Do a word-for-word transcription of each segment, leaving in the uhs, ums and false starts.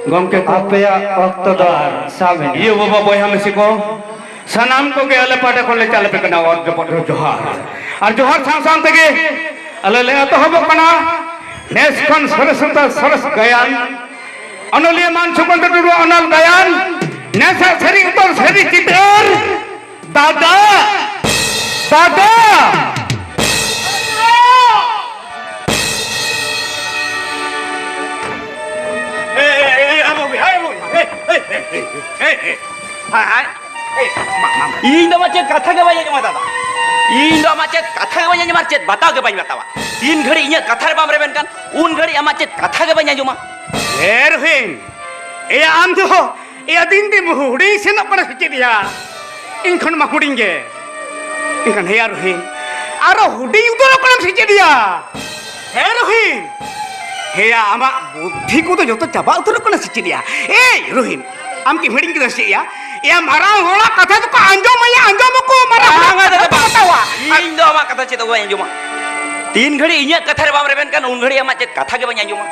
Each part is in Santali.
ᱜᱚᱢᱠᱮ ᱠᱚ, ᱟᱯᱮᱭᱟᱜ ᱚᱠᱛᱚ ᱫᱚ ᱟᱨ ᱥᱟᱵ ᱮᱱᱟ᱾ ᱤᱭᱟᱹ ᱵᱟᱵᱟ, ᱵᱚᱭᱦᱟ ᱢᱤᱥᱤ ᱠᱚ, ᱥᱟᱱᱟᱢ ᱠᱚᱜᱮ ᱟᱞᱮ ᱯᱟᱦᱴᱟ ᱠᱷᱚᱱ ᱞᱮ ᱪᱟᱞ ᱟᱯᱮ ᱠᱟᱱᱟ ᱚᱛ ᱡᱚᱯᱚᱫ ᱨᱮ ᱡᱚᱦᱟᱨ᱾ ᱟᱨ ᱡᱚᱦᱟᱨ ᱥᱟᱶ ᱥᱟᱶ ᱛᱮᱜᱮ ᱟᱞᱮ ᱞᱮ ᱮᱛᱚᱦᱚᱵᱚᱜ ᱠᱟᱱᱟ ᱱᱮᱥ ᱠᱷᱚᱱ ᱥᱚᱨᱮᱥ ᱩᱛᱟᱹᱨ ᱥᱚᱨᱮᱥ ᱜᱟᱭᱟᱱ, ᱚᱱᱚᱞᱤᱭᱟᱹ ᱢᱟᱱ ᱥᱩᱠᱚᱱᱛᱚ ᱴᱩᱰᱩᱣᱟᱜ ᱚᱱᱚᱞ ᱜᱟᱭᱟᱱ, ᱱᱮᱥᱟᱜ ᱥᱟᱹᱨᱤ ᱩᱛᱟᱹᱨ ᱥᱟᱹᱨᱤ ᱪᱤᱛᱟᱹᱨ, ᱫᱟᱫᱟ! ᱫᱟᱫᱟ! ᱤᱧ ᱫᱚ ᱟᱢᱟᱜ ᱪᱮᱫ ᱠᱟᱛᱷᱟ ᱜᱮ ᱵᱟᱹᱧ ᱟᱸᱡᱚᱢᱟ, ᱫᱟᱫᱟ᱾ ᱤᱧ ᱫᱚ ᱟᱢᱟᱜ ᱪᱮᱫ ᱠᱟᱛᱷᱟ ᱜᱮ ᱵᱟᱹᱧ ᱟᱸᱡᱚᱢᱟ ᱟᱨ ᱪᱮᱫ ᱵᱟᱛᱟᱣ ᱜᱮ ᱵᱟᱹᱧ ᱵᱟᱛᱟᱣᱟ᱾ ᱛᱤᱱ ᱜᱷᱟᱹᱲᱤᱡ ᱤᱧᱟᱹᱜ ᱠᱟᱛᱷᱟ ᱨᱮ ᱵᱟᱢ ᱨᱮᱵᱮᱱ ᱠᱟᱱ, ᱩᱱ ᱜᱷᱟᱹᱲᱤᱡ ᱟᱢᱟᱜ ᱪᱮᱫ ᱠᱟᱛᱷᱟ ᱜᱮ ᱵᱟᱹᱧ ᱟᱸᱡᱚᱢᱟ᱾ ᱮ ᱨᱚᱦᱤᱱ, ᱮᱭᱟ ᱟᱢ ᱫᱚ, ᱮᱭᱟ ᱫᱤᱱ ᱫᱤᱱ ᱦᱩᱰᱤᱧ ᱥᱮᱱᱚᱜ ᱠᱟᱱᱟ ᱥᱮ ᱪᱮᱫ ᱭᱟ? ᱤᱧ ᱠᱷᱚᱱ ᱢᱟ ᱦᱩᱰᱤᱧ ᱜᱮ᱾ ᱮᱱᱠᱷᱟᱱ ᱦᱮᱭᱟ ᱨᱚᱦᱤᱱ, ᱟᱨᱚ ᱦᱩᱰᱤᱧ ᱩᱛᱟᱹᱨᱚᱜ ᱠᱟᱱᱟᱢ ᱥᱮ ᱪᱮᱫ ᱭᱟ? ᱦᱮ ᱨᱚᱦᱤᱱ, ᱦᱮᱭᱟ ᱟᱢᱟᱜ ᱵᱩᱫᱽᱫᱷᱤ ᱠᱚᱫᱚ ᱡᱚᱛᱚ ᱪᱟᱵᱟ ᱩᱛᱟᱹᱨᱚᱜ ᱠᱟᱱᱟ ᱥᱮ ᱪᱮᱫ ᱭᱟ? ᱮᱭ ᱨᱚᱦᱤᱱ, ᱟᱢ ᱠᱤᱢ ᱦᱤᱲᱤᱧ ᱠᱮᱫᱟ ᱥᱮ ᱪᱮᱫ ᱭᱟ? ᱮᱭᱟ ᱢᱟᱨᱟᱝ ᱦᱚᱲᱟᱜ ᱠᱟᱛᱷᱟ ᱫᱚᱠᱚ ᱟᱸᱡᱚᱢ ᱟᱭᱟ, ᱟᱸᱡᱚᱢ ᱟᱠᱚ ᱢᱟᱨᱟᱝ ᱦᱚᱲᱟᱜ ᱵᱟᱝᱟ ᱠᱟᱛᱷᱟ ᱫᱟᱫᱟ, ᱫᱚᱠᱚ ᱵᱟᱝ᱾ ᱦᱟᱛᱟᱣᱟ᱾ ᱤᱧ ᱫᱚ ᱟᱢᱟᱜ ᱠᱟᱛᱷᱟ ᱪᱮᱫ ᱦᱚᱸ ᱵᱟᱹᱧ ᱟᱸᱡᱚᱢᱟ᱾ ᱛᱤᱱ ᱜᱷᱟᱹᱲᱤᱡ ᱤᱧᱟᱹᱜ ᱠᱟᱛᱷᱟ ᱨᱮ ᱵᱟᱢ ᱨᱮᱵᱮᱱ ᱠᱟᱱ, ᱩᱱ ᱜᱷᱟᱹᱲᱤᱡ ᱟᱢᱟᱜ ᱪᱮᱫ ᱠᱟᱛᱷᱟ ᱜᱮ ᱵᱟᱹᱧ ᱟᱸᱡᱚᱢᱟ᱾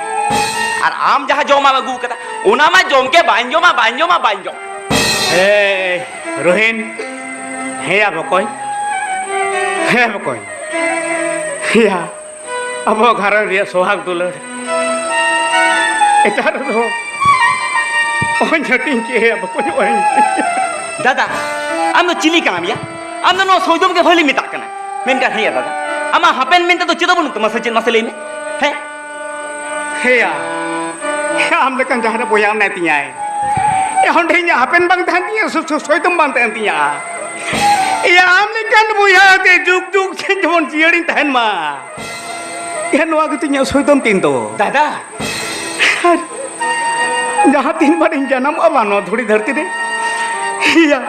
ᱟᱨ ᱟᱢ ᱡᱟᱦᱟᱸ ᱡᱚᱢᱟᱜ ᱮᱢ ᱟᱹᱜᱩ ᱠᱟᱫᱟ, ᱚᱱᱟ ᱢᱟ ᱡᱚᱢ ᱜᱮ ᱵᱟᱹᱧ ᱡᱚᱢᱟ, ᱵᱟᱹᱧ ᱡᱚᱢᱟ, ᱵᱟᱹᱧ ᱡᱚᱢᱟ᱾ ᱮᱭ ᱨᱚᱦᱤᱱ, ᱦᱮᱭᱟ ᱵᱚᱠᱚᱧ, ᱦᱮ ᱵᱚᱠᱚᱧ, ᱦᱮᱭᱟ, ᱟᱵᱚ ᱜᱷᱟᱨᱚᱸᱡᱽ ᱨᱮᱭᱟᱜ ᱥᱚᱦᱟᱜᱽ ᱫᱩᱞᱟᱹᱲ ᱮᱴᱟᱜ ᱨᱮᱫᱚ ᱚᱦᱚᱧ ᱦᱟᱹᱴᱤᱧ ᱠᱮᱭᱟ ᱵᱚᱠᱚᱧ, ᱚᱦᱚᱧ᱾ ᱫᱟᱫᱟ, ᱟᱢ ᱫᱚ ᱪᱤᱞᱤ ᱠᱟᱱᱟᱢ ᱭᱟ? ᱟᱢ ᱫᱚ ᱱᱚᱣᱟ ᱥᱚᱭᱫᱚᱢ ᱜᱮ ᱵᱷᱟᱹᱞᱤ ᱢᱮᱛᱟᱜ ᱠᱟᱱᱟ᱾ ᱢᱮᱱᱠᱷᱟᱱ ᱦᱮᱸᱭᱟ ᱫᱟᱫᱟ, ᱟᱢᱟᱜ ᱦᱟᱯᱮᱱ ᱢᱮᱱᱛᱮ ᱫᱚ ᱪᱮᱫ ᱦᱚᱸ ᱵᱟᱹᱱᱩᱜ ᱛᱟᱢᱟ ᱥᱮ ᱪᱮᱫ? ᱢᱟᱥᱮ ᱞᱟᱹᱭ ᱢᱮ᱾ ᱦᱮᱸ? ᱦᱮᱸᱭᱟ, ᱟᱢ ᱞᱮᱠᱟᱱ ᱡᱟᱦᱟᱸ ᱨᱮ ᱵᱚᱭᱦᱟ ᱢᱮᱱᱟᱭ ᱛᱤᱧᱟᱭ, ᱮ, ᱚᱸᱰᱮ ᱤᱧᱟᱹᱜ ᱦᱟᱯᱮᱱ ᱵᱟᱝ ᱛᱟᱦᱮᱱ ᱛᱤᱧᱟᱹ, ᱥᱚ-, ᱥᱚ-, ᱥᱚᱭᱫᱚᱢ ᱵᱟᱝ ᱛᱟᱦᱮᱱ ᱛᱤᱧᱟᱹ᱾ ᱮᱭᱟ, ᱟᱢ ᱞᱮᱠᱟᱱ ᱵᱚᱭᱦᱟ ᱛᱮ ᱡᱩᱜᱽ ᱡᱩᱜᱽ ᱡᱮᱢᱚᱱ ᱡᱤᱭᱟᱹᱲᱤᱧ ᱛᱟᱦᱮᱱ ᱢᱟ᱾ ᱮᱭᱟ, ᱱᱚᱣᱟ ᱜᱮᱛᱚ ᱤᱧᱟᱹᱜ ᱥᱚᱭᱫᱚᱢ ᱛᱤᱧ ᱫᱚ᱾ ᱫᱟᱫᱟ, ᱟᱨ ᱡᱟᱦᱟᱸ ᱛᱤᱱ ᱵᱟᱨ ᱤᱧ ᱡᱟᱱᱟᱢᱚᱜᱼᱟ ᱵᱟᱝ ᱱᱚᱣᱟ ᱫᱷᱩᱲᱤ ᱫᱷᱟᱹᱨᱛᱤ ᱨᱮ, ᱤᱭᱟᱹ,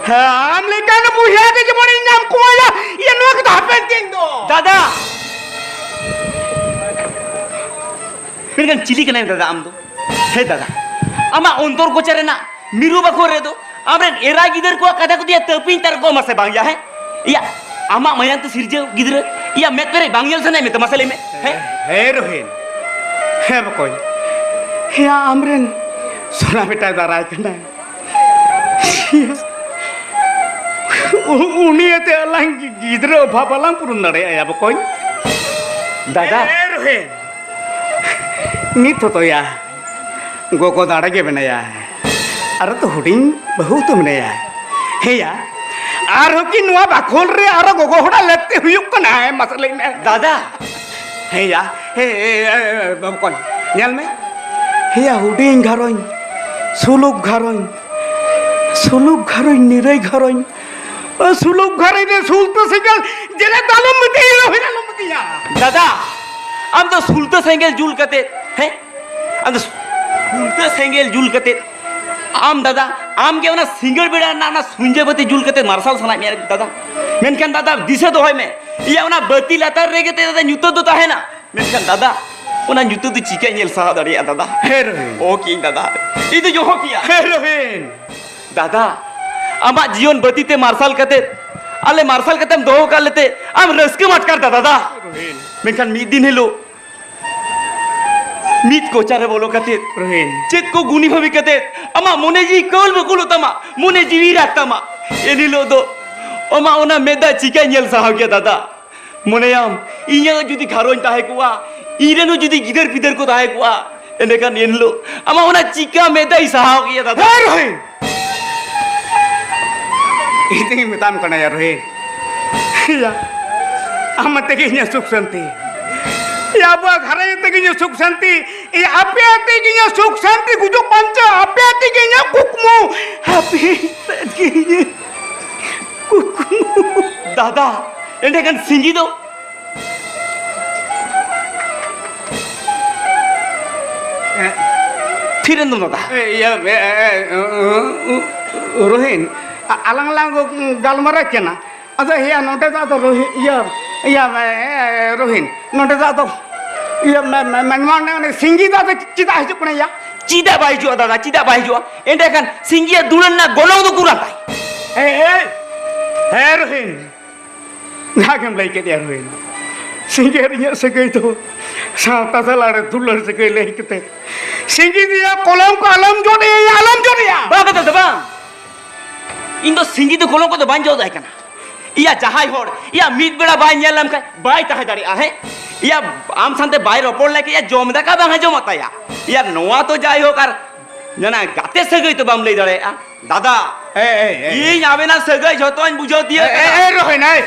ᱟᱢ ᱞᱮᱠᱟᱱ ᱵᱚᱭᱦᱟ ᱜᱮ ᱡᱮᱢᱚᱱ ᱤᱧ ᱧᱟᱢ ᱠᱚᱣᱟ, ᱤᱭᱟᱹ, ᱱᱚᱣᱟ ᱠᱚᱫᱚ ᱦᱟᱯᱮᱱ ᱫᱤᱱ ᱫᱚ᱾ ᱫᱟᱫᱟ! ᱢᱮᱱᱠᱷᱟᱱ ᱪᱤᱞᱤ ᱠᱟᱱᱟᱭ ᱫᱟᱫᱟ ᱟᱢ ᱫᱚ? ᱦᱮ ᱫᱟᱫᱟ, ᱟᱢᱟᱜ ᱚᱱᱛᱚᱨ ᱠᱚᱪᱟ ᱨᱮᱱᱟᱜ ᱢᱤᱨᱩ ᱵᱟᱠᱷᱳᱞ ᱨᱮᱫᱚ ᱟᱢᱨᱮᱱ ᱮᱨᱟ ᱜᱤᱫᱟᱹᱨ ᱠᱚᱣᱟᱜ ᱠᱟᱛᱷᱟ ᱠᱚᱫᱚ ᱭᱟ ᱛᱟᱹᱯᱤᱧ ᱛᱟᱨᱠᱚ ᱢᱟᱥᱮ ᱵᱟᱝ ᱭᱟ, ᱦᱮᱸ? ᱤᱭᱟ, ᱟᱢᱟᱜ ᱢᱟᱭᱟᱝ ᱛᱮ ᱥᱤᱨᱡᱟᱹᱣ ᱜᱤᱫᱽᱨᱟᱹ, ᱤᱭᱟ, ᱢᱮᱫ ᱯᱮᱨᱮᱡ ᱵᱟᱝ ᱧᱮᱞ ᱥᱟᱱᱟᱭᱮᱫ ᱢᱮ ᱛᱚ? ᱢᱟᱥᱮ ᱞᱟᱹᱭ ᱢᱮ, ᱦᱮᱸ? ᱦᱮᱸ ᱨᱳᱦᱤᱱ, ᱦᱮᱸ ᱵᱚᱠᱚᱧ, ᱦᱮᱸᱭᱟ, ᱟᱢᱨᱮᱱ ᱥᱚᱱᱟ ᱵᱮᱴᱟᱭ ᱫᱟᱨᱟᱭ ᱠᱟᱱᱟᱭ᱾ ᱩ- ᱩᱱᱤ ᱟᱛᱮ ᱟᱞᱟᱝ ᱜᱤ- ᱜᱤᱫᱽᱨᱟᱹ ᱚᱵᱷᱟᱵ ᱵᱟᱞᱟᱝ ᱯᱩᱨᱩᱱ ᱫᱟᱲᱮᱭᱟᱜᱼᱟ ᱵᱚᱠᱚᱧ᱾ ᱫᱟᱫᱟ᱾ ᱮ, ᱮ, ᱨᱳᱦᱮᱱ᱾ ᱱᱤᱛ ᱦᱚᱛᱚᱭᱟ, ᱜᱚᱜᱚ ᱫᱟᱲᱮ ᱜᱮ ᱢᱮᱱᱟᱭᱟ᱾ ᱟᱨ ᱛᱚ ᱦᱩᱰᱤᱧ ᱵᱟᱹᱦᱩ ᱛᱚ ᱢᱮᱱᱟᱭᱟ᱾ ᱦᱮᱸᱭᱟ, ᱟᱨᱦᱚᱸ ᱠᱤ ᱱᱚᱣᱟ ᱵᱟᱠᱷᱳᱞ ᱨᱮ ᱟᱨᱚ ᱜᱚᱜᱚ ᱦᱚᱲᱟᱜ ᱞᱟᱹᱠᱛᱤ ᱦᱩᱭᱩᱜ ᱠᱟᱱᱟ? ᱦᱮᱸ, ᱢᱟᱥᱮ ᱞᱟᱹᱭ ᱢᱮ᱾ ᱫᱟᱫᱟ᱾ ᱦᱮᱸᱭᱟ, ᱦᱮᱸ, ᱦᱮᱸ, ᱦᱮᱸ, ᱦᱮᱸ, ᱵᱚᱠᱚᱧ, ᱧᱮᱞ ᱢᱮ᱾ ᱦᱮᱸᱭᱟ, ᱦᱩᱰᱤᱧ ᱜᱷᱟᱨᱚᱸᱡᱽ, ᱥᱩᱞᱩᱠ ᱜᱷᱟᱨᱚᱸᱡᱽ, ᱥᱩᱞᱩᱠ ᱜᱷᱟᱨᱚᱸᱡᱽ, ᱱᱤᱨᱟᱹᱭ ᱜᱷᱟᱨᱚᱸᱡᱽ, ᱥᱩᱞᱩᱠ ᱜᱷᱟᱨᱚᱸᱡᱽ ᱨᱮ ᱥᱩᱞᱛᱟᱹ ᱥᱮᱸᱜᱮᱞ ᱡᱮᱨᱮᱫ ᱟᱞᱚᱢ ᱤᱫᱤᱭᱟ, ᱨᱳᱦᱤᱱ, ᱟᱞᱚᱢ ᱤᱫᱤᱭᱟ᱾ ᱫᱟᱫᱟ, ᱟᱢ ᱫᱚ ᱥᱩᱞᱛᱟᱹ ᱥᱮᱸᱜᱮᱞ ᱡᱩᱞ ᱠᱟᱛᱮ, ᱦᱮᱸ? ᱟᱢ ᱫᱚ ᱥᱩᱞᱛᱟᱹ ᱥᱮᱸᱜᱮᱞ ᱡᱩᱞ ᱠᱟᱛᱮ, ᱟᱢ ᱫᱟᱫᱟ, ᱟᱢ ᱜᱮ ᱚᱱᱟ ᱥᱤᱸᱜᱟᱹᱲ ᱵᱮᱲᱟ ᱨᱮᱱᱟᱜ ᱚᱱᱟ ᱥᱩᱧᱡᱟᱹ ᱵᱟᱹᱛᱤ ᱡᱩᱞ ᱠᱟᱛᱮ ᱢᱟᱨᱥᱟᱞ ᱥᱟᱱᱟᱭᱮᱫ ᱢᱮᱭᱟ ᱫᱟᱫᱟ᱾ ᱢᱮᱱᱠᱷᱟᱱ ᱫᱟᱫᱟ, ᱫᱤᱥᱟᱹ ᱫᱚᱦᱚᱭ ᱢᱮ, ᱤᱭᱟᱹ, ᱚᱱᱟ ᱵᱟᱹᱛᱤ ᱞᱟᱛᱟᱨ ᱨᱮᱜᱮ ᱛᱮ ᱫᱟᱫᱟ ᱧᱩᱛᱟᱹᱛ ᱫᱚ ᱛᱟᱦᱮᱱᱟ᱾ ᱢᱮᱱᱠᱷᱟᱱ ᱫᱟᱫᱟ, ᱚᱱᱟ ᱧᱩᱛᱟᱹᱛ ᱫᱚ ᱪᱤᱠᱟᱹᱧ ᱧᱮᱞ ᱥᱟᱦᱟᱣ ᱫᱟᱲᱮᱭᱟᱜᱼᱟ ᱫᱟᱫᱟ? ᱦᱮᱸ ᱨᱳᱦᱤᱱ᱾ ᱳ ᱠᱤᱧ ᱫᱟᱫᱟ, ᱤᱧ ᱫᱚ ᱡᱚᱦᱚ ᱠᱮᱭᱟ᱾ ᱦᱮᱸ ᱨᱳᱦᱤᱱ᱾ ᱫᱟᱫᱟ, ᱟᱢᱟᱜ ᱡᱤᱭᱚᱱ ᱵᱟᱹᱛᱤ ᱛᱮ ᱢᱟᱨᱥᱟᱞ ᱠᱟᱛᱮ, ᱟᱞᱮ ᱢᱟᱨᱥᱟᱞ ᱠᱟᱛᱮᱢ ᱫᱚᱦᱚ ᱠᱟᱜ ᱞᱮᱛᱮ, ᱟᱢ ᱨᱟᱹᱥᱠᱟᱹᱢ ᱟᱴᱠᱟᱨ ᱫᱟ ᱫᱟᱫᱟ᱾ ᱨᱳᱦᱤᱱ᱾ ᱢᱮᱱᱠᱷᱟᱱ ᱢᱤᱫ ᱫᱤᱱ ᱦᱤᱞᱳᱜ ᱢᱤᱫ ᱠᱚᱪᱟ ᱨᱮ ᱵᱚᱞᱚ ᱠᱟᱛᱮ, ᱨᱳᱦᱤᱱ᱾ ᱪᱮᱫ ᱠᱚ ᱜᱩᱱᱤ ᱵᱷᱟᱹᱵᱤ ᱠᱟᱛᱮ ᱟᱢᱟᱜ ᱢᱚᱱᱮ ᱡᱤᱣᱤ ᱠᱟᱹᱞ ᱵᱟᱹᱠᱩᱞᱚᱜ ᱛᱟᱢᱟ, ᱢᱚᱱᱮ ᱡᱤᱣᱤ ᱨᱟᱜᱽ ᱛᱟᱢᱟ, ᱮᱱ ᱦᱤᱞᱳᱜ ᱫᱚ ᱟᱢᱟᱜ ᱚᱱᱟ ᱢᱮᱫ ᱫᱟᱜ ᱪᱤᱠᱟᱹᱧ ᱧᱮᱞ ᱥᱟᱦᱟᱣ ᱠᱮᱭᱟ ᱫᱟᱫᱟ? ᱢᱚᱱᱮᱭᱟᱢ, ᱤᱧᱟᱹᱜ ᱡᱩᱫᱤ ᱜᱷᱟᱨᱚᱸᱡᱽ ᱛᱟᱦᱮᱸ ᱠᱚᱜᱼᱟ, ᱤᱧ ᱨᱮᱱ ᱦᱚᱸ ᱡᱩᱫᱤ ᱜᱤᱫᱟᱹᱨ ᱯᱤᱫᱟᱹᱨ ᱠᱚ ᱛᱟᱦᱮᱸ ᱠᱚᱜᱼᱟ, ᱮᱸᱰᱮᱠᱷᱟᱱ ᱮᱱ ᱦᱤᱞᱳᱜ ᱟᱢᱟᱜ ᱚᱱᱟ ᱪᱤᱠᱟ ᱢᱮᱫ ᱫᱟᱜ ᱤᱧ ᱥᱟᱦᱟᱣ ᱠᱮᱭᱟ ᱫᱟᱫᱟ? ᱦᱮᱸ, ᱨᱳᱦᱤᱱ᱾ ᱤᱧ ᱛᱮᱜᱮᱧ ᱢᱮᱛᱟᱢ ᱠᱟᱱᱟ ᱭᱟ, ᱨᱳᱦᱤᱱ᱾ ᱭᱟ, ᱟᱢ ᱛᱮᱜᱮ ᱤᱧᱟᱹᱜ ᱥᱩᱠ ᱥᱟᱱᱛᱤ᱾ ᱭᱟ, ᱟᱵᱚᱣᱟᱜ ᱜᱷᱟᱨᱚᱸᱡᱽ ᱛᱮᱜᱮ ᱤᱧᱟᱹᱜ ᱥᱩᱠ ᱥᱟᱱᱛᱤ᱾ ᱭᱟ, ᱟᱯᱮ ᱟᱛᱮ ᱜᱮ ᱤᱧᱟᱹᱜ ᱥᱩᱠ ᱥᱟᱱᱛᱤ, ᱜᱩᱡᱩᱜ ᱵᱟᱧᱪᱟᱣ ᱟᱯᱮ ᱟᱛᱮ ᱜᱮ ᱤᱧᱟᱹᱜ ᱠᱩᱠᱢᱩ᱾ ᱟᱯᱮ ᱟᱛᱮ ᱜᱮ ᱤᱧᱟᱹᱜ ᱠᱩᱠᱢᱩ᱾ ᱫᱟᱫᱟ, ᱮᱸᱰᱮᱠᱷᱟᱱ ᱥᱤᱸᱜᱤ ᱫᱚ? ᱛᱷᱤᱨ ᱮᱱ ᱫᱚᱢ ᱫᱟᱫᱟ᱾ ᱮ, ᱤᱭᱟᱹ, ᱮ, ᱮ, ᱮ, ᱩ, ᱩ, ᱩ, ᱨᱳᱦᱤᱱ, ᱟ-, ᱟᱞᱟᱝ ᱞᱟᱝ ᱜᱟᱞᱢᱟᱨᱟᱜ ᱠᱟᱱᱟ᱾ ᱟᱫᱚ ᱦᱮᱭᱟ, ᱱᱚᱰᱮ ᱫᱚ ᱟᱫᱚ ᱨᱳᱦᱤᱱ, ᱤᱭᱟᱹ, ᱤᱭᱟᱹ, ᱮ, ᱮ, ᱨᱳᱦᱤᱱ, ᱱᱚᱰᱮ ᱫᱚ ᱟᱫᱚ, ᱤᱭᱟᱹ, ᱢᱮ-, ᱢᱮ-, ᱢᱮ-, ᱱᱚᱣᱟ ᱨᱮᱱᱟᱜ ᱚᱱᱮ ᱥᱤᱸᱜᱤ ᱫᱚ ᱟᱫᱚ ᱪᱮᱫᱟᱜ ᱦᱤᱡᱩᱜ ᱠᱟᱱᱟ ᱭᱟ? ᱪᱮᱫᱟᱜ ᱵᱟᱭ ᱦᱤᱡᱩᱜᱼᱟ ᱫᱟᱫᱟ, ᱪᱮᱫᱟᱜ ᱵᱟᱭ ᱦᱤᱡᱩᱜᱼᱟ? ᱮᱸᱰᱮᱠᱷᱟᱱ ᱥᱤᱸᱜᱤᱭᱟᱜ ᱫᱩᱞᱟᱹᱲ ᱨᱮᱱᱟᱜ ᱜᱚᱱᱚᱝ ᱫᱚ ᱩᱠᱩᱨᱟᱱ ᱛᱟᱭ? ᱮ, ᱮ, ᱦᱮᱸ ᱨᱳᱦᱤᱱ, ᱡᱟᱦᱟᱸ ᱜᱮᱢ ᱞᱟᱹᱭ ᱠᱮᱫ ᱭᱟ ᱨᱳᱦᱤᱱ, ᱥᱤᱸᱜᱤ ᱟᱨ ᱤᱧᱟᱹᱜ ᱥᱟᱹᱜᱟᱹᱭ ᱫᱚ ᱥᱟᱶᱛᱟ ᱛᱟᱞᱟᱨᱮ ᱫᱩᱞᱟᱹᱲ ᱥᱟᱹᱜᱟᱹᱭ ᱞᱟᱹᱭ ᱠᱟᱛᱮ ᱥᱤᱸᱜᱤ ᱫᱤᱭᱟ ᱠᱚᱞᱚᱢ ᱠᱚ ᱟᱞᱚᱢ ᱡᱚᱫ ᱮᱭᱟ, ᱟᱞᱚᱢ ᱡᱚᱫ ᱮᱭᱟ᱾ ᱵᱟᱝ ᱫᱟᱫᱟ, ᱵᱟᱝ᱾ ᱤᱧ ᱫᱚ ᱥᱤᱸᱜᱤ ᱫᱚ ᱠᱚᱞᱚᱢ ᱠᱚᱫᱚ ᱵᱟᱹᱧ ᱡᱚᱫ ᱟᱭ ᱠᱟᱱᱟ᱾ ᱤᱭᱟ, ᱡᱟᱦᱟᱸᱭ ᱦᱚᱲ ᱤᱭᱟ ᱢᱤᱫ ᱵᱮᱲᱟ ᱵᱟᱭ ᱧᱮᱞ ᱞᱮᱢ ᱠᱷᱟᱱ ᱵᱟᱭ ᱛᱟᱦᱮᱸ ᱫᱟᱲᱮᱭᱟᱜᱼᱟ᱾ ᱦᱮᱸ, ᱤᱭᱟ, ᱟᱢ ᱥᱟᱶᱛᱮ ᱵᱟᱭ ᱨᱚᱯᱚᱲ ᱞᱮᱠᱷᱟᱱ ᱤᱭᱟ ᱡᱚᱢ ᱫᱟᱠᱟ ᱵᱟᱝ ᱦᱟᱡᱚᱢᱚᱜ ᱛᱟᱭᱟ᱾ ᱤᱭᱟ, ᱱᱚᱣᱟ ᱛᱚ ᱡᱟᱭᱦᱳᱠ, ᱟᱨ ᱡᱟᱦᱟᱸ ᱜᱟᱛᱮ ᱥᱟᱹᱜᱟᱹᱭ ᱛᱚ ᱵᱟᱢ ᱞᱟᱹᱭ ᱫᱟᱲᱮᱭᱟᱜᱼᱟ᱾ ᱫᱟᱫᱟ, ᱮ, ᱮ, ᱮ᱾ ᱤᱧ ᱟᱵᱮᱱᱟᱜ ᱥᱟᱹᱜᱟᱹᱭ ᱡᱷᱚᱛᱚᱧ ᱵᱩᱡᱷᱟᱹᱣ ᱛᱤᱭᱟᱹᱜ ᱮ, ᱮ, ᱠᱟᱫᱟ᱾ ᱮ, ᱨᱳᱦᱤᱱ, ᱮ᱾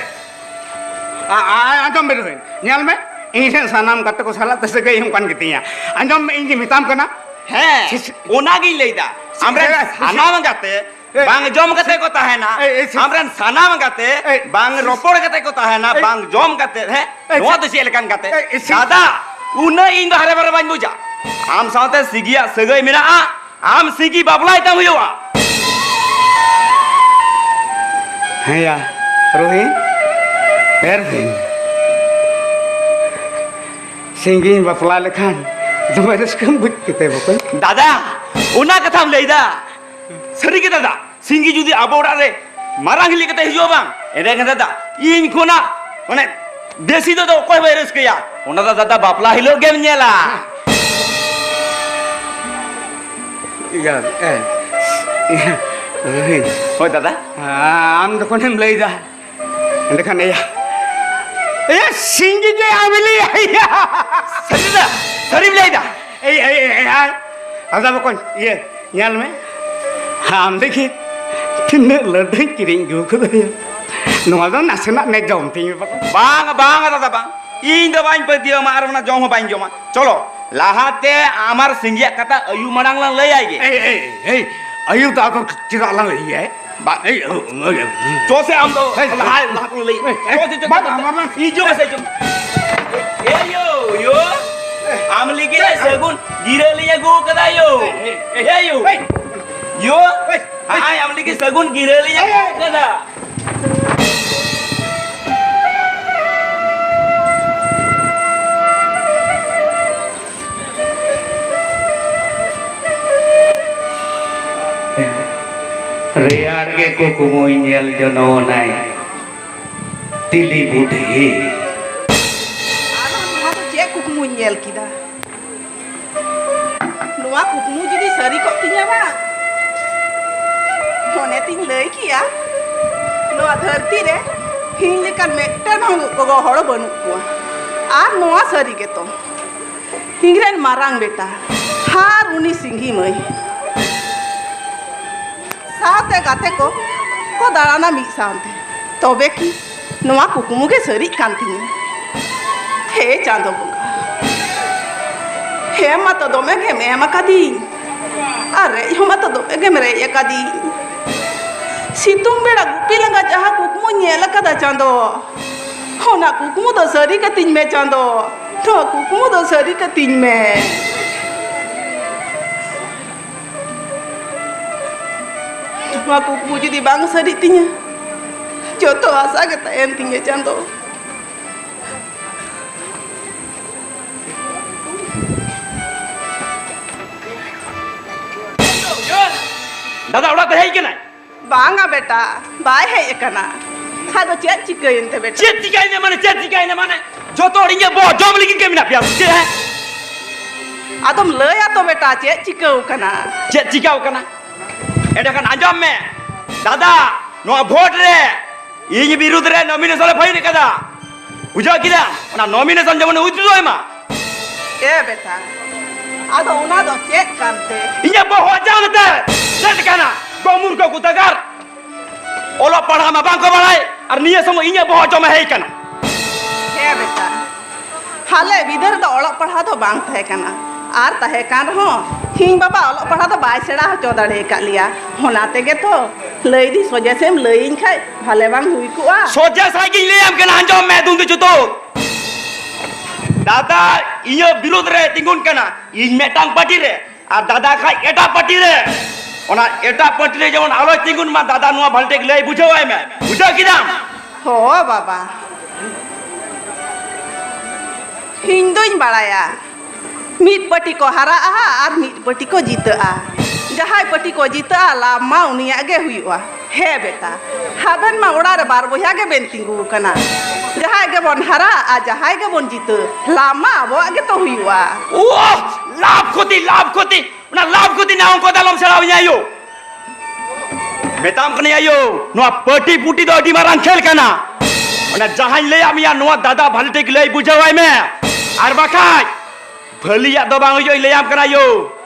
ᱟ, ᱟ, ᱟᱸᱡᱚᱢ ᱢᱮ ᱨᱳᱦᱤᱱ, ᱧᱮᱞ ᱢᱮ, ᱤᱧ ᱨᱮᱱ ᱥᱟᱱᱟᱢ ᱜᱟᱛᱮ ᱠᱚ ᱥᱟᱞᱟᱜ ᱛᱮ ᱥᱟᱹᱜᱟᱹᱭ ᱚᱱᱠᱟᱱ ᱜᱮᱛᱤᱧᱟ᱾ ᱟᱸᱡᱚᱢ ᱢᱮ, ᱤᱧ ᱜᱮ ᱢᱮᱛᱟᱢ ᱠᱟᱱᱟ᱾ ᱦᱮᱸ, ᱥᱤᱥ- ᱚᱱᱟᱜᱤᱧ ᱞᱟᱹᱭᱫᱟ᱾ ᱥᱤᱥ- ᱟᱢᱨᱮᱱ ᱥᱤᱥ- ᱥᱟᱱᱟᱢ ᱜᱟᱛᱮ ᱮ, ᱵᱟᱝ ᱡᱚᱢ ᱠᱟᱛᱮ ᱠᱚ ᱛᱟᱦᱮᱱᱟ᱾ ᱮ, ᱮ, ᱥᱤᱥ- ᱟᱢᱨᱮᱱ ᱥᱟᱱᱟᱢ ᱜᱟᱛᱮ ᱮ, ᱵᱟᱝ ᱥᱤᱥ- ᱨᱚᱯᱚᱲ ᱠᱟᱛᱮ ᱠᱚ ᱛᱟᱦᱮᱱᱟ, ᱮ, ᱵᱟᱝ ᱡᱚᱢ ᱠᱟᱛᱮ᱾ ᱦᱮᱸ, ᱮ, ᱱᱚᱣᱟ ᱥᱤᱥ- ᱫᱚ ᱪᱮᱫ ᱞᱮᱠᱟᱱ ᱜᱟᱛᱮ? ᱮ, ᱮ, ᱥᱤᱥ- ᱫᱟᱫᱟ, ᱩᱱᱟᱹᱜ ᱤᱧ ᱫᱚ ᱦᱟᱨᱮ ᱵᱟᱨᱮ ᱵᱟᱹᱧ ᱵᱩᱡᱟ᱾ ᱟᱢ ᱥᱟᱶᱛᱮ ᱥᱤᱜᱤᱭᱟᱜ ᱥᱟᱹᱜᱟᱹᱭ ᱢᱮᱱᱟᱜᱼᱟ, ᱟᱢ ᱥᱤᱜᱤ ᱵᱟᱯᱞᱟᱭ ᱛᱟᱢ ᱦᱩᱭᱩᱜᱼᱟ᱾ ᱦᱮᱸᱭᱟ, ᱨᱳᱦᱤᱱ, ᱮ ᱨᱳᱦᱤᱱ, ᱥᱤᱸᱜᱤᱧ ᱵᱟᱯᱞᱟ ᱞᱮᱠᱷᱟᱱ ᱫᱚᱢᱮ ᱨᱟᱹᱥᱠᱟᱹᱢ ᱵᱩᱡᱽ ᱠᱮᱛᱮ ᱵᱚᱠᱚᱧ᱾ ᱫᱟᱫᱟ, ᱚᱱᱟ ᱠᱟᱛᱷᱟᱢ ᱞᱟᱹᱭᱫᱟ? ᱥᱟᱹᱨᱤ ᱜᱮ ᱫᱟᱫᱟ, ᱥᱤᱸᱜᱤ ᱡᱩᱫᱤ ᱟᱵᱚ ᱚᱲᱟᱜ ᱨᱮ ᱢᱟᱨᱟᱝ ᱦᱤᱞᱤ ᱠᱟᱛᱮ ᱦᱤᱡᱩᱜᱼᱟ ᱵᱟᱝ, ᱮᱸᱰᱮᱠᱷᱟᱱ ᱫᱟᱫᱟ, ᱤᱧ ᱠᱷᱚᱱᱟᱜ ᱢᱟᱱᱮ ᱵᱮᱥᱤ ᱫᱚ ᱚᱠᱚᱭ ᱵᱟᱭ ᱨᱟᱹᱥᱠᱟᱹᱭᱟ᱾ ᱚᱱᱟ ᱫᱚ ᱫᱟᱫᱟ ᱵᱟᱯᱞᱟ ᱦᱤᱞᱳᱜ ᱜᱮᱢ ᱧᱮᱞᱟ᱾ ᱤᱭᱟᱹ, ᱮ, ᱤᱭᱟᱹ, ᱨᱳᱦᱤᱛ᱾ ᱦᱳᱭ ᱫᱟᱫᱟ᱾ ᱟᱢ ᱡᱚᱠᱷᱚᱱᱮᱢ ᱞᱟᱹᱭᱫᱟ, ᱮᱸᱰᱮᱠᱷᱟᱱ ᱮᱭᱟ, ᱮᱭᱟ, ᱥᱤᱸᱜᱤ ᱜᱮ ᱟᱢ ᱞᱟᱹᱭᱟ᱾ ᱥᱟᱹᱨᱤ ᱫᱟ, ᱥᱟᱹᱨᱤᱢ ᱞᱟᱹᱭᱫᱟ? ᱮᱭ, ᱮᱭ, ᱮᱭ, ᱮᱭ, ᱟᱫᱚ ᱵᱚᱠᱚᱧ, ᱤᱭᱟᱹ, ᱧᱮᱞ ᱢᱮ, ᱟᱢ ᱞᱟᱹᱜᱤᱫ ᱛᱤᱱᱟᱹᱜ ᱞᱟᱹᱰᱩᱧ ᱠᱤᱨᱤᱧ ᱟᱹᱜᱩ ᱠᱟᱫᱟ᱾ ᱱᱚᱣᱟ ᱫᱚ ᱱᱟᱥᱮᱱᱟᱜ ᱱᱮ ᱡᱚᱢ ᱛᱤᱧ ᱢᱮ ᱵᱚᱠᱚᱧ᱾ ᱵᱟᱝ, ᱵᱟᱝ ᱫᱟᱫᱟ, ᱵᱟᱝ᱾ ᱤᱧ ᱫᱚ ᱵᱟᱹᱧ ᱯᱟᱹᱛᱭᱟᱹᱣ ᱟᱢᱟ ᱟᱨ ᱚᱱᱟ ᱡᱚᱢ ᱦᱚᱸ ᱵᱟᱹᱧ ᱡᱚᱢᱟ᱾ ᱪᱚᱞᱚ, ᱞᱟᱦᱟᱛᱮ ᱟᱢ ᱟᱨ ᱥᱤᱸᱜᱤᱭᱟᱜ ᱠᱟᱛᱷᱟ ᱟᱭᱩ ᱢᱟᱲᱟᱝ ᱞᱟᱝ ᱞᱟᱹᱭ ᱟᱭ ᱜᱮ᱾ ᱮᱭ, ᱮᱭ, ᱮᱭ, ᱟᱭᱩ ᱫᱚ ᱟᱫᱚ ᱪᱮᱫᱟᱜ ᱞᱟᱝ ᱞᱟᱹᱭ ᱟᱭᱟ? ᱵᱟᱝ, ᱮᱭ, ᱚ, ᱚ, ᱚ᱾ ᱪᱚ ᱥᱮ ᱟᱢ ᱫᱚ ᱮᱭ, ᱞᱟᱦᱟ, ᱞᱟᱦᱟ ᱠᱷᱚᱱ ᱞᱟᱹᱭ᱾ ᱮᱭ, ᱪᱚ ᱥᱮ, ᱪᱚ, ᱵᱟᱝ, ᱪᱚ, ᱪᱚ᱾ ᱵᱟᱝ, ᱵᱟᱝ᱾ ᱦᱤᱡᱩᱜ ᱢᱮᱥᱮ, ᱦᱤᱡᱩᱜ ᱢᱮ᱾ ᱮᱭ ᱭᱳ, ᱭᱳ᱾ ᱟᱢ ᱞᱟᱹᱜᱤᱫ ᱥᱟᱹᱜᱩᱱ ᱜᱤᱨᱟᱹ ᱞᱤᱧ ᱟᱹᱜᱩ ᱠᱟᱫᱟ ᱭᱳ᱾ ᱮᱭ, ᱮᱭ, ᱮᱭ ᱭᱳ᱾ ᱮᱭ᱾ ᱭᱳ᱾ ᱮᱭ᱾ ᱦᱟᱸᱭ, ᱟᱢ ᱞᱟᱹᱜᱤᱫ ᱥᱟᱹᱜᱩᱱ ᱜᱤᱨᱟᱹ ᱞᱤᱧ ᱟᱹᱜᱩ ᱠᱟᱫᱟ᱾ ᱨᱮᱭᱟᱲ ᱜᱮ ᱠᱩᱠᱢᱩᱭ ᱧᱮᱞ ᱡᱚᱱᱚᱱᱟᱭ ᱛᱤᱞᱤ ᱵᱩᱰᱷᱤ᱾ ᱧᱮᱞ ᱠᱮᱫᱟ᱾ ᱱᱚᱣᱟ ᱠᱩᱠᱢᱩ ᱡᱩᱫᱤ ᱥᱟᱹᱨᱤ ᱠᱚᱜ ᱛᱤᱧᱟ ᱵᱟᱝ, ᱢᱚᱱᱮ ᱛᱤᱧ ᱞᱟᱹᱭ ᱠᱮᱭᱟ, ᱱᱚᱣᱟ ᱫᱷᱟᱹᱨᱛᱤ ᱨᱮ ᱤᱧ ᱞᱮᱠᱟᱱ ᱢᱤᱫᱴᱮᱱ ᱦᱚᱸ ᱜᱚᱜᱚ ᱦᱚᱲ ᱵᱟᱹᱱᱩᱜ ᱠᱚᱣᱟ᱾ ᱟᱨ ᱱᱚᱣᱟ ᱥᱟᱹᱨᱤ ᱜᱮᱛᱚ, ᱤᱧ ᱨᱮᱱ ᱢᱟᱨᱟᱝ ᱵᱮᱴᱟ ᱟᱨ ᱩᱱᱤ ᱥᱤᱸᱜᱤ ᱢᱟᱹᱭ ᱥᱟᱶᱛᱮ ᱜᱟᱛᱮ ᱠᱚ ᱠᱚ ᱫᱟᱬᱟᱱᱟ ᱢᱤᱫ ᱥᱟᱶᱛᱮ᱾ ᱛᱚᱵᱮ ᱠᱤ ᱱᱚᱣᱟ ᱠᱩᱠᱢᱩ ᱜᱮ ᱥᱟᱹᱨᱤᱜ ᱠᱟᱱ ᱛᱤᱧᱟᱹ? ᱦᱮ ᱪᱟᱸᱫᱚ ᱵᱚᱸᱜᱟ, ᱦᱮ ᱢᱟᱛᱚ ᱫᱚᱢᱮ ᱜᱮᱢ ᱮᱢ ᱟᱠᱟᱫᱤᱧ, ᱟᱨ ᱨᱮᱡ ᱦᱚᱸ ᱢᱟᱛᱚ ᱫᱚᱢᱮ ᱜᱮᱢ ᱨᱮᱡ ᱟᱠᱟᱫᱤᱧ᱾ ᱥᱤᱛᱩᱝ ᱵᱮᱲᱟ ᱜᱩᱯᱤ ᱞᱟᱸᱜᱟ ᱡᱟᱦᱟᱸ ᱠᱩᱠᱢᱩᱧ ᱧᱮᱞ ᱟᱠᱟᱫᱟ ᱪᱟᱸᱫᱚ, ᱚᱱᱟ ᱠᱩᱠᱢᱩ ᱫᱚ ᱥᱟᱹᱨᱤ ᱠᱟᱹᱛᱤᱧ ᱢᱮ ᱪᱟᱸᱫᱚ, ᱱᱚᱣᱟ ᱠᱩᱠᱢᱩ ᱫᱚ ᱥᱟᱹᱨᱤ ᱠᱟᱹᱛᱤᱧ ᱢᱮ᱾ ᱱᱚᱣᱟ ᱠᱩᱠᱢᱩ ᱡᱩᱫᱤ ᱵᱟᱝ ᱥᱟᱹᱨᱤᱜ ᱛᱤᱧᱟ, ᱡᱚᱛᱚ ᱟᱥᱟ ᱜᱮ ᱛᱟᱦᱮᱱ ᱛᱤᱧᱟ ᱪᱟᱸᱫᱚ᱾ ᱫᱟᱫᱟ ᱚᱲᱟᱜ ᱛᱮ ᱦᱮᱡ ᱠᱟᱱᱟᱭ? ᱵᱟᱝᱟ ᱵᱮᱴᱟ, ᱵᱟᱭ ᱦᱮᱡ ᱟᱠᱟᱱᱟ᱾ ᱟᱫᱚ ᱪᱮᱫ ᱪᱤᱠᱟᱹᱭᱮᱱ ᱛᱮ ᱵᱮᱴᱟ? ᱪᱮᱫ ᱪᱤᱠᱟᱹᱭᱮᱱᱟ ᱢᱟᱱᱮ, ᱪᱮᱫ ᱪᱤᱠᱟᱹᱭᱮᱱᱟ ᱢᱟᱱᱮ? ᱡᱚᱛᱚ ᱦᱚᱲ ᱤᱧᱟᱹᱜ ᱵᱚᱦᱚᱜ ᱡᱚᱢ ᱞᱟᱹᱜᱤᱫ ᱜᱮ ᱢᱮᱱᱟᱜ ᱯᱮᱭᱟ ᱥᱮ ᱪᱮᱫ, ᱦᱮᱸ? ᱟᱫᱚᱢ ᱞᱟᱹᱭᱟ ᱛᱚ ᱵᱮᱴᱟ, ᱪᱮᱫ ᱪᱤᱠᱟᱹᱣ ᱠᱟᱱᱟ? ᱪᱮᱫ ᱪᱤᱠᱟᱹᱣ ᱠᱟᱱᱟ? ᱮᱸᱰᱮᱠᱷᱟᱱ ᱟᱸᱡᱚᱢ ᱢᱮ ᱫᱟᱫᱟ, ᱱᱚᱣᱟ ᱵᱷᱳᱴ ᱨᱮ ᱤᱧ ᱵᱤᱨᱩᱫᱷ ᱨᱮ ᱱᱚᱢᱤᱱᱮᱥᱚᱱ ᱮ ᱯᱷᱟᱭᱤᱞ ᱠᱟᱫᱟ, ᱵᱩᱡᱷᱟᱹᱣ ᱠᱮᱫᱟᱢ? ᱚᱱᱟ ᱱᱚᱢᱤᱱᱮᱥᱚᱱ ᱡᱮᱢᱚᱱ ᱩᱭᱤᱛᱷᱰᱨᱚᱭ ᱢᱟ᱾ ᱮ ᱵᱮᱴᱟ, ᱟᱫᱚ ᱚᱱᱟ ᱫᱚ ᱪᱮᱫ ᱠᱟᱱᱛᱮ? ᱤᱧᱟᱹᱜ ᱵᱚᱦᱚᱜ ᱡᱟᱝ ᱛᱮ ᱪᱮᱫ ᱠᱟᱱᱟ? ᱜᱚ ᱢᱩᱨᱠᱷᱚ ᱠᱚ ᱛᱟᱜᱟᱨ, ᱚᱞᱚᱜ ᱯᱟᱲᱦᱟᱜ ᱢᱟ ᱵᱟᱝ ᱠᱚ ᱵᱟᱲᱟᱭ, ᱟᱨ ᱱᱤᱭᱟᱹ ᱥᱚᱢᱚᱭ ᱤᱧᱟᱹᱜ ᱵᱚᱦᱚᱜ ᱡᱚᱢᱮ ᱦᱮᱡ ᱠᱟᱱᱟ᱾ ᱦᱮᱸ ᱵᱮᱴᱟ, ᱟᱞᱮ ᱵᱤᱫᱟᱹᱞ ᱨᱮᱫᱚ ᱚᱞᱚᱜ ᱯᱟᱲᱦᱟᱣ ᱫᱚ ᱵᱟᱝ ᱛᱟᱦᱮᱸ ᱠᱟᱱᱟ, ᱟᱨ ᱛᱟᱦᱮᱸ ᱠᱟᱱ ᱨᱮᱦᱚᱸ ᱤᱧ ᱵᱟᱵᱟ ᱚᱞᱚᱜ ᱯᱟᱲᱦᱟᱣ ᱫᱚ ᱵᱟᱭ ᱥᱮᱬᱟ ᱦᱚᱪᱚ ᱫᱟᱲᱮ ᱟᱠᱟᱫ ᱞᱮᱭᱟ᱾ ᱚᱱᱟ ᱛᱮᱜᱮ ᱛᱚ ᱞᱟᱹᱭ ᱫᱤᱧ, ᱥᱚᱡᱷᱮ ᱥᱮᱢ ᱞᱟᱹᱭᱟᱹᱧ ᱠᱷᱟᱡ ᱵᱷᱟᱞᱮ ᱵᱟᱝ ᱦᱩᱭ ᱠᱚᱜᱼᱟ? ᱥᱚᱡᱷᱮ ᱥᱟᱭ ᱜᱤᱧ ᱞᱟᱹᱭᱟᱢ ᱠᱟᱱᱟ, ᱟᱸᱡᱚᱢ ᱢᱮ ᱫᱩᱱᱫᱩ ᱪᱩᱛᱩ᱾ ᱫᱟᱫᱟ, ᱤᱧᱟᱹᱜ ᱵᱤᱨᱩᱫᱷ ᱨᱮ ᱛᱤᱸᱜᱩᱱ ᱠᱟᱱᱟ, ᱤᱧ ᱢᱤᱫᱴᱟᱝ ᱯᱟᱨᱴᱤ ᱨᱮ, ᱟᱨ ᱫᱟᱫᱟ ᱠᱷᱟᱡ ᱮᱴᱟᱜ ᱯᱟᱨᱴᱤ ᱨᱮ᱾ ᱚᱱᱟ ᱮᱴᱟᱜ ᱯᱟᱨᱴᱤ ᱨᱮ ᱡᱮᱢᱚᱱ ᱟᱞᱚᱭ ᱛᱤᱸᱜᱩᱱ ᱢᱟ, ᱫᱟᱫᱟ ᱱᱚᱣᱟ ᱵᱷᱟᱞᱴᱮᱠ ᱞᱟᱹᱭ ᱵᱩᱡᱷᱟᱹᱣᱟᱭ ᱢᱮ, ᱵᱩᱡᱷᱟᱹᱣ ᱠᱮᱫᱟᱢ? ᱦᱚ ᱵᱟᱵᱟ, ᱤᱧ ᱫᱚᱧ ᱵᱟᱲᱟᱭᱟ, ᱢᱤᱫ ᱯᱟᱹᱴᱤ ᱠᱚ ᱦᱟᱨᱟᱜᱼᱟ ᱟᱨ ᱢᱤᱫ ᱯᱟᱹᱴᱤ ᱠᱚ ᱡᱤᱛᱟᱹᱜᱼᱟ᱾ ᱡᱟᱦᱟᱸᱭ ᱯᱟᱹᱴᱤ ᱠᱚ ᱡᱤᱛᱟᱹᱜᱼᱟ, ᱞᱟᱵᱷ ᱢᱟ ᱩᱱᱤᱭᱟᱜ ᱜᱮ ᱦᱩᱭᱩᱜᱼᱟ᱾ ᱦᱮᱸ ᱵᱮᱴᱟ, ᱟᱵᱮᱱ ᱢᱟ ᱚᱲᱟᱜ ᱨᱮ ᱵᱟᱨ ᱵᱚᱭᱦᱟ ᱜᱮᱵᱮᱱ ᱛᱤᱸᱜᱩ ᱟᱠᱟᱱᱟ᱾ ᱡᱟᱦᱟᱸᱭ ᱜᱮᱵᱚᱱ ᱦᱟᱨᱟ ᱟᱨ ᱡᱟᱦᱟᱸᱭ ᱜᱮᱵᱚᱱ ᱡᱤᱛᱟᱹ, ᱞᱟᱵᱷ ᱢᱟ ᱟᱵᱚᱣᱟᱜ ᱜᱮᱛᱚ ᱦᱩᱭᱩᱜᱼᱟ᱾ ᱳᱦ! ᱞᱟᱵᱷ ᱠᱷᱚᱛᱤ, ᱞᱟᱵᱷ ᱠᱷᱚᱛᱤ, ᱚᱱᱟ ᱞᱟᱵᱷ ᱠᱷᱚᱛᱤ ᱨᱮᱱᱟᱜ ᱚᱝᱠᱚ ᱫᱚ ᱟᱞᱚᱢ ᱥᱮᱬᱟᱣᱟᱹᱧᱟ ᱭᱳ᱾ ᱢᱮᱛᱟᱢ ᱠᱟᱹᱱᱟᱹᱧ ᱟᱭᱳ, ᱱᱚᱣᱟ ᱯᱟᱹᱴᱤ ᱯᱩᱴᱤ ᱫᱚ ᱟᱹᱰᱤ ᱢᱟᱨᱟᱝ ᱠᱷᱮᱞ ᱠᱟᱱᱟ᱾ ᱚᱱᱟ ᱡᱟᱦᱟᱸᱧ ᱞᱟᱹᱭᱟᱫ ᱢᱮᱭᱟ, ᱱᱚᱣᱟ ᱫᱟᱫᱟ ᱵᱷᱟᱞᱮ ᱴᱷᱤᱠ ᱞᱟᱹᱭ ᱵᱩᱡᱷᱟᱹᱣᱟᱭ ᱢᱮ, ᱟᱨ ᱵᱟᱠᱷᱟᱡ ᱵᱷᱟᱹᱞᱤᱭᱟᱜ ᱫᱚ ᱵᱟᱝ ᱦᱩᱭᱩᱜᱼᱟ, ᱤᱧ ᱞᱟᱹᱭᱟᱢ ᱠᱟᱱᱟ ᱭᱳ᱾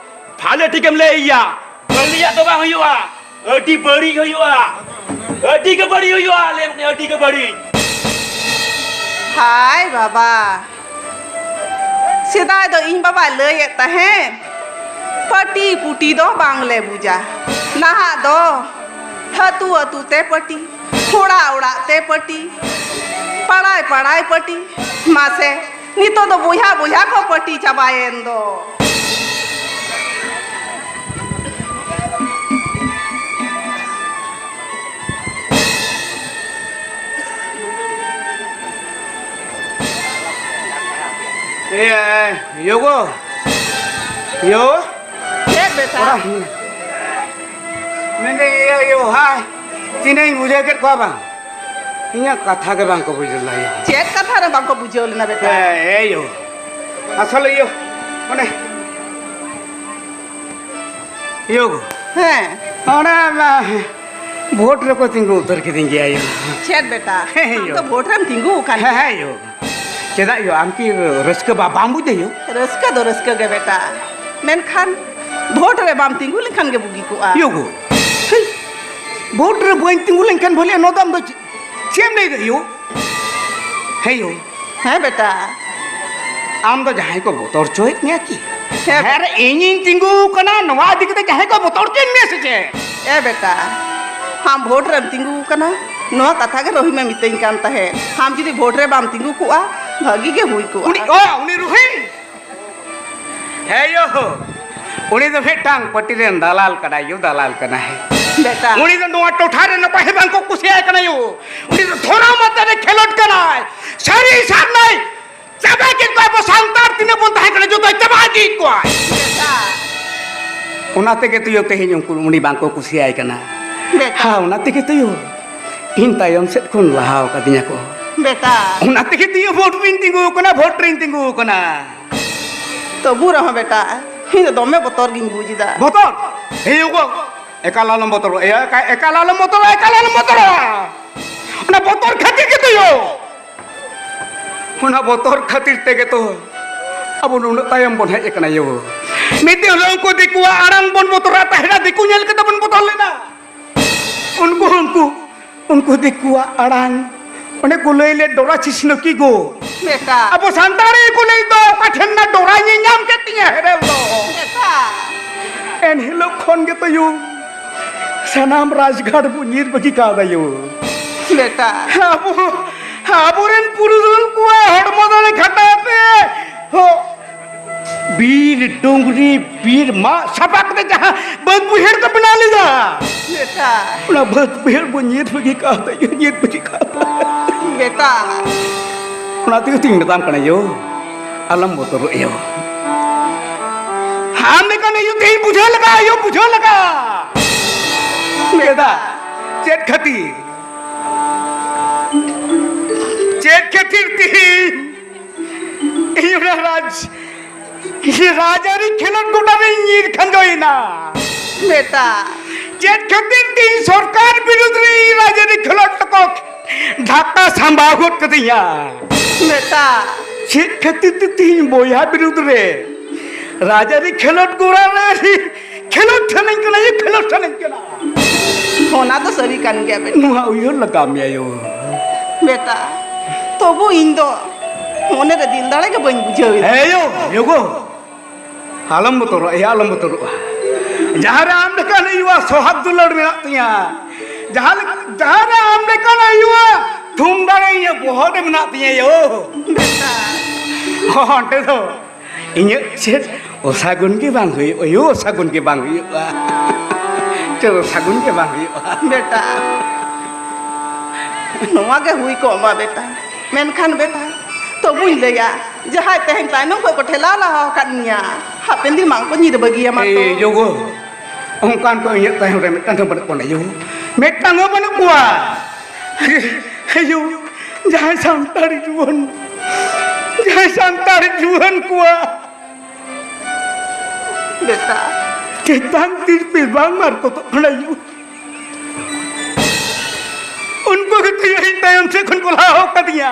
ᱵᱷᱟᱞᱮ ᱴᱷᱤᱠᱮᱢ ᱞᱟᱹᱭ ᱟᱭᱟ, ᱵᱷᱟᱹᱞᱤᱭᱟᱜ ᱫᱚ ᱵᱟᱝ ᱦᱩᱭᱩᱜᱼᱟ, ᱟᱹᱰᱤ ᱵᱟᱹᱲᱤᱡ ᱦᱩᱭᱩᱜᱼᱟ, ᱟᱹᱰᱤ ᱜᱮ ᱵᱟᱹᱲᱤᱡ ᱦᱩᱭᱩᱜᱼᱟ, ᱞᱟᱹᱭᱟᱢ ᱠᱟᱹᱱᱟᱹᱧ, ᱟᱹᱰᱤ ᱜᱮ ᱵᱟᱹᱲᱤᱡ᱾ ᱦᱟᱭ ᱵᱟᱵᱟ, ᱥᱮᱫᱟᱭ ᱫᱚ ᱤᱧ ᱵᱟᱵᱟᱭ ᱞᱟᱹᱭᱮᱫ ᱛᱟᱦᱮᱸᱫ, ᱯᱟᱹᱴᱤ ᱯᱩᱴᱤ ᱫᱚ ᱵᱟᱝᱞᱮ ᱵᱩᱡᱟ᱾ ᱱᱟᱦᱟᱜ ᱫᱚ ᱟᱹᱛᱩ ᱟᱹᱛᱩ ᱛᱮ ᱯᱟᱹᱴᱤ, ᱚᱲᱟᱜ ᱚᱲᱟᱜ ᱛᱮ ᱯᱟᱹᱴᱤ, ᱯᱟᱲᱟᱭ ᱯᱟᱲᱟᱭ ᱯᱟᱹᱴᱤ᱾ ᱢᱟᱥᱮ, ᱱᱤᱛᱚᱜ ᱫᱚ ᱵᱚᱭᱦᱟ ᱵᱚᱭᱦᱟ ᱠᱚ ᱯᱟᱹᱴᱤ ᱪᱟᱵᱟᱭᱮᱱ ᱫᱚ᱾ ᱮ, ᱭᱳ ᱜᱳ᱾ ᱭᱳ᱾ ᱪᱮᱫ ᱵᱮᱴᱟ? ᱚᱲᱟᱜ ᱦᱤᱱᱟᱹ᱾ ᱢᱮᱱᱫᱟᱹᱧ, ᱤᱭᱟᱹ, ᱭᱳ, ᱦᱟᱭ᱾ ᱛᱤᱱᱟᱹᱜ ᱤᱧ ᱵᱩᱡᱷᱟᱹᱣ ᱠᱮᱫ ᱠᱚᱣᱟ ᱵᱟᱝ? ᱤᱧᱟᱹᱜ ᱠᱟᱛᱷᱟ ᱜᱮ ᱵᱟᱝ ᱠᱚ ᱵᱩᱡᱷᱟᱹᱣ ᱞᱮᱫᱟ, ᱭᱳ᱾ ᱪᱮᱫ ᱠᱟᱛᱷᱟ ᱨᱮ ᱵᱟᱝ ᱠᱚ ᱵᱩᱡᱷᱟᱹᱣ ᱞᱮᱱᱟ ᱵᱮᱴᱟ? ᱦᱮᱸ, ᱦᱮᱸ, ᱭᱳ᱾ ᱟᱥᱚᱞᱮ, ᱭᱳ, ᱚᱱᱮ ᱭᱳ ᱜᱳ᱾ ᱦᱮᱸ᱾ ᱚᱱᱟ, ᱢᱟ, ᱵᱷᱳᱴ ᱨᱮᱠᱚ ᱛᱤᱸᱜᱩ ᱩᱛᱟᱹᱨ ᱠᱤᱫᱤᱧ ᱜᱮᱭᱟ ᱭᱳ᱾ ᱪᱮᱫ ᱵᱮᱴᱟ? ᱦᱮᱸ, ᱦᱮᱸ, ᱟᱢ ᱭᱳ᱾ ᱫᱚ ᱵᱷᱳᱴ ᱨᱮᱢ ᱛᱤᱸᱜᱩ ᱟᱠᱟᱱ ᱦᱮᱸ, ᱜᱮᱭᱟ? ᱦᱮᱸ, ᱭᱳ᱾ ᱪᱮᱫᱟᱜ ᱭᱳ, ᱟᱢ ᱠᱤ ᱨᱟᱹᱥᱠᱟᱹ ᱵᱟ-, ᱵᱟᱢ ᱵᱩᱡᱽ ᱫᱟ ᱭᱳ? ᱨᱟᱹᱥᱠᱟᱹ ᱫᱚ ᱨᱟᱹᱥᱠᱟᱹ ᱜᱮ ᱵᱮᱴᱟ, ᱢᱮᱱᱠᱷᱟᱱ ᱵᱷᱳᱴ ᱨᱮ ᱵᱟᱢ ᱛᱤᱸᱜᱩ ᱞᱮᱱᱠᱷᱟᱱ ᱜᱮ ᱵᱩᱜᱤ ᱠᱚᱜᱼᱟ᱾ ᱭᱳ ᱜᱳ, ᱦᱮᱸ, ᱵᱷᱳᱴ ᱨᱮ ᱵᱟᱹᱧ ᱛᱤᱸᱜᱩ ᱞᱮᱱᱠᱷᱟᱱ ᱵᱷᱟᱞᱮ, ᱱᱚᱣᱟ ᱫᱚ ᱟᱢ ᱫᱚ ᱪᱮᱫ, ᱪᱮᱫ ᱮᱢ ᱞᱟᱹᱭ ᱫᱟ ᱭᱳ? ᱦᱮᱸ ᱭᱳ᱾ ᱦᱮᱸ ᱵᱮᱴᱟ᱾ ᱟᱢ ᱫᱚ ᱡᱟᱦᱟᱸᱭ ᱠᱚ ᱵᱚᱛᱚᱨ ᱦᱚᱪᱚᱭᱮᱫ ᱢᱮᱭᱟ ᱠᱤ? ᱦᱮᱸ᱾ ᱟᱨ ᱤᱧᱤᱧ ᱛᱤᱸᱜᱩ ᱠᱟᱱᱟ, ᱱᱚᱣᱟ ᱤᱫᱤ ᱠᱟᱛᱮ ᱡᱟᱦᱟᱸᱭ ᱠᱚ ᱵᱚᱛᱚᱨ ᱦᱚᱪᱚᱭᱮᱫ ᱢᱮᱭᱟ ᱥᱮ ᱪᱮᱫ? ᱮ ᱵᱮᱴᱟ, ᱟᱢ ᱵᱷᱳᱴ ᱨᱮᱢ ᱛᱤᱸᱜᱩ ᱠᱟᱱᱟ, ᱱᱚᱣᱟ ᱠᱟᱛᱷᱟ ᱜᱮ ᱨᱳᱦᱤᱢ ᱮ ᱢᱤᱛᱟᱹᱧ ᱠᱟᱱ ᱛᱟᱦᱮᱸᱫ᱾ ᱟᱢ ᱡᱩᱫᱤ ᱵᱷᱳᱴ ᱨᱮ ᱵᱟᱢ ᱛᱤᱸᱜᱩ ᱠᱚᱜᱼᱟ, ᱵᱷᱟᱹᱜᱤ ᱜᱮ ᱦᱩᱭ ᱠᱚᱜᱼᱟ᱾ ᱩᱱᱤ, ᱚ, ᱩᱱᱤ ᱨᱳᱦᱤᱢ? ᱦᱮᱸ ᱭᱳ, ᱩᱱᱤ ᱫᱚ ᱢᱤᱫᱴᱟᱝ ᱯᱟᱹᱴᱤ ᱨᱮᱱ ᱫᱟᱞᱟᱞ ᱠᱟᱱᱟᱭ ᱭᱳ, ᱫᱟᱞᱟᱞ ᱠᱟᱱᱟᱭ᱾ ᱵᱮᱴᱟ᱾ ᱩᱱᱤ ᱫᱚ ᱱᱚᱣᱟ ᱴᱚᱴᱷᱟ ᱨᱮ ᱱᱟᱯᱟᱭ ᱦᱚᱸ ᱵᱟᱝ ᱠᱚ ᱠᱩᱥᱤᱭᱟᱭ ᱠᱟᱱᱟ ᱭᱳ᱾ ᱩᱱᱤ ᱫᱚ ᱫᱷᱚᱨᱚᱢ ᱟᱛᱮ ᱨᱮ ᱠᱷᱮᱞᱳᱰ ᱠᱟᱱᱟᱭ᱾ ᱥᱟᱹᱨᱤ ᱥᱟᱨᱱᱟᱭ ᱪᱟᱵᱟ ᱠᱮᱫ ᱠᱚᱣᱟ᱾ ᱟᱵᱚ ᱥᱟᱱᱛᱟᱲ ᱛᱤᱱᱟᱹᱜ ᱵᱚᱱ ᱛᱟᱦᱮᱸ ᱠᱟᱱᱟ, ᱡᱚᱛᱚᱭ ᱪᱟᱵᱟ ᱤᱫᱤᱭᱮᱫ ᱠᱚᱣᱟ᱾ ᱵᱮᱴᱟ᱾ ᱚᱱᱟ ᱛᱮᱜᱮ ᱛᱚ ᱭᱳ, ᱛᱮᱦᱮᱧ ᱩᱱᱠᱩ, ᱩᱱᱤ ᱵᱟᱝ ᱠᱚ ᱠᱩᱥᱤᱭᱟᱭ ᱠᱟᱱᱟ᱾ ᱵᱮᱴᱟ᱾ ᱦᱮᱸ, ᱚᱱᱟ ᱛᱮᱜᱮ ᱛᱚᱭᱳ ᱤᱧ ᱛᱟᱭᱚᱢ ᱥᱮᱫ ᱠᱷᱚᱱ ᱞᱟᱦᱟᱣ ᱠᱟᱫᱤᱧᱟ ᱠᱚ᱾ ᱵᱮᱴᱟ᱾ ᱚᱱᱟ ᱛᱮᱜᱮ ᱛᱚᱭᱳ ᱵᱷᱳᱴ ᱨᱤᱧ ᱛᱤᱸᱜᱩ ᱟᱠᱟᱱᱟ, ᱵᱷᱳᱴ ᱨᱤᱧ ᱛᱤᱸᱜᱩ ᱟᱠᱟᱱᱟ᱾ ᱛᱚᱵᱩ ᱨᱮᱦᱚᱸ ᱵᱮᱴᱟ, ᱤᱧ ᱫᱚ ᱫᱚᱢᱮ ᱵᱚᱛᱚᱨ ᱜᱤᱧ ᱵᱩᱡᱽ ᱮᱫᱟ᱾ ᱵᱚᱛᱚᱨ? ᱦᱮᱸ ᱜᱳ, ᱮᱠᱟᱞ ᱟᱞᱚᱢ ᱵᱚᱛᱚᱨᱚᱜᱼᱟ, ᱮᱠᱟ-, ᱮᱠᱟᱞ ᱟᱞᱚᱢ ᱵᱚᱛᱚᱨᱚᱜᱼᱟ, ᱮᱠᱟᱞ ᱟᱞᱚᱢ ᱵᱚᱛᱚᱨᱚᱜᱼᱟ᱾ ᱚᱱᱟ ᱵᱚᱛᱚᱨ ᱠᱷᱟᱹᱛᱤᱨ ᱜᱮ ᱛᱚᱭᱳ᱾ ᱚᱱᱟ ᱵᱚᱛᱚᱨ ᱠᱷᱟᱹᱛᱤᱨ ᱛᱮᱜᱮ ᱛᱚ ᱟᱵᱚ ᱱᱩᱱᱟᱹᱜ ᱛᱟᱭᱚᱢ ᱵᱚᱱ ᱦᱮᱡ ᱟᱠᱟᱱᱟ ᱭᱳ᱾ ᱢᱤᱫ ᱫᱤᱱ ᱦᱤᱞᱳᱜ ᱩᱱᱠᱩ ᱫᱤᱠᱩᱣᱟᱜ ᱟᱲᱟᱝ ᱵᱚᱱ ᱵᱚᱛᱚᱨᱟ, ᱛᱟᱦᱮᱱᱟ ᱫᱤᱠᱩ ᱧᱮᱞ ᱠᱟᱛᱮ ᱵᱚᱱ ᱵᱚᱛᱚᱨ ᱞᱮᱱᱟ᱾ ᱩᱱᱠᱩ, ᱩᱱᱠᱩ, ᱩᱱᱠᱩ ᱫᱤᱠᱩᱣᱟᱜ ᱟᱲᱟᱝ, ᱚᱱᱮ ᱠᱚ ᱞᱟᱹᱭ ᱞᱮᱫ ᱰᱚᱨᱟ ᱪᱷᱤᱥᱱᱚᱠᱤ ᱜᱳ᱾ ᱵᱮᱴᱟ᱾ ᱟᱵᱚ ᱥᱟᱱᱛᱟᱲᱤ ᱠᱚ ᱞᱟᱹᱭ ᱫᱚ ᱚᱠᱟ ᱴᱷᱮᱱ ᱱᱟ ᱰᱚᱨᱟ ᱧᱮᱧᱟᱢ ᱠᱮᱫ ᱛᱤᱧᱟ ᱦᱮᱨᱮᱞ ᱫᱚ᱾ ᱵᱮᱴᱟ᱾ ᱮᱱ ᱦᱤᱞᱳᱜ ᱠᱷᱚᱱ ᱜᱮᱛᱚ ᱭᱳ ᱥᱟᱱᱟᱢ ᱨᱟᱡᱽᱜᱟᱲ ᱵᱚ ᱧᱤᱨ ᱵᱟᱹᱜᱤ ᱠᱟᱣᱫᱟ ᱭᱳ᱾ ᱵᱮᱴᱟ᱾ ᱟᱵᱚ, ᱟᱵᱚᱨᱮᱱ ᱯᱩᱨᱩᱫᱷᱩᱞ ᱠᱚᱣᱟᱜ ᱦᱚᱲᱢᱚ ᱫᱟᱲᱮ ᱠᱷᱟᱴᱟᱣ ᱛᱮ ᱦᱚ, ᱵᱤᱨ, ᱰᱩᱝᱨᱤ, ᱵᱤᱨ ᱢᱟᱜ ᱥᱟᱯᱷᱟ ᱠᱟᱛᱮ ᱡᱟᱦᱟᱸ ᱵᱟᱹᱫᱽ ᱵᱟᱹᱭᱦᱟᱹᱲ ᱠᱚ ᱵᱮᱱᱟᱣ ᱞᱮᱫᱟ᱾ ᱵᱮᱴᱟ᱾ ᱚᱱᱟ ᱵᱟᱹᱫᱽ ᱵᱟᱹᱭᱦᱟᱹᱲ ᱵᱚ ᱧᱤᱨ ᱵᱟᱹᱜᱤ ᱠᱟᱣᱫᱟ ᱭᱳ, ᱧᱤᱨ ᱵᱟᱹᱜᱤ ᱠᱟᱣᱫᱟ᱾ ᱵᱮᱴᱟ᱾ ᱚᱱᱟ ᱛᱮᱜᱮ ᱛᱤᱧ ᱢᱮᱛᱟᱢ ᱠᱟᱱᱟ ᱭᱳ, ᱟᱞᱚᱢ ᱵᱚᱛᱚᱨᱚᱜ ᱭᱳ᱾ ᱟᱢ ᱞᱮᱠᱟᱱ ᱭᱳ ᱛᱮᱦᱮᱧ ᱵᱩᱡᱷᱟᱹᱣ ᱞᱟᱜᱟᱜᱼᱟ ᱭᱳ, ᱵᱩᱡᱷᱟᱹᱣ ᱞᱟᱜᱟᱜᱼᱟ᱾ ᱵᱮᱴᱟ᱾ ᱪᱮᱫ ᱠᱷᱟᱹᱛᱤᱨ? ᱪᱮᱫ ᱠᱷᱟᱹᱛᱤᱨ ᱛᱮᱦᱮᱧ ᱤᱧ ᱚᱱᱟ ᱨᱟᱡᱽ, ᱨᱟᱡᱽᱟᱹᱨᱤ ᱠᱷᱮᱞᱳᱰ ᱜᱚᱰᱟ ᱨᱤᱧ ᱧᱤᱨ ᱠᱷᱟᱸᱡᱚᱭᱮᱱᱟ? ᱵᱮᱴᱟ᱾ ᱪᱮᱫ ᱠᱷᱟᱹᱛᱤᱨ ᱛᱮ ᱤᱧ ᱥᱚᱨᱠᱟᱨ ᱵᱤᱨᱩᱫᱽ ᱨᱮ ᱤᱧ ᱨᱟᱡᱽᱟᱹᱨᱤ ᱠᱷᱮᱞᱳᱰ ᱫᱚᱠᱚ ᱰᱷᱟᱠᱟ ᱥᱟᱢᱵᱟᱣ ᱜᱚᱫ ᱠᱟᱹᱫᱤᱧᱟ? ᱵᱮᱴᱟ᱾ ᱪᱮᱫ ᱠᱷᱟᱹᱛᱤᱨ ᱛᱮ ᱛᱮᱦᱮᱧ ᱵᱚᱭᱦᱟ ᱵᱤᱨᱩᱫᱽ ᱨᱮ ᱨᱟᱡᱽᱟᱹᱨᱤ ᱠᱷᱮᱞᱳᱰ ᱜᱚᱰᱟ ᱨᱮ ᱠᱷᱮᱞᱳᱰ ᱥᱟᱱᱟᱧ ᱠᱟᱱᱟ, ᱤᱧ ᱠᱷᱮᱞᱳᱰ ᱥᱟᱱᱟᱧ ᱠᱟᱱᱟ? ᱚᱱᱟ ᱫᱚ ᱥᱟᱹᱨᱤ ᱠᱟᱱ ᱜᱮᱭᱟ ᱵᱮᱴᱟ᱾ ᱱᱚᱣᱟ ᱩᱭᱦᱟᱹᱨ ᱞᱟᱜᱟᱣ ᱢᱮᱭᱟ ᱭᱳ᱾ ᱵᱮᱴᱟ, ᱛᱚᱵᱩ ᱤᱧ ᱫᱚ ᱢᱚᱱᱮ ᱨᱮ ᱫᱤᱞ ᱫᱟᱲᱮ ᱜᱮ ᱵᱟᱹᱧ ᱵᱩᱡᱷᱟᱹᱣ ᱮᱫᱟ᱾ ᱦᱮᱸ ᱭᱳ, ᱭᱳ ᱜᱳ᱾ ᱟᱞᱚᱢ ᱵᱚᱛᱚᱨᱚᱜᱼᱟ ᱭᱟ, ᱟᱞᱚᱢ ᱵᱚᱛᱚᱨᱚᱜᱼᱟ᱾ ᱡᱟᱦᱟᱸ ᱨᱮ ᱟᱢ ᱞᱮᱠᱟᱱ ᱟᱭᱳᱣᱟᱜ ᱥᱚᱦᱟᱜᱽ ᱫᱩᱞᱟᱹᱲ ᱢᱮᱱᱟᱜ ᱛᱤᱧᱟ, ᱡᱟᱦᱟᱸ ᱞᱮ-, ᱡᱟᱦᱟᱸ ᱨᱮ ᱟᱢ ᱞᱮᱠᱟᱱ ᱟᱭᱳᱣᱟᱜ ᱛᱷᱩᱢ ᱫᱟᱲᱮ ᱤᱧᱟᱹᱜ ᱵᱚᱦᱚᱜ ᱨᱮ ᱢᱮᱱᱟᱜ ᱛᱤᱧᱟ ᱭᱳ᱾ ᱵᱮᱴᱟ᱾ ᱚᱸᱰᱮ ᱫᱚ ᱤᱧᱟᱹᱜ ᱪᱮᱫ ᱚᱥᱟᱹᱜᱩᱱ ᱜᱮ ᱵᱟᱝ ᱦᱩᱭᱩᱜᱼᱟ ᱭᱳ, ᱚᱥᱟᱹᱜᱩᱱ ᱜᱮ ᱵᱟᱝ ᱦᱩᱭᱩᱜᱼᱟ᱾ ᱪᱮᱫ ᱚᱥᱟᱹᱜᱩᱱ ᱜᱮ ᱵᱟᱝ ᱦᱩᱭᱩᱜᱼᱟ᱾ ᱵᱮᱴᱟ, ᱱᱚᱣᱟ ᱜᱮ ᱦᱩᱭ ᱠᱚᱜ ᱢᱟ ᱵᱮᱴᱟ᱾ ᱢᱮᱱᱠᱷᱟᱱ ᱵᱮᱴᱟ, ᱛᱚᱵᱩᱧ ᱞᱟᱹᱭᱟ, ᱡᱟᱦᱟᱸᱭ ᱛᱮᱦᱮᱧ ᱛᱟᱭᱱᱚᱢ ᱠᱷᱚᱱ ᱠᱚ ᱴᱷᱮᱞᱟᱣ ᱞᱟᱦᱟ ᱟᱠᱟᱫ ᱢᱮᱭᱟ, ᱦᱟᱯᱮᱱ ᱫᱤᱱ ᱵᱟᱝ ᱠᱚ ᱧᱤᱨ ᱵᱟᱹᱜᱤᱭᱟᱢᱟ ᱛᱚ᱾ ᱮ ᱡᱳ ᱜᱳ, ᱚᱱᱠᱟᱱ ᱠᱚ ᱤᱧᱟᱹᱜ ᱛᱟᱭᱚᱢ ᱨᱮ ᱢᱤᱫᱴᱟᱝ ᱦᱚᱸ ᱵᱟᱹᱱᱩᱜ ᱠᱚᱣᱟ ᱭᱳ᱾ ᱢᱤᱫᱴᱟᱝ ᱦᱚᱸ ᱵᱟᱹᱱᱩᱜ ᱠᱚᱣᱟ᱾ ᱟᱭᱳ, ᱡᱟᱦᱟᱸᱭ ᱥᱟᱱᱛᱟᱲ ᱡᱩᱣᱟᱹᱱ, ᱡᱟᱦᱟᱸᱭ ᱥᱟᱱᱛᱟᱲ ᱡᱩᱣᱟᱹᱱ ᱠᱚᱣᱟᱜ ᱵᱮᱴᱟ᱾ ᱪᱮᱛᱟᱱ ᱛᱤᱨᱯᱤ ᱵᱟᱝ ᱢᱟᱨᱠᱚᱛᱚᱜ ᱠᱟᱱᱟ ᱭᱳ᱾ ᱩᱱᱠᱩ ᱜᱮᱛᱚ ᱤᱧ ᱛᱟᱭᱚᱢ ᱥᱮᱫ ᱠᱷᱚᱱ ᱠᱚ ᱞᱟᱦᱟ ᱟᱠᱟᱫᱤᱧᱟ᱾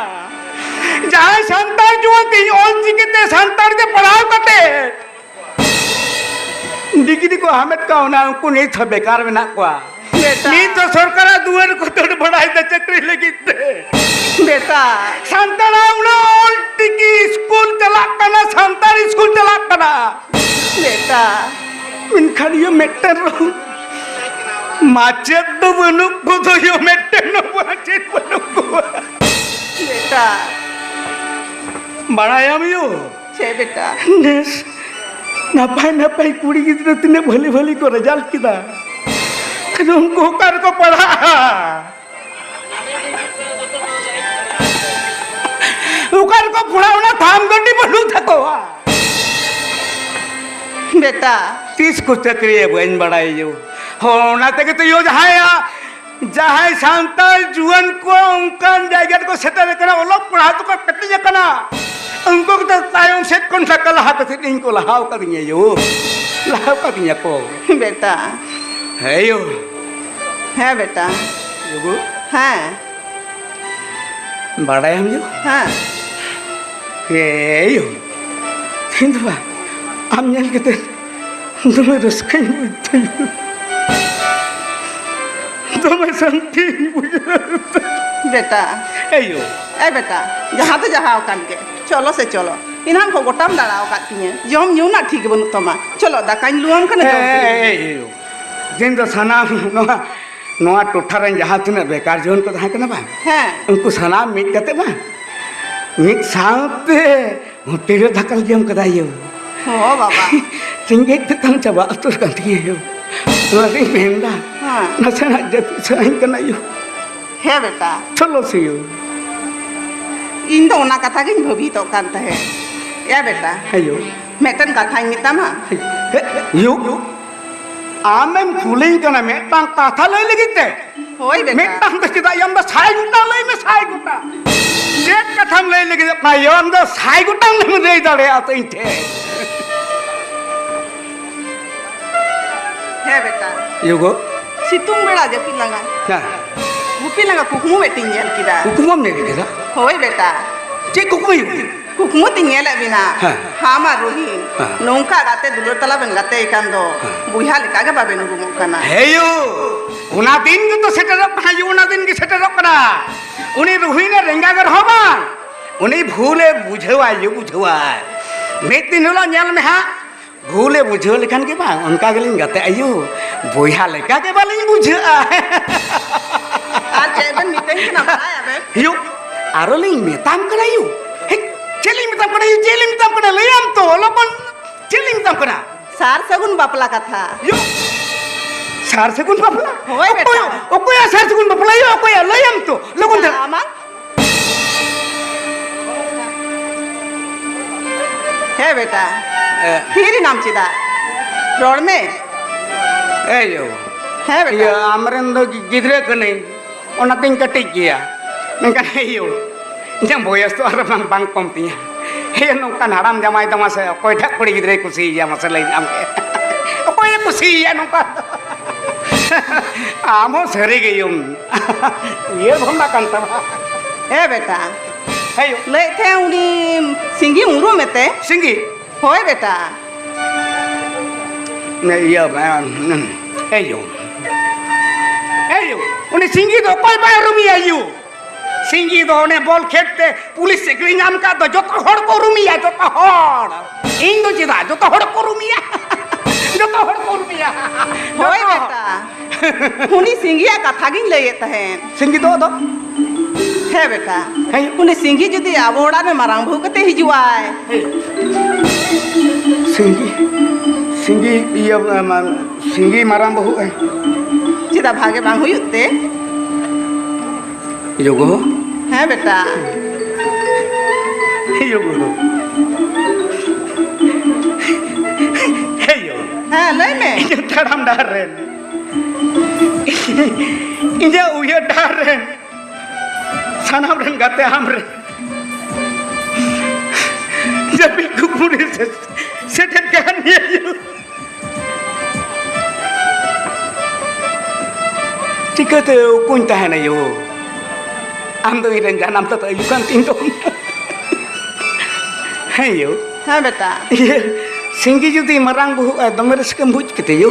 ᱡᱟᱦᱟᱸᱭ ᱥᱟᱱᱛᱟᱲ ᱡᱩᱣᱟᱹᱱ ᱛᱮ ᱤᱧ ᱚᱞ ᱪᱤᱠᱤ ᱛᱮ ᱥᱟᱱᱛᱟᱲ ᱛᱮ ᱯᱟᱲᱦᱟᱣ ᱠᱟᱛᱮ ᱰᱤᱜᱽᱨᱤ ᱠᱚ ᱦᱟᱢᱮᱴ ᱠᱟᱣᱱᱟ, ᱩᱱᱠᱩ ᱱᱤᱛ ᱦᱚᱸ ᱵᱮᱠᱟᱨ ᱢᱮᱱᱟᱜ ᱠᱚᱣᱟ᱾ ᱵᱮᱴᱟ᱾ ᱱᱤᱛ ᱦᱚᱸ ᱥᱚᱨᱠᱟᱨᱟᱜ ᱫᱩᱣᱟᱹᱨ ᱠᱚ ᱫᱟᱹᱲ ᱵᱟᱲᱟᱭᱮᱫᱟ ᱪᱟᱹᱠᱨᱤ ᱞᱟᱹᱜᱤᱫ ᱛᱮ᱾ ᱵᱮᱴᱟ᱾ ᱥᱟᱱᱛᱟᱲᱟᱜ ᱩᱱᱟᱹᱜ ᱚᱞ ᱪᱤᱠᱤ ᱥᱠᱩᱞ ᱪᱟᱞᱟᱜ ᱠᱟᱱᱟ, ᱥᱟᱱᱛᱟᱲ ᱥᱠᱩᱞ ᱪᱟᱞᱟᱜ ᱠᱟᱱᱟ᱾ ᱵᱮᱴᱟ᱾ ᱢᱮᱱᱠᱷᱟᱱ ᱤᱭᱟᱹ ᱢᱤᱫᱴᱮᱱ ᱨᱮᱦᱚᱸ ᱢᱟᱪᱮᱫ ᱫᱚ ᱵᱟᱹᱱᱩᱜ ᱠᱚᱫᱚ, ᱤᱭᱟᱹ ᱢᱤᱫᱴᱮᱱ ᱦᱚᱸ ᱢᱟᱪᱮᱫ ᱵᱟᱹᱱᱩᱜ ᱠᱚᱣᱟ᱾ ᱵᱮᱴᱟ᱾ ᱵᱟᱲᱟᱭᱟᱢ ᱭᱳ? ᱪᱮᱫ ᱵᱮᱴᱟ? ᱱᱮᱥ ᱱᱟᱯᱟᱭ ᱱᱟᱯᱟᱭ ᱠᱩᱲᱤ ᱜᱤᱫᱽᱨᱟᱹ ᱛᱤᱱᱟᱹᱜ ᱵᱷᱟᱹᱞᱤ ᱵᱷᱟᱹᱞᱤ ᱠᱚ ᱨᱮᱡᱟᱞᱴ ᱠᱮᱫᱟ᱾ ᱟᱫᱚ ᱩᱱᱠᱩ ᱚᱠᱟ ᱨᱮᱠᱚ ᱯᱟᱲᱦᱟᱜᱼᱟ? ᱚᱠᱟ ᱨᱮᱠᱚ ᱯᱟᱲᱦᱟᱜᱼᱟ? ᱚᱱᱟ ᱛᱷᱟᱢ ᱜᱟᱹᱰᱤ ᱵᱟᱹᱱᱩᱜ ᱛᱟᱠᱚᱣᱟ᱾ ᱵᱮᱴᱟ᱾ ᱛᱤᱥ ᱠᱚ ᱪᱟᱹᱠᱨᱤᱭᱟ ᱵᱟᱹᱧ ᱵᱟᱲᱟᱭ ᱭᱳ᱾ ᱦᱚᱸ, ᱚᱱᱟ ᱛᱮᱜᱮ ᱛᱚ ᱭᱳ, ᱡᱟᱦᱟᱸᱭᱟᱜ ᱡᱟᱦᱟᱸᱭ ᱥᱟᱱᱛᱟᱲ ᱡᱩᱣᱟᱹᱱ ᱠᱚ ᱚᱱᱠᱟᱱ ᱡᱟᱭᱜᱟ ᱨᱮᱠᱚ ᱥᱮᱴᱮᱨ ᱟᱠᱟᱱᱟ, ᱚᱞᱚᱜ ᱯᱟᱲᱦᱟᱣ ᱛᱮᱠᱚ ᱠᱮᱴᱮᱡ ᱟᱠᱟᱱᱟ, ᱩᱱᱠᱩ ᱠᱚᱫᱚ ᱛᱟᱭᱚᱢ ᱥᱮᱫ ᱠᱷᱚᱱ ᱴᱟᱠᱟ ᱞᱟᱦᱟ ᱠᱟᱛᱮ ᱤᱧ ᱠᱚ ᱞᱟᱦᱟᱣ ᱠᱟᱫᱤᱧᱟ ᱭᱳ, ᱞᱟᱦᱟᱣ ᱠᱟᱫᱤᱧᱟ ᱠᱚ᱾ ᱵᱮᱴᱟ᱾ ᱦᱮᱸ ᱭᱳ᱾ ᱦᱮᱸ ᱵᱮᱴᱟ᱾ ᱜᱩᱜᱩ᱾ ᱦᱮᱸ᱾ ᱵᱟᱲᱟᱭᱟᱢ ᱭᱳ? ᱦᱮᱸ᱾ ᱦᱮᱸ ᱭᱳ᱾ ᱛᱮᱦᱮᱧ ᱫᱚ ᱵᱟᱝ, ᱟᱢ ᱧᱮᱞ ᱠᱟᱛᱮ ᱫᱚᱢᱮ ᱨᱟᱹᱥᱠᱟᱹᱧ ᱵᱩᱡᱽ ᱫᱟ᱾ ᱫᱚᱢᱮ ᱥᱟᱱᱛᱤᱧ ᱵᱩᱡᱷᱟᱹᱣ ᱫᱟ᱾ ᱵᱮᱴᱟ᱾ ᱮᱭᱳ᱾ ᱮ ᱵᱮᱴᱟ, ᱡᱟᱦᱟᱸ ᱫᱚ ᱡᱟᱦᱟᱸ ᱟᱠᱟᱱ ᱜᱮ, ᱪᱚᱞᱚ ᱥᱮ ᱪᱚᱞᱚ᱾ ᱮᱱᱟᱱ ᱠᱷᱚᱱ ᱜᱚᱴᱟᱢ ᱫᱟᱬᱟ ᱟᱠᱟᱫ ᱛᱤᱧᱟᱹ, ᱡᱚᱢ ᱧᱩ ᱨᱮᱱᱟᱜ ᱴᱷᱤᱠ ᱵᱟᱹᱱᱩᱜ ᱛᱟᱢᱟ᱾ ᱪᱚᱞᱚ, ᱫᱟᱠᱟᱧ ᱞᱩᱣᱟᱢ ᱠᱟᱱᱟ, ᱡᱚᱢ ᱮᱭ, ᱛᱟᱞᱟᱝ ᱢᱮ᱾ ᱮᱭ, ᱮᱭᱳ᱾ ᱛᱮᱦᱮᱧ ᱫᱚ ᱥᱟᱱᱟᱢ ᱱᱚᱣᱟ, ᱱᱚᱣᱟ ᱴᱚᱴᱷᱟ ᱨᱮᱱ ᱡᱟᱦᱟᱸ ᱛᱤᱱᱟᱹᱜ ᱵᱮᱠᱟᱨ ᱡᱩᱣᱟᱹᱱ ᱠᱚ ᱛᱟᱦᱮᱸ ᱠᱟᱱᱟ ᱵᱟᱝ, ᱦᱮᱸ᱾ ᱩᱱᱠᱩ ᱥᱟᱱᱟᱢ ᱢᱤᱫ ᱠᱟᱛᱮ ᱵᱟᱝ, ᱢᱤᱫ ᱥᱟᱶᱛᱮ ᱦᱳᱴᱮᱞ ᱨᱮ ᱫᱟᱠᱟ ᱞᱮ ᱡᱚᱢ ᱠᱟᱫᱟ ᱭᱳ᱾ ᱦᱚᱸ ᱵᱟᱵᱟ᱾ ᱨᱮᱸᱜᱮᱡ ᱛᱮᱛᱟᱝ ᱪᱟᱵᱟ ᱩᱛᱟᱹᱨ ᱠᱟᱱ ᱛᱤᱧᱟᱹ ᱭᱳ᱾ ᱚᱱᱟᱛᱤᱧ ᱢᱮᱱᱫᱟ, ᱦᱮᱸ᱾ ᱱᱟᱥᱮᱱᱟᱜ ᱡᱟᱹᱯᱤᱫ ᱥᱟᱱᱟᱧ ᱠᱟᱱᱟ ᱭᱳ᱾ ᱦᱮᱸ ᱵᱮᱴᱟ᱾ ᱪᱚᱞᱚ ᱥᱮ ᱭᱳ᱾ ᱤᱧ ᱫᱚ ᱚᱱᱟ ᱠᱟᱛᱷᱟ ᱜᱤᱧ ᱵᱷᱟᱹᱵᱤᱛᱚᱜ ᱠᱟᱱ ᱛᱟᱦᱮᱸᱫ᱾ ᱮ ᱵᱮᱴᱟ᱾ ᱦᱮᱸ ᱭᱳ᱾ ᱢᱤᱫᱴᱮᱱ ᱠᱟᱛᱷᱟᱧ ᱢᱮᱛᱟᱢᱟ᱾ ᱦᱮᱸ, ᱦᱮᱸ, ᱭᱳ᱾ ᱟᱢᱮᱢ ᱠᱩᱞᱤᱧ ᱠᱟᱱᱟ ᱢᱤᱫᱴᱟᱝ ᱠᱟᱛᱷᱟ ᱞᱟᱹᱭ ᱞᱟᱹᱜᱤᱫ ᱛᱮ? ᱦᱳᱭ ᱵᱮᱴᱟ᱾ ᱢᱤᱫᱴᱟᱝ ᱫᱚ ᱪᱮᱫᱟᱜ ᱭᱟ? ᱟᱢ ᱫᱚ ᱥᱟᱭ ᱜᱚᱴᱟᱝ ᱞᱟᱹᱭ ᱢᱮ, ᱥᱟᱭ ᱜᱚᱴᱟᱝ᱾ ᱪᱮᱫ ᱠᱟᱛᱷᱟᱢ ᱞᱟᱹᱭ ᱞᱟᱹᱜᱤᱫᱚᱜ ᱠᱟᱱᱟ ᱭᱟ? ᱟᱢ ᱫᱚ ᱥᱟᱭ ᱜᱚᱴᱟᱝ ᱮᱢ ᱞᱟᱹᱭ ᱫᱟᱲᱮᱭᱟᱜᱼᱟ ᱛᱚ ᱤᱧ ᱴᱷᱮᱱ᱾ ᱦᱮᱸ ᱵᱮᱴᱟ᱾ ᱭᱳ ᱜᱳ᱾ ᱥᱤᱛᱩᱝ ᱵᱮᱲᱟ ᱡᱟᱹᱯᱤᱫ ᱞᱟᱸᱜᱟ᱾ ᱦᱮᱸ᱾ ᱜᱩᱯᱤ ᱞᱟᱸᱜᱟ ᱠᱩᱠᱢᱩ ᱢᱤᱫᱴᱤᱧ ᱧᱮᱞ ᱠᱮᱫᱟ᱾ ᱠᱩᱠᱢᱩᱢ ᱧᱮᱞ ᱠᱮᱫᱟ? ᱦᱳᱭ ᱵᱮᱴᱟ᱾ ᱪᱮᱫ ᱠᱩᱠᱢᱩ ᱦᱩᱭᱩᱜ ᱠᱟᱱᱟ? ᱠᱩᱠᱢᱩ ᱛᱤᱧ ᱧᱮᱞᱮᱫ ᱵᱤᱱᱟ᱾ ᱦᱮᱸ᱾ ᱟᱢ ᱟᱨ ᱨᱩᱦᱤ᱾ ᱦᱮᱸ᱾ ᱱᱚᱝᱠᱟ ᱜᱟᱛᱮ ᱫᱩᱞᱟᱹᱲ ᱛᱟᱞᱟ ᱵᱮᱱ ᱜᱟᱛᱮ ᱠᱟᱱ ᱫᱚ᱾ ᱦᱮᱸ᱾ ᱵᱚᱭᱦᱟ ᱞᱮᱠᱟ ᱜᱮ ᱵᱟᱵᱮᱱ ᱩᱨᱩᱢᱚᱜ ᱠᱟᱱᱟ᱾ ᱦᱮᱸ ᱭᱳ, ᱚᱱᱟ ᱫᱤᱱ ᱜᱮᱛᱚ ᱥᱮᱴᱮᱨᱚᱜ ᱠᱟᱱᱟ ᱭᱳ, ᱚᱱᱟ ᱫᱤᱱ ᱜᱮ ᱥᱮᱴᱮᱨᱚᱜ ᱠᱟᱱᱟ᱾ ᱩᱱᱤ ᱨᱩᱦᱤᱱᱮ ᱨᱮᱸᱜᱟ ᱜᱮ ᱨᱮᱦᱚᱸ ᱵᱟᱝ, ᱩᱱᱤ ᱵᱷᱩᱞᱮ ᱵᱩᱡᱷᱟᱹᱣᱟᱭ ᱭᱳ, ᱵᱩᱡᱷᱟᱹᱣᱟᱭ᱾ ᱢᱤᱫ ᱫᱤᱱ ᱦᱤᱞᱳᱜ ᱧᱮᱞ ᱢᱮ ᱦᱟᱸᱜ, ᱵᱷᱩᱞᱮ ᱵᱩᱡᱷᱟᱹᱣ ᱞᱮᱠᱷᱟᱱ ᱜᱮ ᱵᱟᱝ, ᱚᱱᱠᱟ ᱜᱮᱞᱤᱧ ᱜᱟᱛᱮᱜᱼᱟ ᱭᱳ, ᱵᱚᱭᱦᱟ ᱞᱮᱠᱟ ᱜᱮ ᱵᱟᱹᱞᱤᱧ ᱵᱩᱡᱷᱟᱹᱜᱼᱟ᱾ ᱟᱨ ᱪᱮᱫ ᱵᱮᱱ ᱢᱤᱛᱟᱹᱧ ᱠᱟᱱᱟ ᱵᱟᱲᱟᱭᱟᱵᱮᱱ? ᱭᱳ, ᱟᱨᱚ ᱞᱤᱧ ᱢᱮᱛᱟᱢ ᱠᱟᱱᱟ ᱭᱳ᱾ ᱦᱮᱸ, ᱪᱮᱫ ᱞᱤᱧ ᱢᱮᱛᱟᱢ ᱠᱟᱱᱟ ᱭᱳ? ᱪᱮᱫ ᱞᱤᱧ ᱢᱮᱛᱟᱢ ᱠᱟᱱᱟ? ᱞᱟᱹᱭᱟᱢ ᱛᱚ, ᱞᱚᱜᱚᱱ᱾ ᱪᱮᱫ ᱞᱤᱧ ᱢᱮᱛᱟᱢ ᱠᱟᱱᱟ? ᱥᱟᱨ ᱥᱟᱹᱜᱩᱱ ᱵᱟᱯᱞᱟ ᱠᱟᱛᱷᱟ᱾ ᱭᱳ, ᱥᱟᱨ ᱥᱟᱹᱜᱩᱱ ᱵᱟᱯᱞᱟ? ᱦᱳᱭ, ᱵᱮᱴᱟ᱾ ᱚᱠᱚᱭ, ᱚᱠᱚᱭᱟᱜ ᱥᱟᱨ ᱥᱟᱹᱜᱩᱱ ᱵᱟᱯᱞᱟ ᱭᱳ? ᱚᱠᱚᱭᱟᱜ? ᱞᱟᱹᱭᱟᱢ ᱛᱚ, ᱞᱚᱜᱚᱱ ᱫᱷᱟᱨᱟ᱾ ᱟᱢᱟᱜ? ᱦᱮᱸ ᱵᱮᱴᱟ᱾ ᱮ᱾ ᱛᱷᱤᱨ ᱮᱱᱟᱢ ᱪᱮᱫᱟᱜ? ᱨᱚᱲ ᱢᱮ᱾ ᱮ ᱭᱳ᱾ ᱦᱮᱸ ᱵᱮᱴᱟ᱾ ᱤᱭᱟᱹ, ᱟᱢᱨᱮᱱ ᱫᱚ ᱜᱤ-, ᱜᱤᱫᱽᱨᱟᱹ ᱠᱟᱹᱱᱟᱹᱧ, ᱚᱱᱟᱛᱮᱧ ᱠᱟᱹᱴᱤᱡ ᱜᱮᱭᱟ᱾ ᱢᱮᱱᱠᱷᱟᱱ ᱮ ᱭᱳ, ᱤᱧᱟᱹᱜ ᱵᱚᱭᱮᱥ ᱫᱚ ᱟᱨ ᱵᱟᱝ, ᱵᱟᱝ ᱠᱚᱢ ᱛᱤᱧᱟ᱾ ᱦᱮᱸ, ᱱᱚᱝᱠᱟᱱ ᱦᱟᱲᱟᱢ ᱡᱟᱢᱟᱭ ᱛᱟᱢᱟ ᱥᱮ ᱚᱠᱚᱭ ᱴᱷᱟᱜ ᱠᱩᱲᱤ ᱜᱤᱫᱽᱨᱟᱹᱭ ᱠᱩᱥᱤᱭᱟᱭᱟ ᱢᱟᱥᱮ ᱞᱟᱹᱭ ᱢᱮ ᱟᱢ ᱜᱮ? ᱚᱠᱚᱭᱮ ᱠᱩᱥᱤᱭᱟᱭᱟ ᱱᱚᱝᱠᱟ? ᱟᱢ ᱦᱚᱸ ᱥᱟᱹᱨᱤ ᱜᱮ ᱭᱳᱢ᱾ ᱩᱭᱦᱟᱹᱨ ᱵᱷᱟᱵᱽᱱᱟ ᱠᱟᱱ ᱛᱟᱢᱟ᱾ ᱦᱮᱸ ᱵᱮᱴᱟ᱾ ᱦᱮᱸ ᱭᱳ᱾ ᱞᱟᱹᱭᱮᱫ ᱛᱟᱦᱮᱸ ᱩᱱᱤ ᱥᱤᱸᱜᱤ ᱩᱨᱩᱢ ᱢᱮᱛᱮ᱾ ᱥᱤᱸᱜᱤ? ᱦᱳᱭ ᱵᱮᱴᱟ᱾ ᱤᱭᱟᱹ, ᱮᱭ ᱭᱳ᱾ ᱮᱭ ᱭᱳ, ᱩᱱᱤ ᱥᱤᱸᱜᱤ ᱫᱚ ᱚᱠᱚᱭ ᱵᱟᱭ ᱩᱨᱩᱢᱮᱭᱟ ᱭᱳ? ᱥᱤᱸᱜᱤ ᱫᱚ ᱚᱱᱮ ᱵᱚᱞ ᱠᱷᱮᱞ ᱛᱮ ᱯᱩᱞᱤᱥ ᱪᱟᱹᱠᱨᱤ ᱧᱟᱢ ᱠᱟᱫ ᱫᱚ, ᱡᱚᱛᱚ ᱦᱚᱲ ᱠᱚ ᱩᱨᱩᱢᱮᱭᱟ, ᱡᱚᱛᱚ ᱦᱚᱲ᱾ ᱤᱧ ᱫᱚ ᱪᱮᱫᱟᱜ? ᱡᱚᱛᱚ ᱦᱚᱲ ᱠᱚ ᱩᱨᱩᱢᱮᱭᱟ᱾ ᱡᱚᱛᱚ ᱦᱚᱲ ᱠᱚ ᱩᱨᱩᱢᱮᱭᱟ᱾ ᱦᱳᱭ ᱡᱚᱛᱚ᱾ ᱵᱮᱴᱟ᱾ ᱩᱱᱤ ᱥᱤᱸᱜᱤᱭᱟᱜ ᱠᱟᱛᱷᱟ ᱜᱤᱧ ᱞᱟᱹᱭᱮᱫ ᱛᱟᱦᱮᱸᱫ᱾ ᱥᱤᱸᱜᱤ ᱫᱚ ᱟᱫᱚ? ᱦᱮᱸ ᱵᱮᱴᱟ᱾ ᱦᱮᱸ᱾ ᱩᱱᱤ ᱥᱤᱸᱜᱤ ᱡᱩᱫᱤ ᱟᱵᱚ ᱚᱲᱟᱜ ᱨᱮ ᱢᱟᱨᱟᱝ ᱵᱟᱹᱦᱩ ᱠᱟᱛᱮ ᱦᱤᱡᱩᱜᱼᱟᱭ᱾ ᱦᱮᱸ᱾ ᱥᱤᱸᱜᱤ, ᱥᱤᱸᱜᱤ ᱤᱭᱟᱹ, ᱢᱟ-, ᱥᱤᱸᱜᱤ ᱢᱟᱨᱟᱝ ᱵᱟᱹᱦᱩ, ᱮ᱾ ᱪᱮᱫᱟᱜ ᱵᱷᱟᱜᱮ ᱵᱟᱝ ᱦᱩᱭᱩᱜ ᱛᱮ? ᱭᱳ ᱜᱳ᱾ ᱦᱮᱸ ᱵᱮᱴᱟ᱾ ᱭᱳ ᱜᱳ᱾ ᱦᱮᱸ ᱭᱳ᱾ ᱦᱮᱸ, ᱞᱟᱹᱭ ᱢᱮ᱾ ᱤᱧᱟᱹᱜ ᱛᱟᱲᱟᱢ ᱰᱟᱦᱟᱨ ᱨᱮᱱ, ᱤᱧᱟᱹᱜ ᱩᱭᱦᱟᱹᱨ ᱰᱟᱦᱟᱨ ᱨᱮᱱ ᱥᱟᱱᱟᱢ ᱨᱮᱱ ᱜᱟᱛᱮ ᱟᱢ ᱨᱮᱱ ᱡᱟᱹᱯᱤᱫ ᱠᱩᱠᱢᱩ ᱨᱮ ᱥᱮ-, ᱥᱮᱴᱮᱨ ᱠᱟᱱ ᱜᱮᱭᱟ᱾ ᱪᱤᱠᱟᱹᱛᱮ ᱩᱠᱩᱧ ᱛᱟᱦᱮᱱᱟ ᱭᱳ? ᱟᱢ ᱫᱚ ᱤᱧ ᱨᱮᱱ ᱡᱟᱱᱟᱢ ᱛᱟᱛᱟ ᱟᱭᱳ ᱠᱟᱱ ᱛᱤᱧ ᱫᱚ᱾ ᱦᱮᱸ ᱭᱳ᱾ ᱦᱮᱸ ᱵᱮᱴᱟ᱾ ᱤᱭᱟᱹ, ᱥᱤᱸᱜᱤ ᱡᱩᱫᱤ ᱢᱟᱨᱟᱝ ᱵᱚᱦᱚᱜ ᱟᱭ, ᱫᱚᱢᱮ ᱨᱟᱹᱥᱠᱟᱹᱢ ᱵᱩᱡᱽ ᱠᱮᱫᱮ ᱭᱳ᱾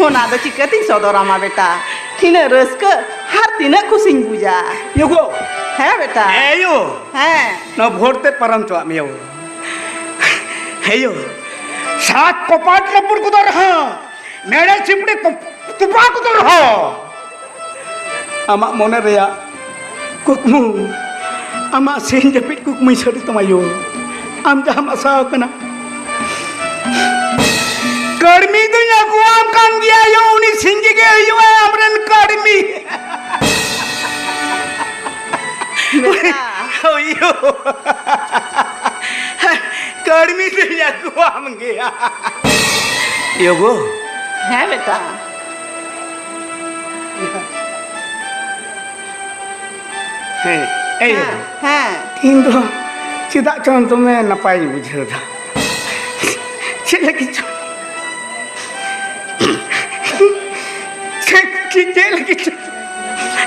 ᱚᱱᱟ ᱫᱚ ᱪᱤᱠᱟᱹᱛᱤᱧ ᱥᱚᱫᱚᱨᱟᱢᱟ ᱵᱮᱴᱟ? ᱛᱤᱱᱟᱹᱜ ᱨᱟᱹᱥᱠᱟᱹ ᱟᱨ ᱛᱤᱱᱟᱹᱜ ᱠᱩᱥᱤᱧ ᱵᱩᱡᱟ᱾ ᱭᱳ ᱜᱳ᱾ ᱦᱮᱸ ᱵᱮᱴᱟ᱾ ᱦᱮᱸ ᱭᱳ᱾ ᱦᱮᱸ᱾ ᱱᱚᱣᱟ ᱵᱷᱳᱨ ᱛᱮ ᱯᱟᱨᱚᱢ ᱪᱚᱣᱟᱜ ᱢᱮ ᱭᱳ᱾ ᱦᱮᱸ ᱭᱳ᱾ ᱥᱟᱛ ᱠᱚᱯᱟᱴ ᱨᱟᱹᱯᱩᱫ ᱠᱚᱫᱚ ᱨᱮᱦᱚᱸ, ᱢᱮᱲᱦᱮᱫ ᱥᱤᱯᱲᱤ ᱛᱚ-, ᱛᱚᱯᱟ ᱠᱚᱫᱚ ᱨᱮᱦᱚᱸ, ᱟᱢᱟᱜ ᱢᱚᱱᱮ ᱨᱮᱭᱟᱜ ᱠᱩᱠᱢᱩ, ᱟᱢᱟᱜ ᱥᱤᱧ ᱡᱟᱹᱯᱤᱫ ᱠᱩᱠᱢᱩᱭ ᱥᱟᱹᱨᱤ ᱛᱟᱢᱟ ᱭᱳ᱾ ᱟᱢ ᱡᱟᱦᱟᱸᱢ ᱟᱥᱟ ᱟᱠᱟᱱᱟ, ᱠᱟᱹᱲᱢᱤ ᱫᱚᱧ ᱟᱹᱜᱩᱣᱟᱢ ᱠᱟᱱ ᱜᱮᱭᱟ ᱭᱳ, ᱩᱱᱤ ᱥᱤᱸᱜᱤ ᱜᱮ ᱦᱩᱭᱩᱜᱼᱟ ᱟᱢᱨᱮᱱ ᱠᱟᱹᱲᱢᱤ᱾ ᱵᱮᱴᱟ᱾ ᱦᱳᱭ ᱭᱳ᱾ ᱠᱟᱹᱲᱢᱤ ᱫᱚᱧ ᱟᱹᱜᱩᱣᱟᱢ ᱜᱮᱭᱟ᱾ ᱭᱳ ᱜᱳ᱾ ᱦᱮᱸ ᱵᱮᱴᱟ᱾ ᱦᱮᱸ, ᱮᱭ ᱭᱳ᱾ ᱦᱮᱸ, ᱦᱮᱸ᱾ ᱤᱧ ᱫᱚ ᱪᱮᱫᱟᱜ ᱪᱚᱝ ᱫᱚᱢᱮ ᱱᱟᱯᱟᱭᱤᱧ ᱵᱩᱡᱷᱟᱹᱣ ᱮᱫᱟ᱾ ᱪᱮᱫ ᱞᱟᱹᱜᱤᱫ ᱪᱚᱝ? ᱪᱮᱫ, ᱪᱮᱫ, ᱪᱮᱫ ᱞᱟᱹᱜᱤᱫ ᱪᱚᱝ?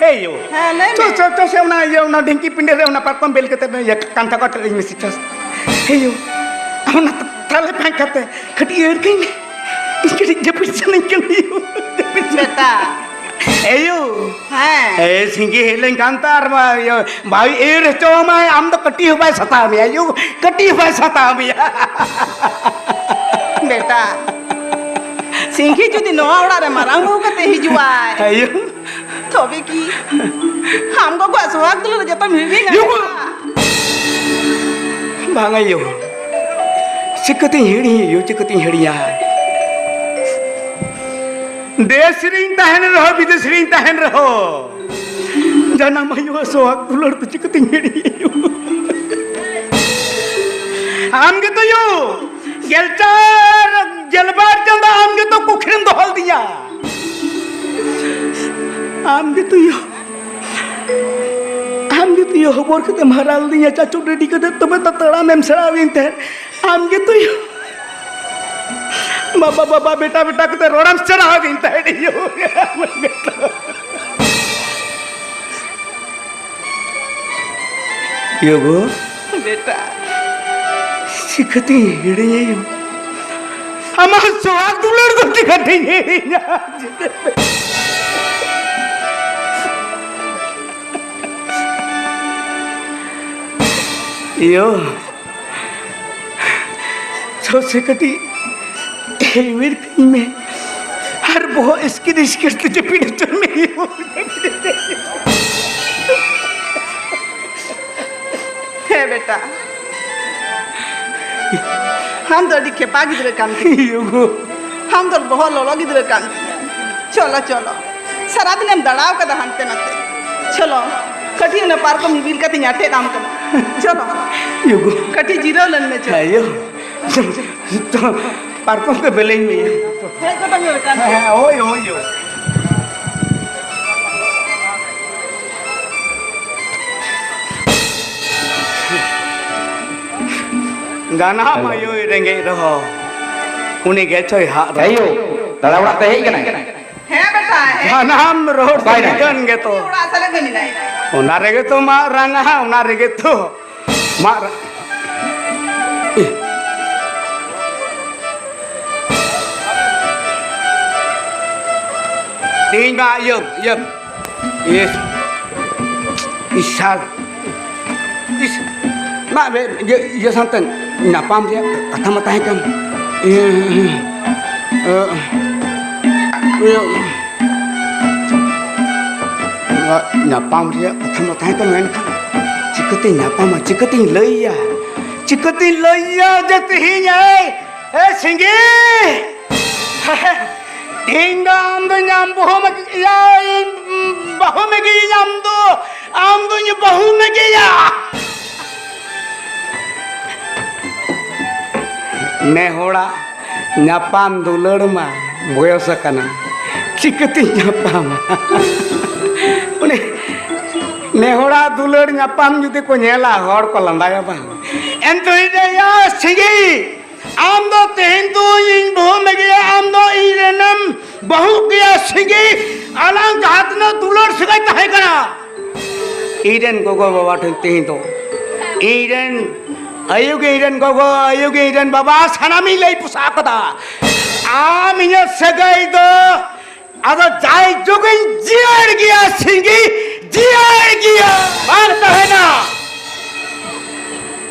ᱮᱭ ᱭᱳ᱾ ᱦᱮᱸ, ᱞᱟᱹᱭ ᱪᱚ, ᱢᱮ᱾ ᱪᱚ, ᱪᱚ ᱥᱮ ᱚᱱᱟ ᱤᱭᱟᱹ, ᱚᱱᱟ ᱰᱷᱤᱝᱠᱤ ᱯᱤᱸᱰᱟᱹ ᱨᱮ ᱚᱱᱟ ᱯᱟᱨᱠᱚᱢ ᱵᱮᱞ ᱠᱟᱛᱮ ᱤᱭᱟᱹ ᱠᱟᱱᱛᱷᱟ ᱠᱚ ᱟᱴᱮᱫ ᱟᱹᱧ ᱢᱮᱥᱮ ᱪᱚ᱾ ᱮᱭ ᱭᱳ᱾ ᱚᱱᱟ ᱛᱟᱞᱮ ᱯᱷᱟᱸᱠ ᱠᱟᱛᱮ ᱠᱟᱹᱴᱤᱡ ᱟᱹᱲ ᱠᱟᱹᱧ ᱢᱮ᱾ ᱤᱧ ᱠᱟᱹᱴᱤᱡ ᱡᱟᱹᱯᱤᱫ ᱥᱟᱱᱟᱧ ᱠᱟᱱᱟ ᱭᱳ᱾ ᱡᱟᱹᱯᱤᱫ ᱥᱟᱱᱟᱧ ᱵᱮᱴᱟ᱾ ᱮᱭᱳ᱾ ᱦᱮᱸ᱾ ᱮ, ᱥᱤᱸᱜᱤ ᱦᱮᱡ ᱞᱮᱱᱠᱷᱟᱱ ᱛᱚ ᱟᱨ ᱢᱟ, ᱤᱭᱟᱹ, ᱵᱟᱭ ᱮᱲ ᱦᱚᱪᱚ ᱟᱢᱟᱭ, ᱟᱢ ᱫᱚ ᱠᱟᱹᱴᱤᱡ ᱦᱚᱸ ᱵᱟᱭ ᱥᱟᱛᱟᱣ ᱢᱮᱭᱟ ᱭᱳ, ᱠᱟᱹᱴᱤᱡ ᱦᱚᱸ ᱵᱟᱭ ᱥᱟᱛᱟᱣ ᱢᱮᱭᱟ᱾ ᱵᱮᱴᱟ, ᱥᱤᱸᱜᱤ ᱡᱩᱫᱤ ᱱᱚᱣᱟ ᱚᱲᱟᱜ ᱨᱮ ᱢᱟᱨᱟᱝ ᱵᱟᱹᱦᱩ ᱠᱟᱛᱮ ᱦᱤᱡᱩᱜᱼᱟᱭ, ᱦᱮᱸ ᱭᱳ᱾ ᱛᱚᱵᱮ ᱠᱤ ᱟᱢ ᱜᱚᱜᱚᱣᱟᱜ ᱥᱚᱦᱟᱜ ᱫᱩᱞᱟᱹᱲ ᱡᱚᱛᱚᱢ ᱦᱤᱲᱤᱧᱟ? ᱭᱳ᱾ ᱵᱟᱝᱟ ᱭᱳ, ᱪᱤᱠᱟᱹᱛᱤᱧ ᱦᱤᱲᱤᱧᱟ ᱭᱳ, ᱪᱤᱠᱟᱹᱛᱤᱧ ᱦᱤᱲᱤᱧᱟ? ᱫᱮᱥ ᱨᱤᱧ ᱛᱟᱦᱮᱱ ᱨᱮᱦᱚᱸ, ᱵᱤᱫᱮᱥ ᱨᱤᱧ ᱛᱟᱦᱮᱱ ᱨᱮᱦᱚᱸ, ᱡᱟᱱᱟᱢ ᱟᱭᱳᱣᱟᱜ ᱥᱚᱦᱟᱜ ᱫᱩᱞᱟᱹᱲ ᱫᱚ ᱪᱤᱠᱟᱹᱛᱤᱧ ᱦᱤᱲᱤᱧᱟ ᱭᱳ? ᱟᱢ ᱜᱮᱛᱚ ᱭᱳ, ᱜᱮᱞ ᱪᱟᱨ ᱜᱮᱞᱵᱟᱨ ᱪᱟᱸᱫᱚ ᱟᱢ ᱜᱮᱛᱚ ᱠᱩᱠᱷᱨᱤᱢ ᱫᱚᱦᱚ ᱞᱤᱫᱤᱧᱟ᱾ ᱟᱢ ᱜᱮᱛᱚ ᱭᱳ, ᱟᱢ ᱜᱮᱛᱚ ᱭᱳ ᱦᱚᱵᱚᱨ ᱠᱟᱛᱮᱢ ᱦᱟᱨᱟ ᱞᱤᱫᱤᱧᱟ, ᱪᱟᱪᱳ ᱰᱟᱹᱰᱤ ᱠᱟᱛᱮ ᱛᱚᱵᱮ ᱛᱚ ᱛᱟᱲᱟᱢᱮᱢ ᱥᱮᱬᱟ ᱟᱹᱫᱤᱧ ᱛᱟᱦᱮᱸᱫ᱾ ᱟᱢ ᱜᱮᱛᱚ ᱭᱳ ᱵᱟᱵᱟ, ᱵᱟᱵᱟ, ᱵᱮᱴᱟ, ᱵᱮᱴᱟ ᱠᱟᱛᱮ ᱨᱚᱲᱮᱢ ᱥᱮᱬᱟ ᱟᱹᱫᱤᱧ ᱛᱟᱦᱮᱸᱫ ᱭᱳ᱾ ᱭᱳ ᱜᱳ᱾ ᱵᱮᱴᱟ᱾ ᱪᱤᱠᱟᱹᱛᱤᱧ ᱦᱤᱲᱤᱧᱟ ᱭᱳ? ᱟᱢᱟᱜ ᱥᱚᱦᱟᱜ ᱫᱩᱞᱟᱹᱲ ᱫᱚ ᱪᱤᱠᱟᱹᱛᱤᱧ ᱦᱤᱲᱤᱧᱟ? ᱭᱳ᱾ ᱥᱚᱥᱮ ᱠᱟᱹᱴᱤᱡ ᱮᱣᱮᱨ ᱠᱟᱹᱧ ᱢᱮ᱾ ᱟᱨ ᱵᱚᱦᱚᱜ ᱤᱥᱠᱤᱨ ᱤᱥᱠᱤᱨ ᱛᱮ ᱡᱟᱹᱯᱤᱫ ᱦᱚᱪᱚ ᱢᱮ᱾ ᱦᱮᱸ ᱵᱮᱴᱟ, ᱟᱢ ᱫᱚ ᱟᱹᱰᱤ ᱠᱷᱮᱯᱟ ᱜᱤᱫᱽᱨᱟᱹ ᱠᱟᱱ ᱜᱮᱭᱟᱢ᱾ ᱭᱳ ᱜᱳ᱾ ᱟᱢ ᱫᱚ ᱵᱚᱦᱚᱜ ᱞᱚᱞᱚ ᱜᱤᱫᱽᱨᱟᱹ ᱠᱟᱱ ᱜᱮᱭᱟᱢ᱾ ᱪᱚᱞᱚ, ᱪᱚᱞᱚ, ᱥᱟᱨᱟᱫᱤᱱᱮᱢ ᱫᱟᱬᱟᱣ ᱠᱟᱫᱟ ᱦᱟᱱᱛᱮ ᱱᱟᱛᱮ᱾ ᱪᱚᱞᱚ, ᱠᱟᱹᱴᱤᱡ ᱚᱱᱟ ᱯᱟᱨᱠᱚᱢ ᱤᱵᱤᱞ ᱠᱟᱛᱮᱧ ᱟᱴᱮᱫ ᱟᱢ ᱠᱟᱱᱟ᱾ ᱪᱚᱞᱚ᱾ ᱭᱳ ᱜᱳ᱾ ᱠᱟᱹᱴᱤᱡ ᱡᱤᱨᱟᱹᱣ ᱞᱮᱱ ᱢᱮ, ᱪᱚᱞᱚ᱾ ᱦᱮᱸ ᱭᱳ᱾ ᱪᱚᱞᱚ, ᱪᱚᱞᱚ, ᱯᱟᱨᱠᱚᱢ ᱛᱮ ᱵᱮᱞᱮᱧ ᱢᱮ᱾ ᱦᱮᱡ ᱜᱚᱫᱚᱜ ᱢᱮ ᱵᱮᱴᱟ᱾ ᱦᱮᱸ, ᱦᱮᱸ, ᱦᱳᱭ, ᱦᱳᱭ, ᱦᱳᱭ᱾ ᱡᱟᱱᱟᱢ ᱟᱭᱳᱭ ᱨᱮᱸᱜᱮᱡ ᱨᱮᱦᱚᱸ, ᱩᱱᱤ ᱜᱮᱪᱚᱭ ᱦᱟᱜ ᱨᱮ᱾ ᱮᱭᱳ, ᱫᱟᱫᱟ ᱚᱲᱟᱜ ᱛᱮ ᱦᱮᱡ ᱠᱟᱱᱟᱭ? ᱦᱮᱸ ᱵᱮᱴᱟ, ᱦᱮᱡ ᱡᱟᱱᱟᱢ ᱨᱚᱲ ᱚᱠᱟᱭ ᱱᱟᱭ? ᱥᱟᱹᱨᱤ ᱠᱟᱱ ᱜᱮᱛᱚ᱾ ᱚᱲᱟᱜ ᱥᱮᱫ ᱨᱮᱜᱮ ᱢᱮᱱᱟᱭᱟ᱾ ᱚᱱᱟ ᱨᱮᱜᱮ ᱛᱚ ᱢᱟᱜ ᱨᱟᱝᱟ, ᱚᱱᱟ ᱨᱮᱜᱮ ᱛᱚ ᱢᱟᱜ ᱨᱟ-, ᱤᱦ᱾ ᱛᱮᱦᱮᱧ ᱢᱟ ᱤᱭᱟᱹ, ᱤᱭᱟᱹ, ᱤᱥ, ᱤᱥᱟᱞ, ᱤᱥ, ᱢᱟ ᱵᱮ-, ᱤᱭᱟᱹ, ᱤᱭᱟᱹ ᱥᱟᱶᱛᱮ ᱧᱟᱯᱟᱢ ᱨᱮᱭᱟᱜ ᱠᱟᱛᱷᱟ ᱢᱟ ᱛᱟᱦᱮᱸ ᱠᱟᱱ᱾ ᱤᱭᱟᱹ, ᱤᱭᱟᱹ, ᱤᱭᱟᱹ, ᱧᱟᱯᱟᱢ ᱨᱮᱭᱟᱜ ᱠᱟᱛᱷᱟ ᱢᱟ ᱛᱟᱦᱮᱸ ᱠᱟᱱ, ᱢᱮᱱᱠᱷᱟᱱ ᱪᱤᱠᱟᱹᱛᱮᱧ ᱧᱟᱯᱟᱢᱟ, ᱪᱤᱠᱟᱹᱛᱮᱧ ᱞᱟᱹᱭᱟ, ᱪᱤᱠᱟᱹᱛᱮᱧ ᱞᱟᱹᱭᱟ ᱡᱮ ᱛᱮᱦᱮᱧ ᱮᱭ, ᱮ ᱥᱤᱸᱜᱤ, ᱛᱮᱦᱮᱧ ᱫᱚ ᱟᱢ ᱫᱚ ᱧᱟᱢ ᱵᱚᱦᱩ ᱢᱮ-, ᱭᱟ, ᱤᱧ ᱵᱟᱹᱦᱩ ᱢᱮᱜᱮᱭᱟᱹᱧ ᱟᱢ ᱫᱚ, ᱟᱢ ᱫᱚᱧ ᱵᱟᱹᱦᱩ ᱢᱮᱜᱮᱭᱟ᱾ ᱱᱮ ᱦᱚᱲᱟᱜ ᱧᱟᱯᱟᱢ ᱫᱩᱞᱟᱹᱲ ᱢᱟ ᱵᱚᱭᱚᱥ ᱟᱠᱟᱱᱟ, ᱪᱤᱠᱟᱹᱛᱤᱧ ᱧᱟᱯᱟᱢᱟ? ᱩᱱᱤ ᱱᱮᱦᱚᱲᱟᱜ ᱫᱩᱞᱟᱹᱲ ᱧᱟᱯᱟᱢ ᱡᱩᱫᱤ ᱠᱚ ᱧᱮᱞᱟ, ᱦᱚᱲ ᱠᱚ ᱞᱟᱸᱫᱟᱭᱟ ᱵᱟᱝ? ᱮᱱᱛᱮ ᱤᱧ ᱞᱟᱹᱭᱟ, ᱥᱤᱸᱜᱤ, ᱟᱢ ᱫᱚ ᱛᱮᱦᱮᱧ ᱫᱚ ᱤᱧ ᱵᱟᱹᱦᱩ ᱢᱮᱜᱮᱭᱟ, ᱟᱢ ᱫᱚ ᱤᱧ ᱨᱮᱱᱮᱢ ᱵᱟᱹᱦᱩᱜ ᱜᱮᱭᱟ, ᱥᱤᱸᱜᱤ᱾ ᱟᱞᱟᱝ ᱡᱟᱦᱟᱸ ᱛᱤᱱᱟᱹᱜ ᱫᱩᱞᱟᱹᱲ ᱥᱟᱹᱜᱟᱹᱭ ᱛᱟᱦᱮᱸ ᱠᱟᱱᱟ, ᱤᱧ ᱨᱮᱱ ᱜᱚᱜᱚ ᱵᱟᱵᱟ ᱴᱷᱮᱱ ᱛᱮᱦᱮᱧ ᱫᱚ ᱤᱧ ᱨᱮᱱ ᱟᱭᱳ ᱜᱮ, ᱤᱧ ᱨᱮᱱ ᱜᱚᱜᱚ, ᱟᱭᱳ ᱜᱮ, ᱤᱧ ᱨᱮᱱ ᱵᱟᱵᱟ, ᱥᱟᱱᱟᱢᱤᱧ ᱞᱟᱹᱭ ᱯᱚᱥᱟᱜ ᱠᱟᱫᱟ᱾ ᱟᱢ ᱤᱧᱟᱹᱜ ᱥᱟᱹᱜᱟᱹᱭ ᱫᱚ ᱟᱫᱚ ᱡᱟᱭ ᱡᱩᱜᱽ ᱤᱧ ᱡᱤᱭᱟᱹᱲ ᱜᱮᱭᱟ, ᱥᱤᱸᱜᱤ, ᱡᱤᱭᱟᱹᱲ ᱜᱮᱭᱟ, ᱵᱟᱝ ᱛᱟᱦᱮᱱᱟ᱾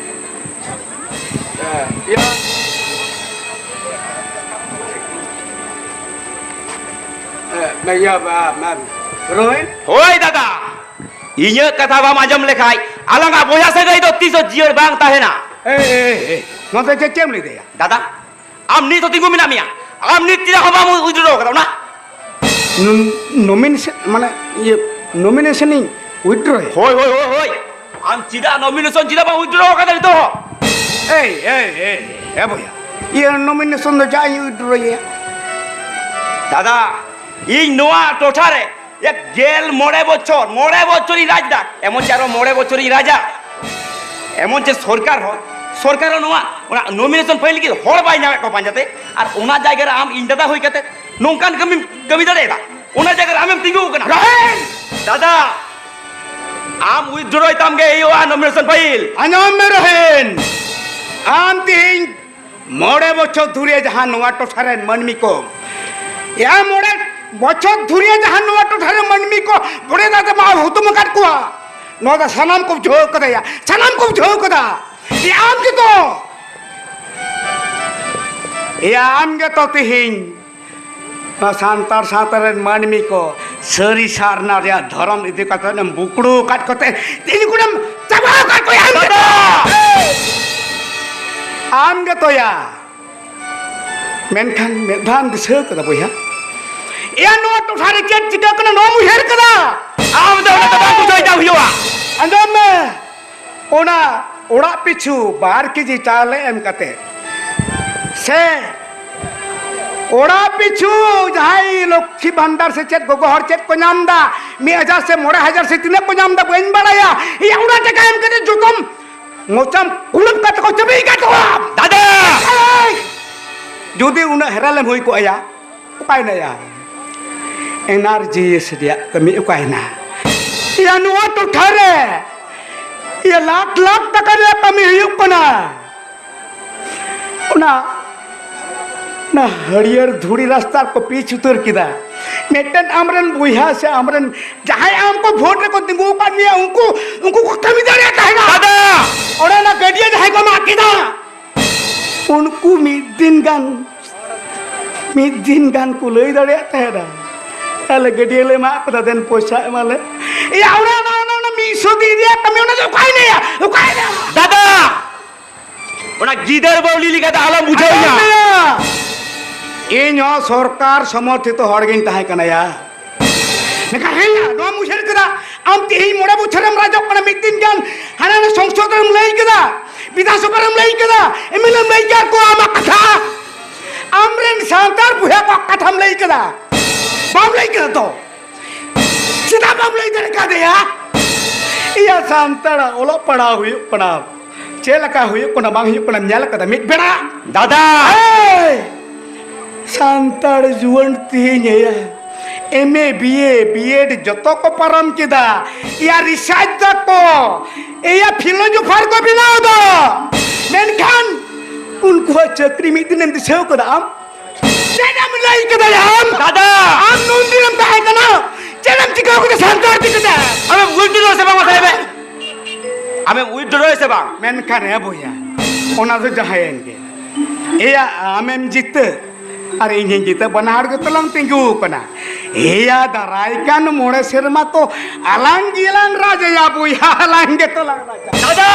ᱤᱭᱟᱹ, ᱤᱭᱟᱹ, ᱢᱮ, ᱤᱭᱟᱹ, ᱢᱮ, ᱢᱮ, ᱨᱳᱦᱤᱱ᱾ ᱦᱳᱭ ᱫᱟᱫᱟ, ᱤᱧᱟᱹᱜ ᱠᱟᱛᱷᱟ ᱵᱟᱢ ᱟᱸᱡᱚᱢ ᱞᱮᱠᱷᱟᱡ ᱟᱞᱟᱝᱟᱜ ᱵᱚᱭᱦᱟ ᱥᱟᱹᱜᱟᱹᱭ ᱫᱚ ᱛᱤᱥ ᱦᱚᱸ ᱡᱤᱭᱟᱹᱲ ᱵᱟᱝ ᱛᱟᱦᱮᱱᱟ᱾ ᱮᱭ, ᱮᱭ, ᱮᱭ, ᱱᱚᱛᱮ ᱪᱮᱫ, ᱪᱮᱫ ᱮᱢ ᱞᱟᱹᱭ ᱫᱟᱭᱟ? ᱫᱟᱫᱟ, ᱟᱢ ᱱᱤᱛ ᱦᱚᱸ ᱛᱤᱸᱜᱩ ᱢᱮᱱᱟᱜ ᱢᱮᱭᱟ, ᱟᱢ ᱱᱤᱛ ᱪᱮᱫᱟᱜ ᱦᱚᱸ ᱵᱟᱢ withdraw ᱠᱟᱫᱟ ᱚᱱᱟ? ᱱᱚᱢ-, nomination, ᱢᱟᱱᱮ, ᱤᱭᱟᱹ, nomination ᱤᱧ withdraw ᱭᱟ? ᱦᱳᱭ, ᱦᱳᱭ, ᱦᱳᱭ, ᱦᱳᱭ᱾ ᱟᱢ ᱪᱮᱫᱟᱜ nomination ᱪᱮᱫᱟᱜ ᱵᱟᱢ withdraw ᱠᱟᱫᱟ ᱱᱤᱛᱚᱜ ᱦᱚᱸ? ᱮᱭ, ᱮᱭ, ᱮᱭ, ᱮ ᱵᱚᱭᱦᱟ, ᱤᱭᱟᱹ, nomination ᱫᱚ ᱪᱟᱜ ᱤᱧ withdraw ᱭᱟ? ᱫᱟᱫᱟ, ᱤᱧ ᱱᱚᱣᱟ ᱴᱚᱴᱷᱟ ᱨᱮ ᱮᱠ ᱜᱮᱞ ᱢᱚᱬᱮ ᱵᱚᱪᱷᱚᱨ, ᱢᱚᱬᱮ ᱵᱚᱪᱷᱚᱨᱤᱧ ᱨᱟᱡᱽ ᱫᱟ, ᱮᱢᱚᱱ ᱪᱮ ᱟᱨᱚ ᱢᱚᱬᱮ ᱵᱚᱪᱷᱚᱨᱤᱧ ᱨᱟᱡᱟ, ᱮᱢᱚᱱ ᱪᱮ ᱥᱚᱨᱠᱟᱨ ᱦᱚᱸ, ᱥᱚᱨᱠᱟᱨ ᱦᱚᱸ ᱱᱚᱣᱟ, ᱚᱱᱟ nomination file ᱞᱟᱹᱜᱤᱫ ᱦᱚᱲ ᱵᱟᱭ ᱧᱟᱢᱮᱫ ᱠᱚᱣᱟ ᱯᱟᱸᱡᱟᱛᱮ, ᱟᱨ ᱚᱱᱟ ᱡᱟᱭᱜᱟ ᱨᱮ ᱟᱢ ᱤᱧ ᱫᱟᱫᱟ ᱦᱩᱭ ᱠᱟᱛᱮ ᱱᱚᱝᱠᱟᱱ ᱠᱟᱹᱢᱤᱢ ᱠᱟᱹᱢᱤ ᱫᱟᱲᱮᱭᱟᱫᱟ, ᱚᱱᱟ ᱡᱟᱭᱜᱟ ᱨᱮ ᱟᱢᱮᱢ ᱛᱤᱸᱜᱩ ᱟᱠᱟᱱᱟ᱾ ᱨᱚᱦᱮᱱ! ᱫᱟᱫᱟ, ᱟᱢ withdraw ᱛᱟᱢ ᱜᱮ ᱦᱩᱭᱩᱜᱼᱟ nomination file᱾ ᱟᱸᱡᱚᱢ ᱢᱮ ᱨᱚᱦᱮᱱ, ᱟᱢ ᱛᱮᱦᱮᱧ ᱢᱚᱬᱮ ᱵᱚᱪᱷᱚᱨ ᱫᱷᱩᱨᱤᱭᱟᱹ ᱡᱟᱦᱟᱸ ᱱᱚᱣᱟ ᱴᱚᱴᱷᱟ ᱨᱮᱱ ᱢᱟᱹᱱᱢᱤ ᱠᱚ, ᱮᱭᱟ, ᱢᱚᱬᱮ ᱵᱚᱪᱷᱚᱨ ᱫᱷᱩᱨᱤᱭᱟᱹ ᱡᱟᱦᱟᱸ ᱱᱚᱣᱟ ᱴᱚᱴᱷᱟ ᱨᱮᱱ ᱢᱟᱹᱱᱢᱤ ᱠᱚ ᱵᱚᱲᱮ ᱫᱟᱫᱟ ᱢᱟ ᱦᱩᱛᱩᱢ ᱟᱠᱟᱫ ᱠᱚᱣᱟ, ᱱᱚᱣᱟ ᱫᱚ ᱥᱟᱱᱟᱢ ᱠᱚ ᱵᱩᱡᱷᱟᱹᱣ ᱠᱟᱫᱟ ᱭᱟ, ᱥᱟᱱᱟᱢ ᱠᱚ ᱵᱩᱡᱷᱟᱹᱣ ᱠᱟᱫᱟ᱾ ᱮᱭᱟ, ᱟᱢ ᱜᱮᱛᱚ, ᱮᱭᱟ, ᱟᱢ ᱜᱮᱛᱚ ᱛᱮᱦᱮᱧ ᱱᱚᱣᱟ ᱥᱟᱱᱛᱟᱲ ᱥᱟᱶᱛᱟ ᱨᱮᱱ ᱢᱟᱹᱱᱢᱤ ᱠᱚ ᱥᱟᱹᱨᱤ ᱥᱟᱨᱱᱟ ᱨᱮᱭᱟᱜ ᱫᱷᱚᱨᱚᱢ ᱤᱫᱤ ᱠᱟᱛᱮ ᱮᱢ ᱵᱩᱠᱲᱩ ᱟᱠᱟᱫ ᱠᱚᱛᱮ ᱛᱮᱦᱮᱧ ᱠᱚ ᱪᱟᱵᱟ ᱟᱠᱟᱫ ᱠᱚᱣᱟ᱾ ᱟᱢ ᱜᱮᱛᱚ, ᱟᱢ ᱜᱮᱛᱚᱭᱟ᱾ ᱢᱮᱱᱠᱷᱟᱱ ᱢᱤᱫ ᱫᱷᱟᱣ ᱮᱢ ᱫᱤᱥᱟᱹ ᱠᱟᱫᱟ ᱵᱚᱭᱦᱟ? ᱮᱭᱟ, ᱱᱚᱣᱟ ᱴᱚᱴᱷᱟ ᱨᱮ ᱪᱮᱫ ᱪᱤᱠᱟᱹᱜ ᱠᱟᱱᱟ ᱱᱚᱣᱟᱢ ᱩᱭᱦᱟᱹᱨ ᱠᱟᱫᱟ? ᱟᱢ ᱫᱚ ᱚᱱᱟ ᱫᱚ ᱵᱟᱝ ᱵᱩᱡᱷᱟᱹᱣ ᱧᱟᱢ ᱦᱩᱭᱩᱜᱼᱟ᱾ ᱟᱸᱡᱚᱢ ᱢᱮ, ᱚᱱᱟ ᱚᱲᱟᱜ ᱯᱤᱪᱷᱩ ᱵᱟᱨ ᱠᱮᱡᱤ ᱪᱟᱣᱞᱮ ᱮᱢ ᱠᱟᱛᱮ ᱥᱮ ᱚᱲᱟᱜ ᱯᱤᱪᱷᱩ ᱡᱟᱦᱟᱸᱭ ᱞᱚᱠᱠᱷᱤ ᱵᱷᱟᱱᱰᱟᱨ ᱥᱮ ᱪᱮᱫ ᱜᱚᱜᱚ ᱦᱚᱲ ᱪᱮᱫ ᱠᱚ ᱧᱟᱢ ᱮᱫᱟ, ᱢᱤᱫ ᱦᱟᱡᱟᱨ ᱥᱮ ᱢᱚᱬᱮ ᱦᱟᱡᱟᱨ ᱥᱮ ᱛᱤᱱᱟᱹᱜ ᱠᱚ ᱧᱟᱢ ᱮᱫᱟ ᱵᱟᱹᱧ ᱵᱟᱲᱟᱭᱟ, ᱤᱭᱟᱹ ᱚᱱᱟ ᱴᱟᱠᱟ ᱮᱢ ᱠᱟᱛᱮ ᱡᱚᱛᱚᱢ ᱢᱚᱪᱟᱢ ᱠᱩᱲᱩᱵ ᱠᱟᱛᱮ ᱠᱚ ᱪᱟᱹᱵᱤ ᱠᱟᱜ ᱛᱟᱠᱚᱣᱟ᱾ ᱫᱟᱫᱟ! ᱮᱭ! ᱡᱩᱫᱤ ᱩᱱᱟᱹᱜ ᱦᱮᱨᱮᱞᱮᱢ ᱦᱩᱭ ᱠᱚᱜᱼᱟ ᱭᱟ, ᱚᱠᱟᱭᱮᱱᱟᱭᱟ? ᱮᱱ ᱟᱨ ᱡᱤ ᱮᱥ ᱨᱮᱭᱟᱜ ᱠᱟᱹᱢᱤ ᱚᱠᱟᱭᱮᱱᱟ? ᱭᱟ ᱱᱚᱣᱟ ᱴᱚᱴᱷᱟ ᱨᱮ ᱭᱟ ᱞᱟᱠᱷ ᱞᱟᱠᱷ ᱴᱟᱠᱟ ᱨᱮᱭᱟᱜ ᱠᱟᱹᱢᱤ ᱦᱩᱭᱩᱜ ᱠᱟᱱᱟ᱾ ᱚᱱᱟ ᱚᱱᱟ ᱦᱟᱹᱨᱭᱟᱹᱲ ᱫᱷᱩᱲᱤ ᱨᱟᱥᱛᱟ ᱠᱚ ᱯᱤᱪ ᱩᱛᱟᱹᱨ ᱠᱮᱫᱟ᱾ ᱢᱤᱫᱴᱮᱱ ᱟᱢᱨᱮᱱ ᱵᱚᱭᱦᱟ ᱥᱮ ᱟᱢᱨᱮᱱ ᱡᱟᱦᱟᱸᱭ ᱟᱢ ᱠᱚ ᱵᱷᱳᱴ ᱨᱮᱠᱚ ᱛᱤᱸᱜᱩ ᱟᱠᱟᱫ ᱢᱮᱭᱟ, ᱩᱱᱠᱩ ᱩᱱᱠᱩ ᱠᱚ ᱠᱟᱹᱢᱤ ᱫᱟᱲᱮᱭᱟᱜ ᱛᱟᱦᱮᱱᱟ᱾ ᱫᱟᱫᱟ! ᱚᱱᱟ ᱚᱱᱟ ᱜᱟᱹᱰᱭᱟᱹ ᱡᱟᱦᱟᱸᱭ ᱠᱚ ᱢᱟᱜ ᱠᱮᱫᱟ, ᱩᱱᱠᱩ ᱢᱤᱫ ᱫᱤᱱ ᱜᱟᱱ ᱢᱤᱫ ᱫᱤᱱ ᱜᱟᱱ ᱠᱚ ᱞᱟᱹᱭ ᱫᱟᱲᱮᱭᱟᱜ ᱛᱟᱦᱮᱱᱟ, ᱛᱟᱦᱞᱮ ᱜᱟᱹᱰᱭᱟᱹ ᱞᱮ ᱢᱟᱜ ᱠᱮᱫᱟ, ᱫᱮᱱ ᱯᱚᱭᱥᱟ ᱮᱢᱟᱞᱮ᱾ ᱮᱭᱟ, ᱚᱱᱟ ᱚᱱᱟ ᱚᱱᱟ ᱚᱱᱟ ᱢᱤᱫ ᱥᱚ ᱫᱤᱱ ᱨᱮᱭᱟᱜ ᱠᱟᱹᱢᱤ, ᱚᱱᱟ ᱫᱚ ᱚᱠᱟᱭ ᱞᱟᱹᱭᱟ? ᱚᱠᱟᱭ ᱞᱟᱹᱭᱟ? ᱫᱟᱫᱟ! ᱚᱱᱟ ᱜᱤᱫᱟᱹᱨ ᱵᱟᱹᱣᱞᱤ ᱞᱮᱠᱟᱛᱮ ᱟᱞᱚᱢ ᱵᱩᱡᱷᱟᱹᱣ ᱤᱧᱟ᱾ ᱟᱞᱚᱢ ᱞᱟᱹᱭᱟ᱾ ᱤᱧ ᱦᱚᱸ ᱥᱚᱨᱠᱟᱨ ᱥᱚᱢᱚᱨᱛᱷᱤᱛ ᱦᱚᱲ ᱜᱤᱧ ᱛᱟᱦᱮᱸ ᱠᱟᱱᱟ ᱭᱟ᱾ ᱢᱮᱱᱠᱷᱟᱱ ᱦᱮᱸ ᱭᱟ, ᱱᱚᱣᱟᱢ ᱩᱭᱦᱟᱹᱨ ᱠᱮᱫᱟ, ᱟᱢ ᱛᱮᱦᱮᱧ ᱢᱚᱬᱮ ᱵᱚᱪᱷᱚᱨᱮᱢ ᱨᱟᱡᱚᱜ ᱠᱟᱱᱟ, ᱢᱤᱫ ᱫᱤᱱ ᱜᱟᱱ ᱦᱟᱱᱟ ᱱᱟ ᱥᱚᱝᱥᱚᱫ ᱨᱮᱢ ᱞᱟᱹᱭ ᱠᱮᱫᱟ, ᱵᱤᱫᱷᱟᱱ ᱥᱚᱵᱷᱟ ᱨᱮᱢ ᱞᱟᱹᱭ ᱠᱮᱫᱟ, ᱮᱢ ᱮᱞ ᱮᱢ ᱞᱟᱹᱭ ᱠᱮᱫᱟ, ᱠᱚ ᱟᱢᱟᱜ ᱠᱟᱛᱷᱟ, ᱟᱢᱨᱮᱱ ᱥᱟᱱᱛᱟᱲ ᱵᱚᱭᱦᱟ ᱠᱚᱣᱟᱜ ᱠᱟᱛᱷᱟᱢ ᱞᱟᱹᱭ ᱠᱮᱫᱟ, ᱵᱟᱢ ᱞᱟᱹᱭ ᱠᱮᱫᱟ ᱛᱚ? ᱪᱮᱫᱟᱜ ᱵᱟᱢ ᱞᱟᱹᱭ ᱫᱟᱲᱮ ᱠᱟᱫᱮᱭᱟ? ᱤᱭᱟᱹ ᱥᱟᱱᱛᱟᱲᱟᱜ ᱚᱞᱚᱜ ᱯᱟᱲᱦᱟᱣ ᱦᱩᱭᱩᱜ ᱠᱟᱱᱟ, ᱪᱮᱫ ᱞᱮᱠᱟ ᱦᱩᱭᱩᱜ ᱠᱟᱱᱟ ᱵᱟᱝ ᱦᱩᱭᱩᱜ ᱠᱟᱱᱟ ᱧᱮᱞ ᱠᱟᱫᱟ ᱢᱤᱫ ᱵᱮᱲᱟ? ᱫᱟᱫᱟ! ᱮᱭ! ᱥᱟᱱᱛᱟᱲ ᱡᱩᱣᱟᱹᱱ ᱛᱮᱦᱮᱧ ᱮᱭᱟ ᱮᱢ ᱮ, ᱵᱤ ᱮ, ᱵᱤ ᱮᱰ ᱡᱚᱛᱚ ᱠᱚ ᱯᱟᱨᱚᱢ ᱠᱮᱫᱟ, ᱮᱭᱟ ᱨᱤᱥᱟᱨᱪ ᱫᱟᱠᱚ, ᱮᱭᱟ ᱯᱷᱤᱞᱳᱡᱚᱯᱷᱟᱨ ᱠᱚ ᱵᱮᱱᱟᱣ ᱫᱟ, ᱢᱮᱱᱠᱷᱟᱱ ᱩᱱᱠᱩᱣᱟᱜ ᱪᱟᱹᱠᱨᱤ ᱢᱤᱫ ᱫᱤᱱᱮᱢ ᱫᱤᱥᱟᱹᱣ ᱠᱟᱫᱟ ᱟᱢ? ᱪᱮᱫ ᱮᱢ ᱞᱟᱹᱭ ᱠᱮᱫᱟ ᱟᱢ? ᱫᱟᱫᱟ! ᱟᱢ ᱱᱩᱱ ᱫᱤᱱᱮᱢ ᱛᱟᱦᱮᱸ ᱠᱟᱱᱟ, ᱪᱮᱫ ᱮᱢ ᱪᱤᱠᱟᱹᱣ ᱠᱮᱫᱟ ᱥᱟᱱᱛᱟᱲ ᱪᱤᱠᱟᱹᱛᱮ? ᱟᱢᱮᱢ withdraw ᱥᱮ ᱵᱟᱝ ᱢᱟᱥᱮ ᱞᱟᱹᱭ ᱢᱮ? ᱟᱢᱮᱢ withdraw ᱥᱮ ᱵᱟᱝ? ᱢᱮᱱᱠᱷᱟᱱ ᱦᱮᱸ ᱵᱚᱭᱦᱟ, ᱚᱱᱟ ᱫᱚ ᱡᱟᱦᱟᱸᱭᱮᱱ ᱜᱮ, ᱮᱭᱟ ᱟᱢᱮᱢ ᱡᱤᱛᱟᱹ ᱟᱨ ᱤᱧ ᱦᱚᱸᱧ ᱡᱤᱛᱟᱹ, ᱵᱟᱱᱟ ᱦᱚᱲ ᱜᱮᱛᱚ ᱞᱟᱝ ᱛᱤᱸᱜᱩ ᱟᱠᱟᱱᱟ᱾ ᱮᱭᱟ ᱫᱟᱨᱟᱭ ᱠᱟᱱ ᱢᱚᱬᱮ ᱥᱮᱨᱢᱟ ᱛᱚ ᱟᱞᱟᱝ ᱜᱮᱞᱟᱝ ᱨᱟᱡᱟᱭᱟ ᱵᱚᱭᱦᱟ, ᱟᱞᱟᱝ ᱜᱮᱛᱚ ᱞᱟᱝ ᱨᱟᱡᱟ᱾ ᱫᱟᱫᱟ!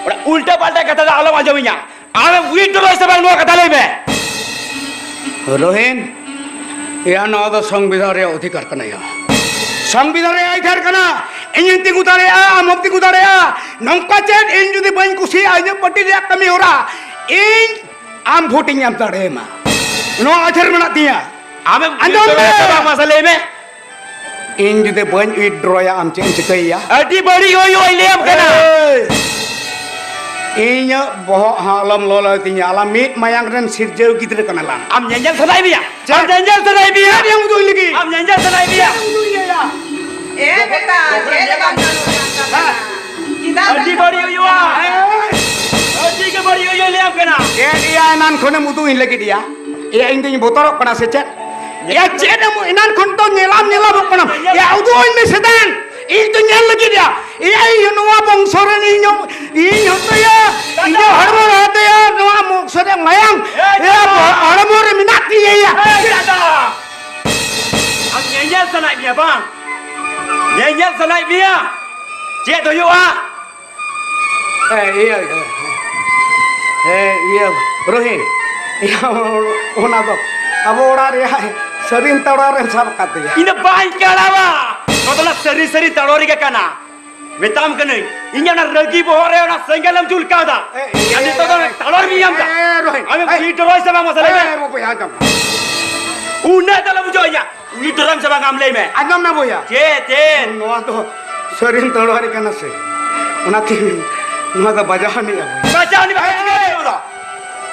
ᱚᱱᱟ ᱩᱞᱴᱟᱹ ᱯᱟᱞᱴᱟ ᱠᱟᱛᱷᱟ ᱫᱚ ᱟᱞᱚᱢ ᱟᱸᱡᱚᱢᱤᱧᱟ᱾ ᱟᱢᱮᱢ withdraw ᱥᱮ ᱵᱟᱝ ᱱᱚᱣᱟ ᱠᱟᱛᱷᱟ ᱞᱟᱹᱭ ᱢᱮ᱾ ᱨᱳᱦᱤᱱ, ᱮᱭᱟ ᱱᱚᱣᱟ ᱫᱚ ᱥᱚᱝᱵᱤᱫᱷᱟᱱ ᱨᱮᱭᱟᱜ ᱚᱫᱷᱤᱠᱟᱨ ᱠᱟᱱᱟ ᱭᱟ᱾ ᱥᱚᱝᱵᱤᱫᱷᱟᱱ ᱨᱮᱭᱟᱜ ᱚᱫᱷᱤᱠᱟᱨ ᱠᱟᱱᱟ᱾ ᱤᱧᱤᱧ ᱛᱤᱸᱜᱩ ᱫᱟᱲᱮᱭᱟᱜᱼᱟ, ᱟᱢ ᱦᱚᱸᱢ ᱛᱤᱸᱜᱩ ᱫᱟᱲᱮᱭᱟᱜᱼᱟ᱾ ᱱᱚᱝᱠᱟ ᱪᱮᱫ ᱤᱧ ᱡᱩᱫᱤ ᱵᱟᱹᱧ ᱠᱩᱥᱤᱭᱟᱜᱼᱟ ᱤᱧᱟᱹᱜ ᱯᱟᱨᱴᱤ ᱨᱮᱭᱟᱜ ᱠᱟᱹᱢᱤ ᱦᱚᱨᱟ, ᱤᱧ ᱟᱢ ᱵᱷᱳᱴ ᱤᱧ ᱮᱢ ᱫᱟᱲᱮᱭᱟᱢᱟ᱾ ᱱᱚᱣᱟ ᱟᱡᱷᱟᱨ ᱢᱮᱱᱟᱜ ᱛᱤᱧᱟ᱾ ᱟᱢᱮᱢ ᱟᱸᱡᱚᱢ ᱢᱮ᱾ ᱢᱟᱥᱮ ᱞᱟᱹᱭ ᱢᱮ᱾ ᱤᱧ ᱡᱩᱫᱤ ᱵᱟᱹᱧ ᱩᱭᱤᱛᱰᱨᱚᱭᱟ, ᱟᱢ ᱪᱮᱫ ᱮᱢ ᱪᱤᱠᱟᱹᱭᱮᱭᱟ? ᱟᱹᱰᱤ ᱵᱟᱹᱲᱤᱡ ᱦᱩᱭᱩᱜᱼᱟ, ᱤᱧ ᱞᱟᱹᱭᱟᱢ ᱠᱟᱱᱟ᱾ ᱮᱭ! ᱤᱧᱟᱹᱜ ᱵᱚᱦᱚᱜ ᱦᱚᱸ ᱟᱞᱚᱢ ᱞᱚᱞᱚᱭ ᱛᱤᱧᱟ᱾ ᱟᱞᱟᱝ ᱢᱤᱫ ᱢᱟᱭᱟᱝ ᱨᱮᱱ ᱥᱤᱨᱡᱟᱹᱣ ᱜᱤᱫᱽᱨᱟᱹ ᱠᱟᱱᱟ ᱞᱟᱝ᱾ ᱟᱢ ᱧᱮᱧᱮᱞ ᱥᱟᱱᱟᱭᱮᱫ ᱢᱮᱭᱟ? ᱪᱮᱫ? ᱟᱢ ᱧᱮᱧᱮᱞ ᱥᱟᱱᱟᱭᱮᱫ ᱢᱮᱭᱟ? ᱪᱮᱫ ᱮᱢ ᱩᱫᱩᱜ ᱟᱹᱧ ᱞᱟᱹᱜᱤᱫ? ᱟᱢ ᱧᱮᱧᱮᱞ ᱥᱟᱱᱟᱭᱮᱫ ᱢᱮᱭᱟ? ᱪᱮᱫ ᱮᱢ ᱩᱫᱩᱜ ᱟᱹᱧ ᱞᱟᱹᱭᱟ? ᱮ ᱵᱮᱴᱟ, ᱪᱮᱫ ᱦᱚᱸ ᱵᱟᱝ ᱜᱟᱱᱚᱜ ᱠᱟᱱ ᱛᱟᱵᱮᱱᱟ᱾ ᱦᱮᱸ᱾ ᱪᱮᱫᱟᱜ ᱟᱹᱰᱤ ᱵᱮᱱ ᱵᱟᱹᱲᱤᱡ ᱦᱩᱭᱩᱜᱼᱟ᱾ ᱦᱮᱸ᱾ ᱟᱹᱰᱤ ᱜᱮ ᱵᱟᱹᱲᱤᱡ ᱦᱩᱭᱩᱜᱼᱟ, ᱞᱟᱹᱭᱟᱢ ᱠᱟᱱᱟ᱾ ᱪᱮᱫ ᱭᱟ, ᱮᱱᱟᱱ ᱠᱷᱚᱱᱮᱢ ᱩᱫᱩᱜ ᱟᱹᱧ ᱞᱟᱹᱜᱤᱫ ᱭᱟ? ᱮᱭᱟ, ᱤᱧ ᱫᱚᱧ ᱵᱚᱛᱚᱨᱚᱜ ᱠᱟᱱᱟ ᱥᱮ ᱪᱮᱫ? ᱮᱭᱟ, ᱪᱮᱫ ᱮᱢ ᱮᱱᱟᱱ ᱠᱷᱚᱱ ᱫᱚ ᱧᱮᱞᱟᱢ ᱧᱮᱞᱟᱢᱚᱜ ᱠᱟᱱᱟᱢ? ᱮᱭᱟ, ᱩᱫᱩᱜ ᱟᱹᱧ ᱢᱮ ᱥᱮ ᱫᱮᱱ᱾ ᱤᱧ ᱫᱚ ᱧᱮᱞ ᱞᱟᱹᱜᱤᱫ ᱭᱟ᱾ ᱮᱭᱟ, ᱤᱧ ᱱᱚᱣᱟ ᱵᱚᱝᱥᱚ ᱨᱮᱱ ᱤᱧ ᱦᱚᱸ, ᱤᱧ ᱦᱚᱸᱛᱚ ᱭᱟ, ᱤᱧᱟᱹᱜ ᱦᱚᱲᱢᱚ ᱨᱮ ᱦᱚᱸᱛᱚ ᱭᱟ, ᱱᱚᱣᱟ ᱵᱚᱝᱥᱚ ᱨᱮ ᱢᱟᱭᱟᱢ, ᱮᱭᱟ, ᱦᱚᱲᱢᱚ ᱨᱮ ᱢᱮᱱᱟᱜ ᱛᱤᱧᱟ ᱭᱟ᱾ ᱮᱭ ᱫᱟᱫᱟ, ᱟᱢ ᱧᱮᱧᱮᱞ ᱥᱟᱱᱟᱭᱮᱫ ᱢᱮᱭᱟ ᱵᱟᱝ? ᱧᱮᱧᱮᱞ ᱥᱟᱱᱟᱭᱮᱫ ᱢᱮᱭᱟ? ᱪᱮᱫ ᱦᱩᱭᱩᱜᱼᱟ? ᱦᱮᱸ, ᱤᱭᱟᱹ, ᱦᱮᱸ, ᱤᱭᱟᱹ, ᱨᱳᱦᱤᱱ, ᱤᱭᱟᱹ, ᱚᱱᱟ ᱫᱚ ᱟᱵᱚ ᱚᱲᱟᱜ ᱨᱮᱭᱟᱜ ᱥᱟᱹᱨᱤᱱ ᱛᱟᱲᱣᱟᱨᱮᱢ ᱥᱟᱵ ᱟᱠᱟᱫ ᱛᱮᱭᱟ᱾ ᱤᱧ ᱫᱚ ᱵᱟᱹᱧ ᱠᱟᱲᱟᱣᱟ, ᱱᱚᱣᱟ ᱫᱚ ᱚᱱᱟ ᱥᱟᱹᱨᱤ, ᱥᱟᱹᱨᱤ ᱛᱟᱲᱣᱟᱨᱤ ᱜᱮ ᱠᱟᱱᱟ᱾ ᱢᱮᱛᱟᱢ ᱠᱟᱹᱱᱟᱹᱧ, ᱤᱧ ᱚᱱᱟ ᱨᱟᱹᱜᱤ ᱵᱚᱦᱚᱜ ᱨᱮ ᱚᱱᱟ ᱥᱮᱸᱜᱮᱞᱮᱢ ᱡᱩᱞ ᱠᱟᱣᱫᱟ᱾ ᱮ, ᱮ, ᱟᱨ ᱱᱤᱛᱚᱜ ᱫᱚ ᱮ, ᱛᱟᱲᱣᱟᱨ ᱵᱤᱧ ᱧᱟᱢ ᱮ, ᱮ, ᱨᱳᱦᱤᱱ, ᱮ᱾ ᱩᱱᱤ ᱰᱚᱨᱚᱭ ᱥᱮ ᱵᱟᱝ ᱢᱟᱥᱮ ᱞᱟᱹᱭ ᱢᱮ? ᱮ, ᱵᱚᱭᱦᱟ, ᱟᱸᱡᱚᱢ ᱢᱮ᱾ ᱩᱱᱟᱹᱜ ᱫᱚ ᱟᱞᱚᱢ ᱵᱩᱡᱷᱟᱹᱣ ᱤᱧᱟ᱾ ᱩᱭᱤᱛᱰᱨᱚᱭᱟᱢ ᱥᱮ ᱵᱟᱝ ᱟᱢ ᱞᱟᱹᱭ ᱢᱮ? ᱟᱸᱡᱚᱢ ᱢᱮ ᱵᱚᱭᱦᱟ᱾ ᱪᱮᱫ, ᱪᱮᱫ? ᱱᱚᱣᱟ ᱫᱚ ᱥᱟᱹᱨᱤᱱ ᱛᱟᱲᱣᱟᱨᱤ ᱠᱟᱱᱟ ᱥᱮ, ᱚᱱᱟᱛᱮ ᱱᱚᱣᱟ ᱫᱚ ᱵᱟᱡᱟᱣ ᱟᱹᱱᱤᱡ ᱟᱵᱚ᱾ ᱵᱟᱡᱟᱣ ᱟᱹᱱᱤᱡ ᱵᱟᱡᱟᱣ ᱟᱹᱱᱤᱡ ᱱᱚᱣᱟ ᱫᱚ᱾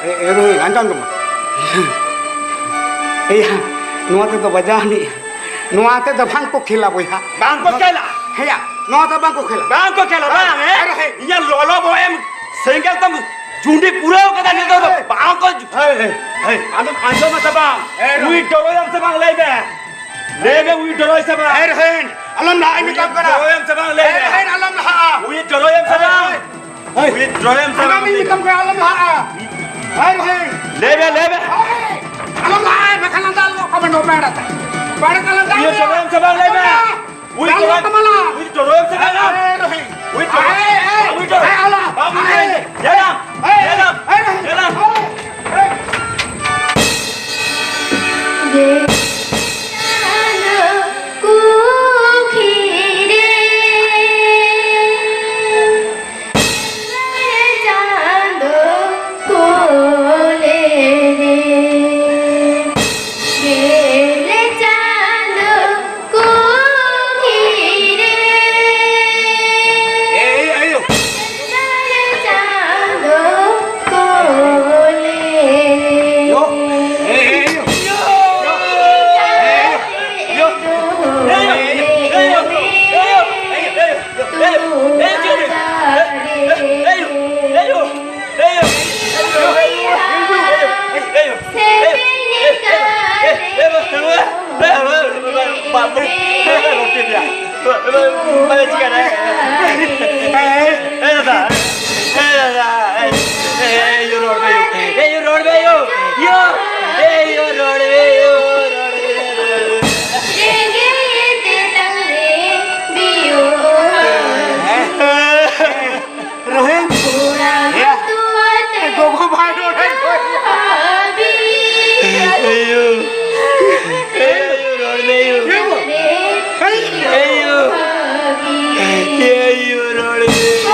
ᱮ, ᱮ, ᱨᱳᱦᱤᱱ, ᱟᱸᱡᱚᱢ ᱢᱮ᱾ ᱮᱭᱟ, ᱱᱚᱣᱟ ᱛᱮᱫᱚ ᱵᱟᱡᱟᱣ ᱟᱹᱱᱤᱡ, ᱱᱚᱣᱟ ᱛᱮᱫᱚ ᱵᱟᱝ ᱠᱚ ᱠᱷᱮᱞᱟ ᱵᱚᱭᱦᱟ᱾ ᱵᱟᱝ ᱠᱚ ᱠᱷᱮᱞᱟ? ᱦᱮᱸᱭᱟ, ᱱᱚᱣᱟ ᱛᱮ ᱵᱟᱝ ᱠᱚ ᱠᱷᱮᱞᱟ᱾ ᱵᱟᱝ ᱠᱚ ᱠᱷᱮᱞᱟ, ᱵᱟᱝ, ᱦᱮᱸ? ᱟᱨ ᱦᱮᱸ᱾ ᱤᱧᱟᱹᱜ ᱞᱚᱞᱚ ᱵᱚᱦᱚᱜ ᱮᱢ ᱥᱮᱸᱜᱮᱞ ᱛᱮᱢ ᱪᱩᱸᱰᱤ ᱯᱩᱨᱟᱹᱣ ᱠᱟᱫᱟ, ᱱᱤᱛᱚᱜ ᱫᱚ ᱦᱮᱸ᱾ ᱵᱟᱝ ᱠᱚ ᱦᱮᱸ, ᱦᱮᱸ, ᱦᱮᱸ᱾ ᱟᱫᱚᱢ ᱟᱸᱡᱚᱢᱟ ᱥᱮ ᱵᱟᱝ? ᱦᱮᱸ᱾ ᱩᱭᱤᱛᱰᱨᱚᱭᱟᱢ ᱥᱮ ᱵᱟᱝ, ᱞᱟᱹᱭ ᱢᱮ᱾ ᱞᱟᱹᱭ ᱢᱮ, ᱩᱭᱤᱛᱰᱨᱚᱭ ᱥᱮ ᱵᱟᱝ? ᱦᱮᱸ, ᱦᱮᱸ᱾ ᱟᱞᱚᱢ ᱞᱟᱦᱟᱜ, ᱤᱧ ᱢᱮᱛᱟᱢ ᱠᱟᱱᱟ᱾ ᱩᱭᱤᱛᱰᱨᱚᱭᱟᱢ ᱥᱮ ᱵᱟᱝ, ᱞᱟᱹᱭ ᱢᱮ᱾ ᱦᱮᱸ, ᱦᱮᱸ, ᱟᱞᱚᱢ ᱞᱟᱦᱟᱜᱼᱟ᱾ ᱩᱭᱤᱛᱰᱨᱚᱭᱟᱢ ᱥᱮ ᱦᱮᱸ, ᱵᱟᱝ? ᱦᱮᱸ᱾ ᱦᱳᱭ᱾ ᱩᱭᱤᱛᱰᱨᱚᱭᱟᱢ ᱥᱮ ᱟᱸᱡᱚᱢ ᱵᱟᱝ? ᱤᱧ ᱢᱮᱛᱟᱢ ᱠᱟᱱᱟ, ᱟᱞᱚᱢ ᱞᱟᱦᱟᱜᱼᱟ᱾ ᱦᱳᱭ, ᱦᱳᱭ᱾ ᱞᱟᱹᱭ ᱢᱮ, ᱞᱟᱹᱭ ᱢᱮ᱾ ᱦᱳᱭ, ᱟᱞᱚᱢ ᱞᱟᱦᱟᱜᱼᱟ, ᱵᱟᱠᱷᱟᱱ ᱞᱟᱸᱫᱟ ᱟᱞᱚ ᱠᱚ ᱢᱮᱱ ᱵᱟᱲᱟ ᱛᱟᱭ᱾ ᱵᱟᱲᱟ ᱛᱟᱞᱟᱝ ᱛᱟᱭ᱾ ᱩᱭᱤᱛᱰᱨᱚᱭᱟᱢ ᱥᱮ ᱵᱟᱝ, ᱞᱟᱹᱭ ᱢᱮ᱾ ᱩᱭᱤᱛᱰᱨᱚᱭᱟᱢ ᱥᱮ ᱵᱟᱝ? ᱦᱳᱭ, ᱦᱳᱭ᱾ ᱩᱭᱤᱛᱰᱨᱚᱭᱟᱢ ᱥᱮ ᱵᱟᱝ? ᱦᱳᱭ, ᱦᱳᱭ᱾ ᱩᱭᱤᱛᱰᱨᱚᱭᱟᱢ᱾ ᱦᱳᱭ, ᱦᱳᱭ᱾ ᱩᱭᱤᱛᱰᱨᱚᱭᱟᱢ᱾ ᱦᱳᱭ, ᱟᱞᱚ᱾ ᱵᱟᱢ ᱩᱭᱤᱛᱰᱨᱚᱭᱟ᱾ ᱦᱳᱭ, ᱦᱳᱭ᱾ ᱧᱮᱞᱟᱢ, ᱦᱳᱭ, ᱦᱳᱭ᱾ ᱧᱮᱞᱟᱢ᱾ ᱦᱳᱭ, ᱦᱳᱭ᱾ ᱦᱳᱭ᱾ ᱡᱮ ᱪᱟᱸᱫᱚ ᱠᱩᱠᱷᱤ ᱨᱮ, ᱪᱟᱸᱫᱚ ᱠᱳᱞᱮ ᱨᱮ᱾ ᱨᱚᱲ ᱠᱮᱫᱮᱭᱟ᱾ ᱵᱟᱭ ᱪᱤᱠᱟᱹᱭᱟ᱾ ᱮ ᱫᱟᱫᱟ, ᱮ ᱫᱟᱫᱟ, ᱮ, ᱮ, ᱭᱳ, ᱨᱚᱲ ᱢᱮ, ᱭᱳ᱾ ᱮ, ᱭᱳ, ᱨᱚᱲ ᱢᱮ, ᱭᱳ᱾ ᱭᱳ, ᱮ, ᱭᱳ, ᱨᱚᱲ ᱢᱮ, ᱭᱳ, ᱨᱚᱲ ᱢᱮ, ᱨᱚᱲ ᱢᱮ᱾ ᱨᱚᱦᱮᱱ᱾ ᱜᱚᱜᱚ ᱵᱟᱭ ᱨᱚᱲ ᱮᱫ ᱫᱚ᱾ ᱮᱭᱳ᱾ ᱮᱭᱳ, ᱨᱚᱲ ᱢᱮ, ᱮᱭᱳ᱾ ᱮᱭᱳ᱾ ᱮᱭᱳ, ᱨᱚᱲ ᱢᱮ᱾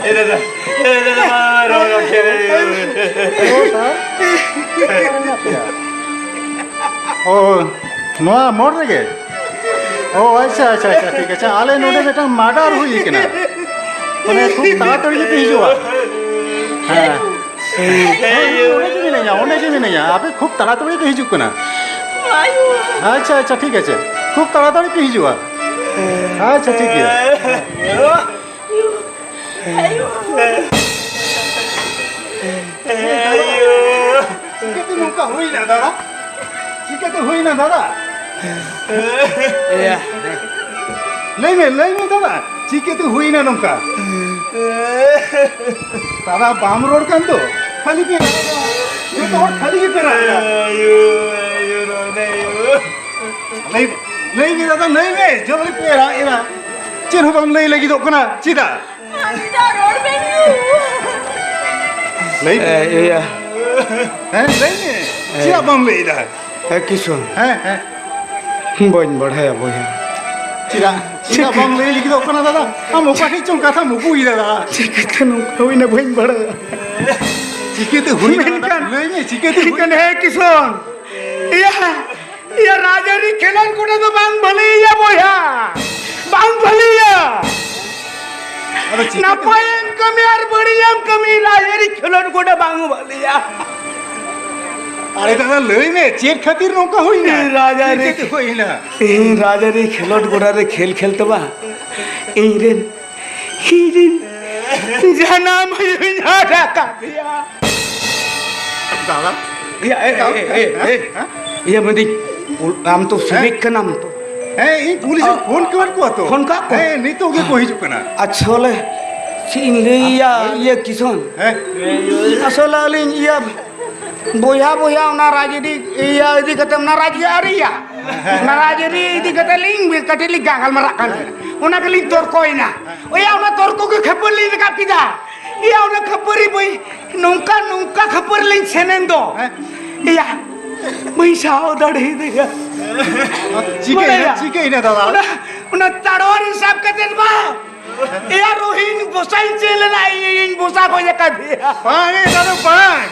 ᱮ ᱫᱟᱫᱟ, ᱮ ᱫᱟᱫᱟ, ᱢᱟ ᱨᱚᱲ ᱜᱚᱫ ᱠᱮᱫ ᱨᱮ᱾ ᱚ, ᱱᱚᱣᱟ ᱢᱳᱲ ᱨᱮᱜᱮ? ᱚ, ᱟᱪᱪᱷᱟ, ᱟᱪᱪᱷᱟ, ᱟᱪᱪᱷᱟ, ᱴᱷᱤᱠ ᱟᱪᱷᱮ᱾ ᱟᱞᱮ ᱱᱚᱰᱮ ᱢᱤᱫᱴᱟᱝ ᱢᱟᱨᱰᱟᱨ ᱦᱩᱭ ᱠᱟᱱᱟ᱾ ᱢᱟᱱᱮ, ᱠᱷᱩᱵ ᱛᱟᱲᱟᱛᱟᱲᱤ ᱜᱮᱯᱮ ᱦᱤᱡᱩᱜᱼᱟ᱾ ᱦᱮᱸ᱾ ᱦᱮᱸ, ᱚᱸᱰᱮ ᱜᱮ ᱢᱤᱱᱟᱹᱧᱟ, ᱚᱸᱰᱮ ᱜᱮ ᱢᱤᱱᱟᱹᱧᱟ᱾ ᱟᱯᱮ ᱠᱷᱩᱵ ᱛᱟᱲᱟᱛᱟᱲᱤ ᱯᱮ ᱦᱤᱡᱩᱜ ᱠᱟᱱᱟ᱾ ᱟᱪᱪᱷᱟ, ᱟᱪᱪᱷᱟ, ᱴᱷᱤᱠ ᱟᱪᱷᱮ᱾ ᱠᱷᱩᱵ ᱛᱟᱲᱟᱛᱟᱲᱤ ᱯᱮ ᱦᱤᱡᱩᱜᱼᱟ᱾ ᱟᱪᱪᱷᱟ, ᱴᱷᱤᱠ ᱜᱮᱭᱟ᱾ ᱪᱤᱠᱟᱹᱛᱮ ᱱᱚᱝᱠᱟ ᱦᱩᱭᱱᱟ, ᱫᱟᱫᱟ? ᱪᱤᱠᱟᱹᱛᱮ ᱦᱩᱭᱱᱟ, ᱫᱟᱫᱟ? ᱮᱭᱟ᱾ ᱞᱟᱹᱭ ᱢᱮ, ᱞᱟᱹᱭ ᱢᱮ, ᱫᱟᱫᱟ, ᱪᱤᱠᱟᱹᱛᱮ ᱦᱩᱭᱱᱟ ᱱᱚᱝᱠᱟ? ᱫᱟᱫᱟ, ᱵᱟᱢ ᱨᱚᱲ ᱠᱟᱱ ᱫᱚ? ᱠᱷᱟᱹᱞᱤ ᱯᱮ ᱨᱟᱜ ᱮᱫᱟ᱾ ᱡᱚᱛᱚ ᱦᱚᱲ ᱠᱷᱟᱹᱞᱤ ᱜᱮᱯᱮ ᱨᱟᱜ ᱮᱫᱟ᱾ ᱞᱟᱹᱭ ᱢᱮ, ᱞᱟᱹᱭ ᱢᱮ, ᱫᱟᱫᱟ, ᱞᱟᱹᱭ ᱢᱮ, ᱡᱚᱛᱚ ᱦᱚᱲ ᱯᱮ ᱨᱟᱜ ᱮᱫᱟ᱾ ᱪᱮᱫ ᱦᱚᱸ ᱵᱟᱢ ᱞᱟᱹᱭ ᱞᱟᱹᱜᱤᱫᱚᱜ ᱠᱟᱱᱟ, ᱪᱮᱫᱟᱜ? ᱟᱢ ᱫᱚ ᱨᱚᱲ ᱢᱮ᱾ ᱞᱟᱹᱭ ᱢᱮ᱾ ᱮ, ᱤᱭᱟᱹ᱾ ᱦᱮᱸ, ᱞᱟᱹᱭ ᱢᱮ᱾ ᱮ᱾ ᱪᱮᱫᱟᱜ ᱵᱟᱢ ᱞᱟᱹᱭ ᱮᱫᱟ? ᱮ, ᱠᱤᱥᱩᱱ᱾ ᱦᱮᱸ, ᱦᱮᱸ᱾ ᱵᱟᱹᱧ ᱵᱟᱲᱟᱭᱟ ᱵᱚᱭᱦᱟ᱾ ᱪᱮᱫᱟᱜ? ᱪᱮᱫᱟᱜ ᱵᱟᱢ ᱞᱟᱹᱭ ᱞᱟᱹᱜᱤᱫᱚᱜ ᱠᱟᱱᱟ, ᱫᱟᱫᱟ? ᱟᱢ ᱚᱠᱟ ᱴᱷᱮᱡ ᱪᱚᱝ ᱠᱟᱛᱷᱟᱢ ᱩᱠᱩᱭᱮᱫᱟ, ᱫᱟᱫᱟ? ᱪᱤᱠᱟᱹᱛᱮ ᱱᱚᱝᱠᱟ ᱦᱩᱭᱱᱟ, ᱵᱟᱹᱧ ᱵᱟᱲᱟᱭᱟ᱾ ᱪᱤᱠᱟᱹᱛᱮ ᱦᱩᱭᱱᱟ? ᱢᱮᱱᱠᱷᱟᱱ ᱞᱟᱹᱭ ᱢᱮ, ᱪᱤᱠᱟᱹᱛᱮ ᱦᱩᱭᱱᱟ? ᱢᱮᱱᱠᱷᱟᱱ ᱦᱮᱸ ᱠᱤᱥᱚᱱ, ᱤᱭᱟᱹ, ᱤᱭᱟᱹ ᱨᱟᱡᱽᱟᱹᱨᱤ ᱠᱷᱮᱞᱳᱰ ᱠᱚᱨᱮ ᱫᱚ ᱵᱟᱝ ᱵᱷᱟᱹᱞᱤᱭᱟ ᱵᱚᱭᱦᱟ, ᱵᱟᱝ ᱵᱷᱟᱹᱞᱤᱭᱟ᱾ ᱟᱫᱚ ᱪᱤᱠᱟᱹᱛᱮ? ᱱᱟᱯᱟᱭᱮᱢ ᱠᱟᱹᱢᱤ ᱟᱨ ᱵᱟᱹᱲᱤᱡ ᱮᱢ ᱠᱟᱹᱢᱤ, ᱨᱟᱡᱽᱟᱹᱨᱤ ᱠᱷᱮᱞᱳᱰ ᱠᱚᱨᱮ ᱵᱟᱝ ᱵᱷᱟᱹᱞᱤᱭᱟ᱾ ᱟᱨᱮ ᱫᱟᱫᱟ, ᱞᱟᱹᱭ ᱢᱮ, ᱪᱮᱫ ᱠᱷᱟᱹᱛᱤᱨ ᱱᱚᱝᱠᱟ ᱦᱩᱭᱱᱟ? ᱤᱧ ᱨᱟᱡᱽᱟᱹᱨᱤ ᱪᱤᱠᱟᱹᱛᱮ ᱦᱩᱭᱱᱟ? ᱤᱧ ᱨᱟᱡᱽᱟᱹᱨᱤ ᱠᱷᱮᱞᱳᱰ ᱜᱚᱰᱟ ᱨᱮ ᱠᱷᱮᱞ ᱠᱷᱮᱞ ᱛᱮ ᱵᱟ, ᱤᱧ ᱨᱮᱱ, ᱤᱧ ᱨᱮᱱ ᱡᱟᱱᱟᱢ ᱟᱭᱳᱧ ᱦᱟᱨᱟ ᱠᱟᱫᱮᱭᱟ᱾ ᱫᱟᱫᱟ? ᱤᱭᱟᱹ, ᱮ, ᱮ, ᱮ, ᱮ, ᱮ᱾ ᱦᱮᱸ? ᱤᱭᱟᱹ, ᱢᱮᱱᱫᱟᱹᱧ, ᱟᱢ ᱛᱚ ᱦᱮᱸ? ᱥᱤᱵᱤᱠ ᱠᱟᱱᱟᱢ ᱛᱚ᱾ ᱦᱮᱸ, ᱤᱧ ᱯᱩᱞᱤᱥ ᱤᱧ ᱟ, ᱯᱷᱳᱱ ᱠᱮᱫ ᱠᱚᱣᱟ ᱛᱚ᱾ ᱯᱷᱳᱱ ᱠᱟᱜ ᱠᱚ? ᱦᱮᱸ, ᱱᱤᱛᱚᱜ ᱜᱮᱠᱚ ᱦᱤᱡᱩᱜ ᱠᱟᱱᱟ᱾ ᱟᱪᱪᱷᱟ, ᱵᱚᱞᱮ, ᱪᱮᱫ ᱤᱧ ᱞᱟᱹᱭᱟ, ᱟᱢ ᱤᱭᱟᱹ, ᱠᱤᱥᱚᱱ? ᱦᱮᱸ? ᱟᱥᱚᱞᱮ ᱟᱹᱞᱤᱧ, ᱤᱭᱟᱹ, ᱵᱚᱭᱦᱟ, ᱵᱚᱭᱦᱟ, ᱚᱱᱟ ᱨᱟᱡᱽ ᱤᱫᱤ, ᱤᱭᱟᱹ, ᱤᱫᱤ ᱠᱟᱛᱮ, ᱚᱱᱟ ᱨᱟᱡᱽ ᱜᱮ ᱟᱹᱣᱨᱤᱭᱟ᱾ ᱚᱱᱟ ᱨᱟᱡᱽ ᱟᱹᱨᱤ ᱤᱫᱤ ᱠᱟᱛᱮ ᱞᱤᱧ ᱠᱟᱹᱴᱤᱡ ᱞᱤᱧ ᱜᱟᱞᱢᱟᱨᱟᱜ ᱠᱟᱱ ᱛᱟᱦᱮᱸᱱᱟ᱾ ᱚᱱᱟ ᱜᱮᱞᱤᱧ ᱛᱚᱨᱠᱚᱭᱮᱱᱟ᱾ ᱚᱭᱟ, ᱚᱱᱟ ᱛᱚᱨᱠᱚ ᱜᱮ ᱠᱷᱟᱹᱯᱟᱹᱨᱤ ᱞᱤᱧ ᱨᱟᱠᱟᱵ ᱠᱮᱫᱟ᱾ ᱤᱭᱟᱹ, ᱚᱱᱟ ᱠᱷᱟᱹᱯᱟᱹᱨᱤ ᱵᱟᱹᱧ, ᱱᱚᱝᱠᱟ, ᱱᱚᱝᱠᱟ ᱠᱷᱟᱹᱯᱟᱹᱨᱤ ᱞᱤᱧ ᱥᱮᱱᱮᱱ ᱫᱚ᱾ ᱦᱮᱸ? ᱤᱭᱟᱹ, ᱵᱟᱹᱧ ᱥᱟᱦᱟᱣ ᱫᱟᱲᱮᱭᱟᱫᱮᱭᱟ᱾ ᱪᱤᱠᱟᱹᱭᱮᱱᱟ? ᱵᱟᱲᱟᱭᱟ? ᱪᱤᱠᱟᱹᱭᱮᱱᱟ ᱫᱟᱫᱟ? ᱚᱱᱟ, ᱚᱱᱟ ᱛᱟᱲᱣᱟᱨᱤ ᱥᱟᱵ ᱠᱟᱛᱮ ᱵᱟᱝ, ᱮᱭᱟ, ᱨᱩᱦᱤᱱ ᱵᱚᱥᱟᱧ ᱪᱮᱫ ᱞᱮᱱᱟ, ᱤᱧ, ᱤᱧ ᱵᱚᱥᱟ ᱜᱚᱡ ᱟᱠᱟᱫᱮᱭᱟ᱾ ᱵᱟᱝ ᱮ ᱫᱟᱫᱟ, ᱵᱟᱝ᱾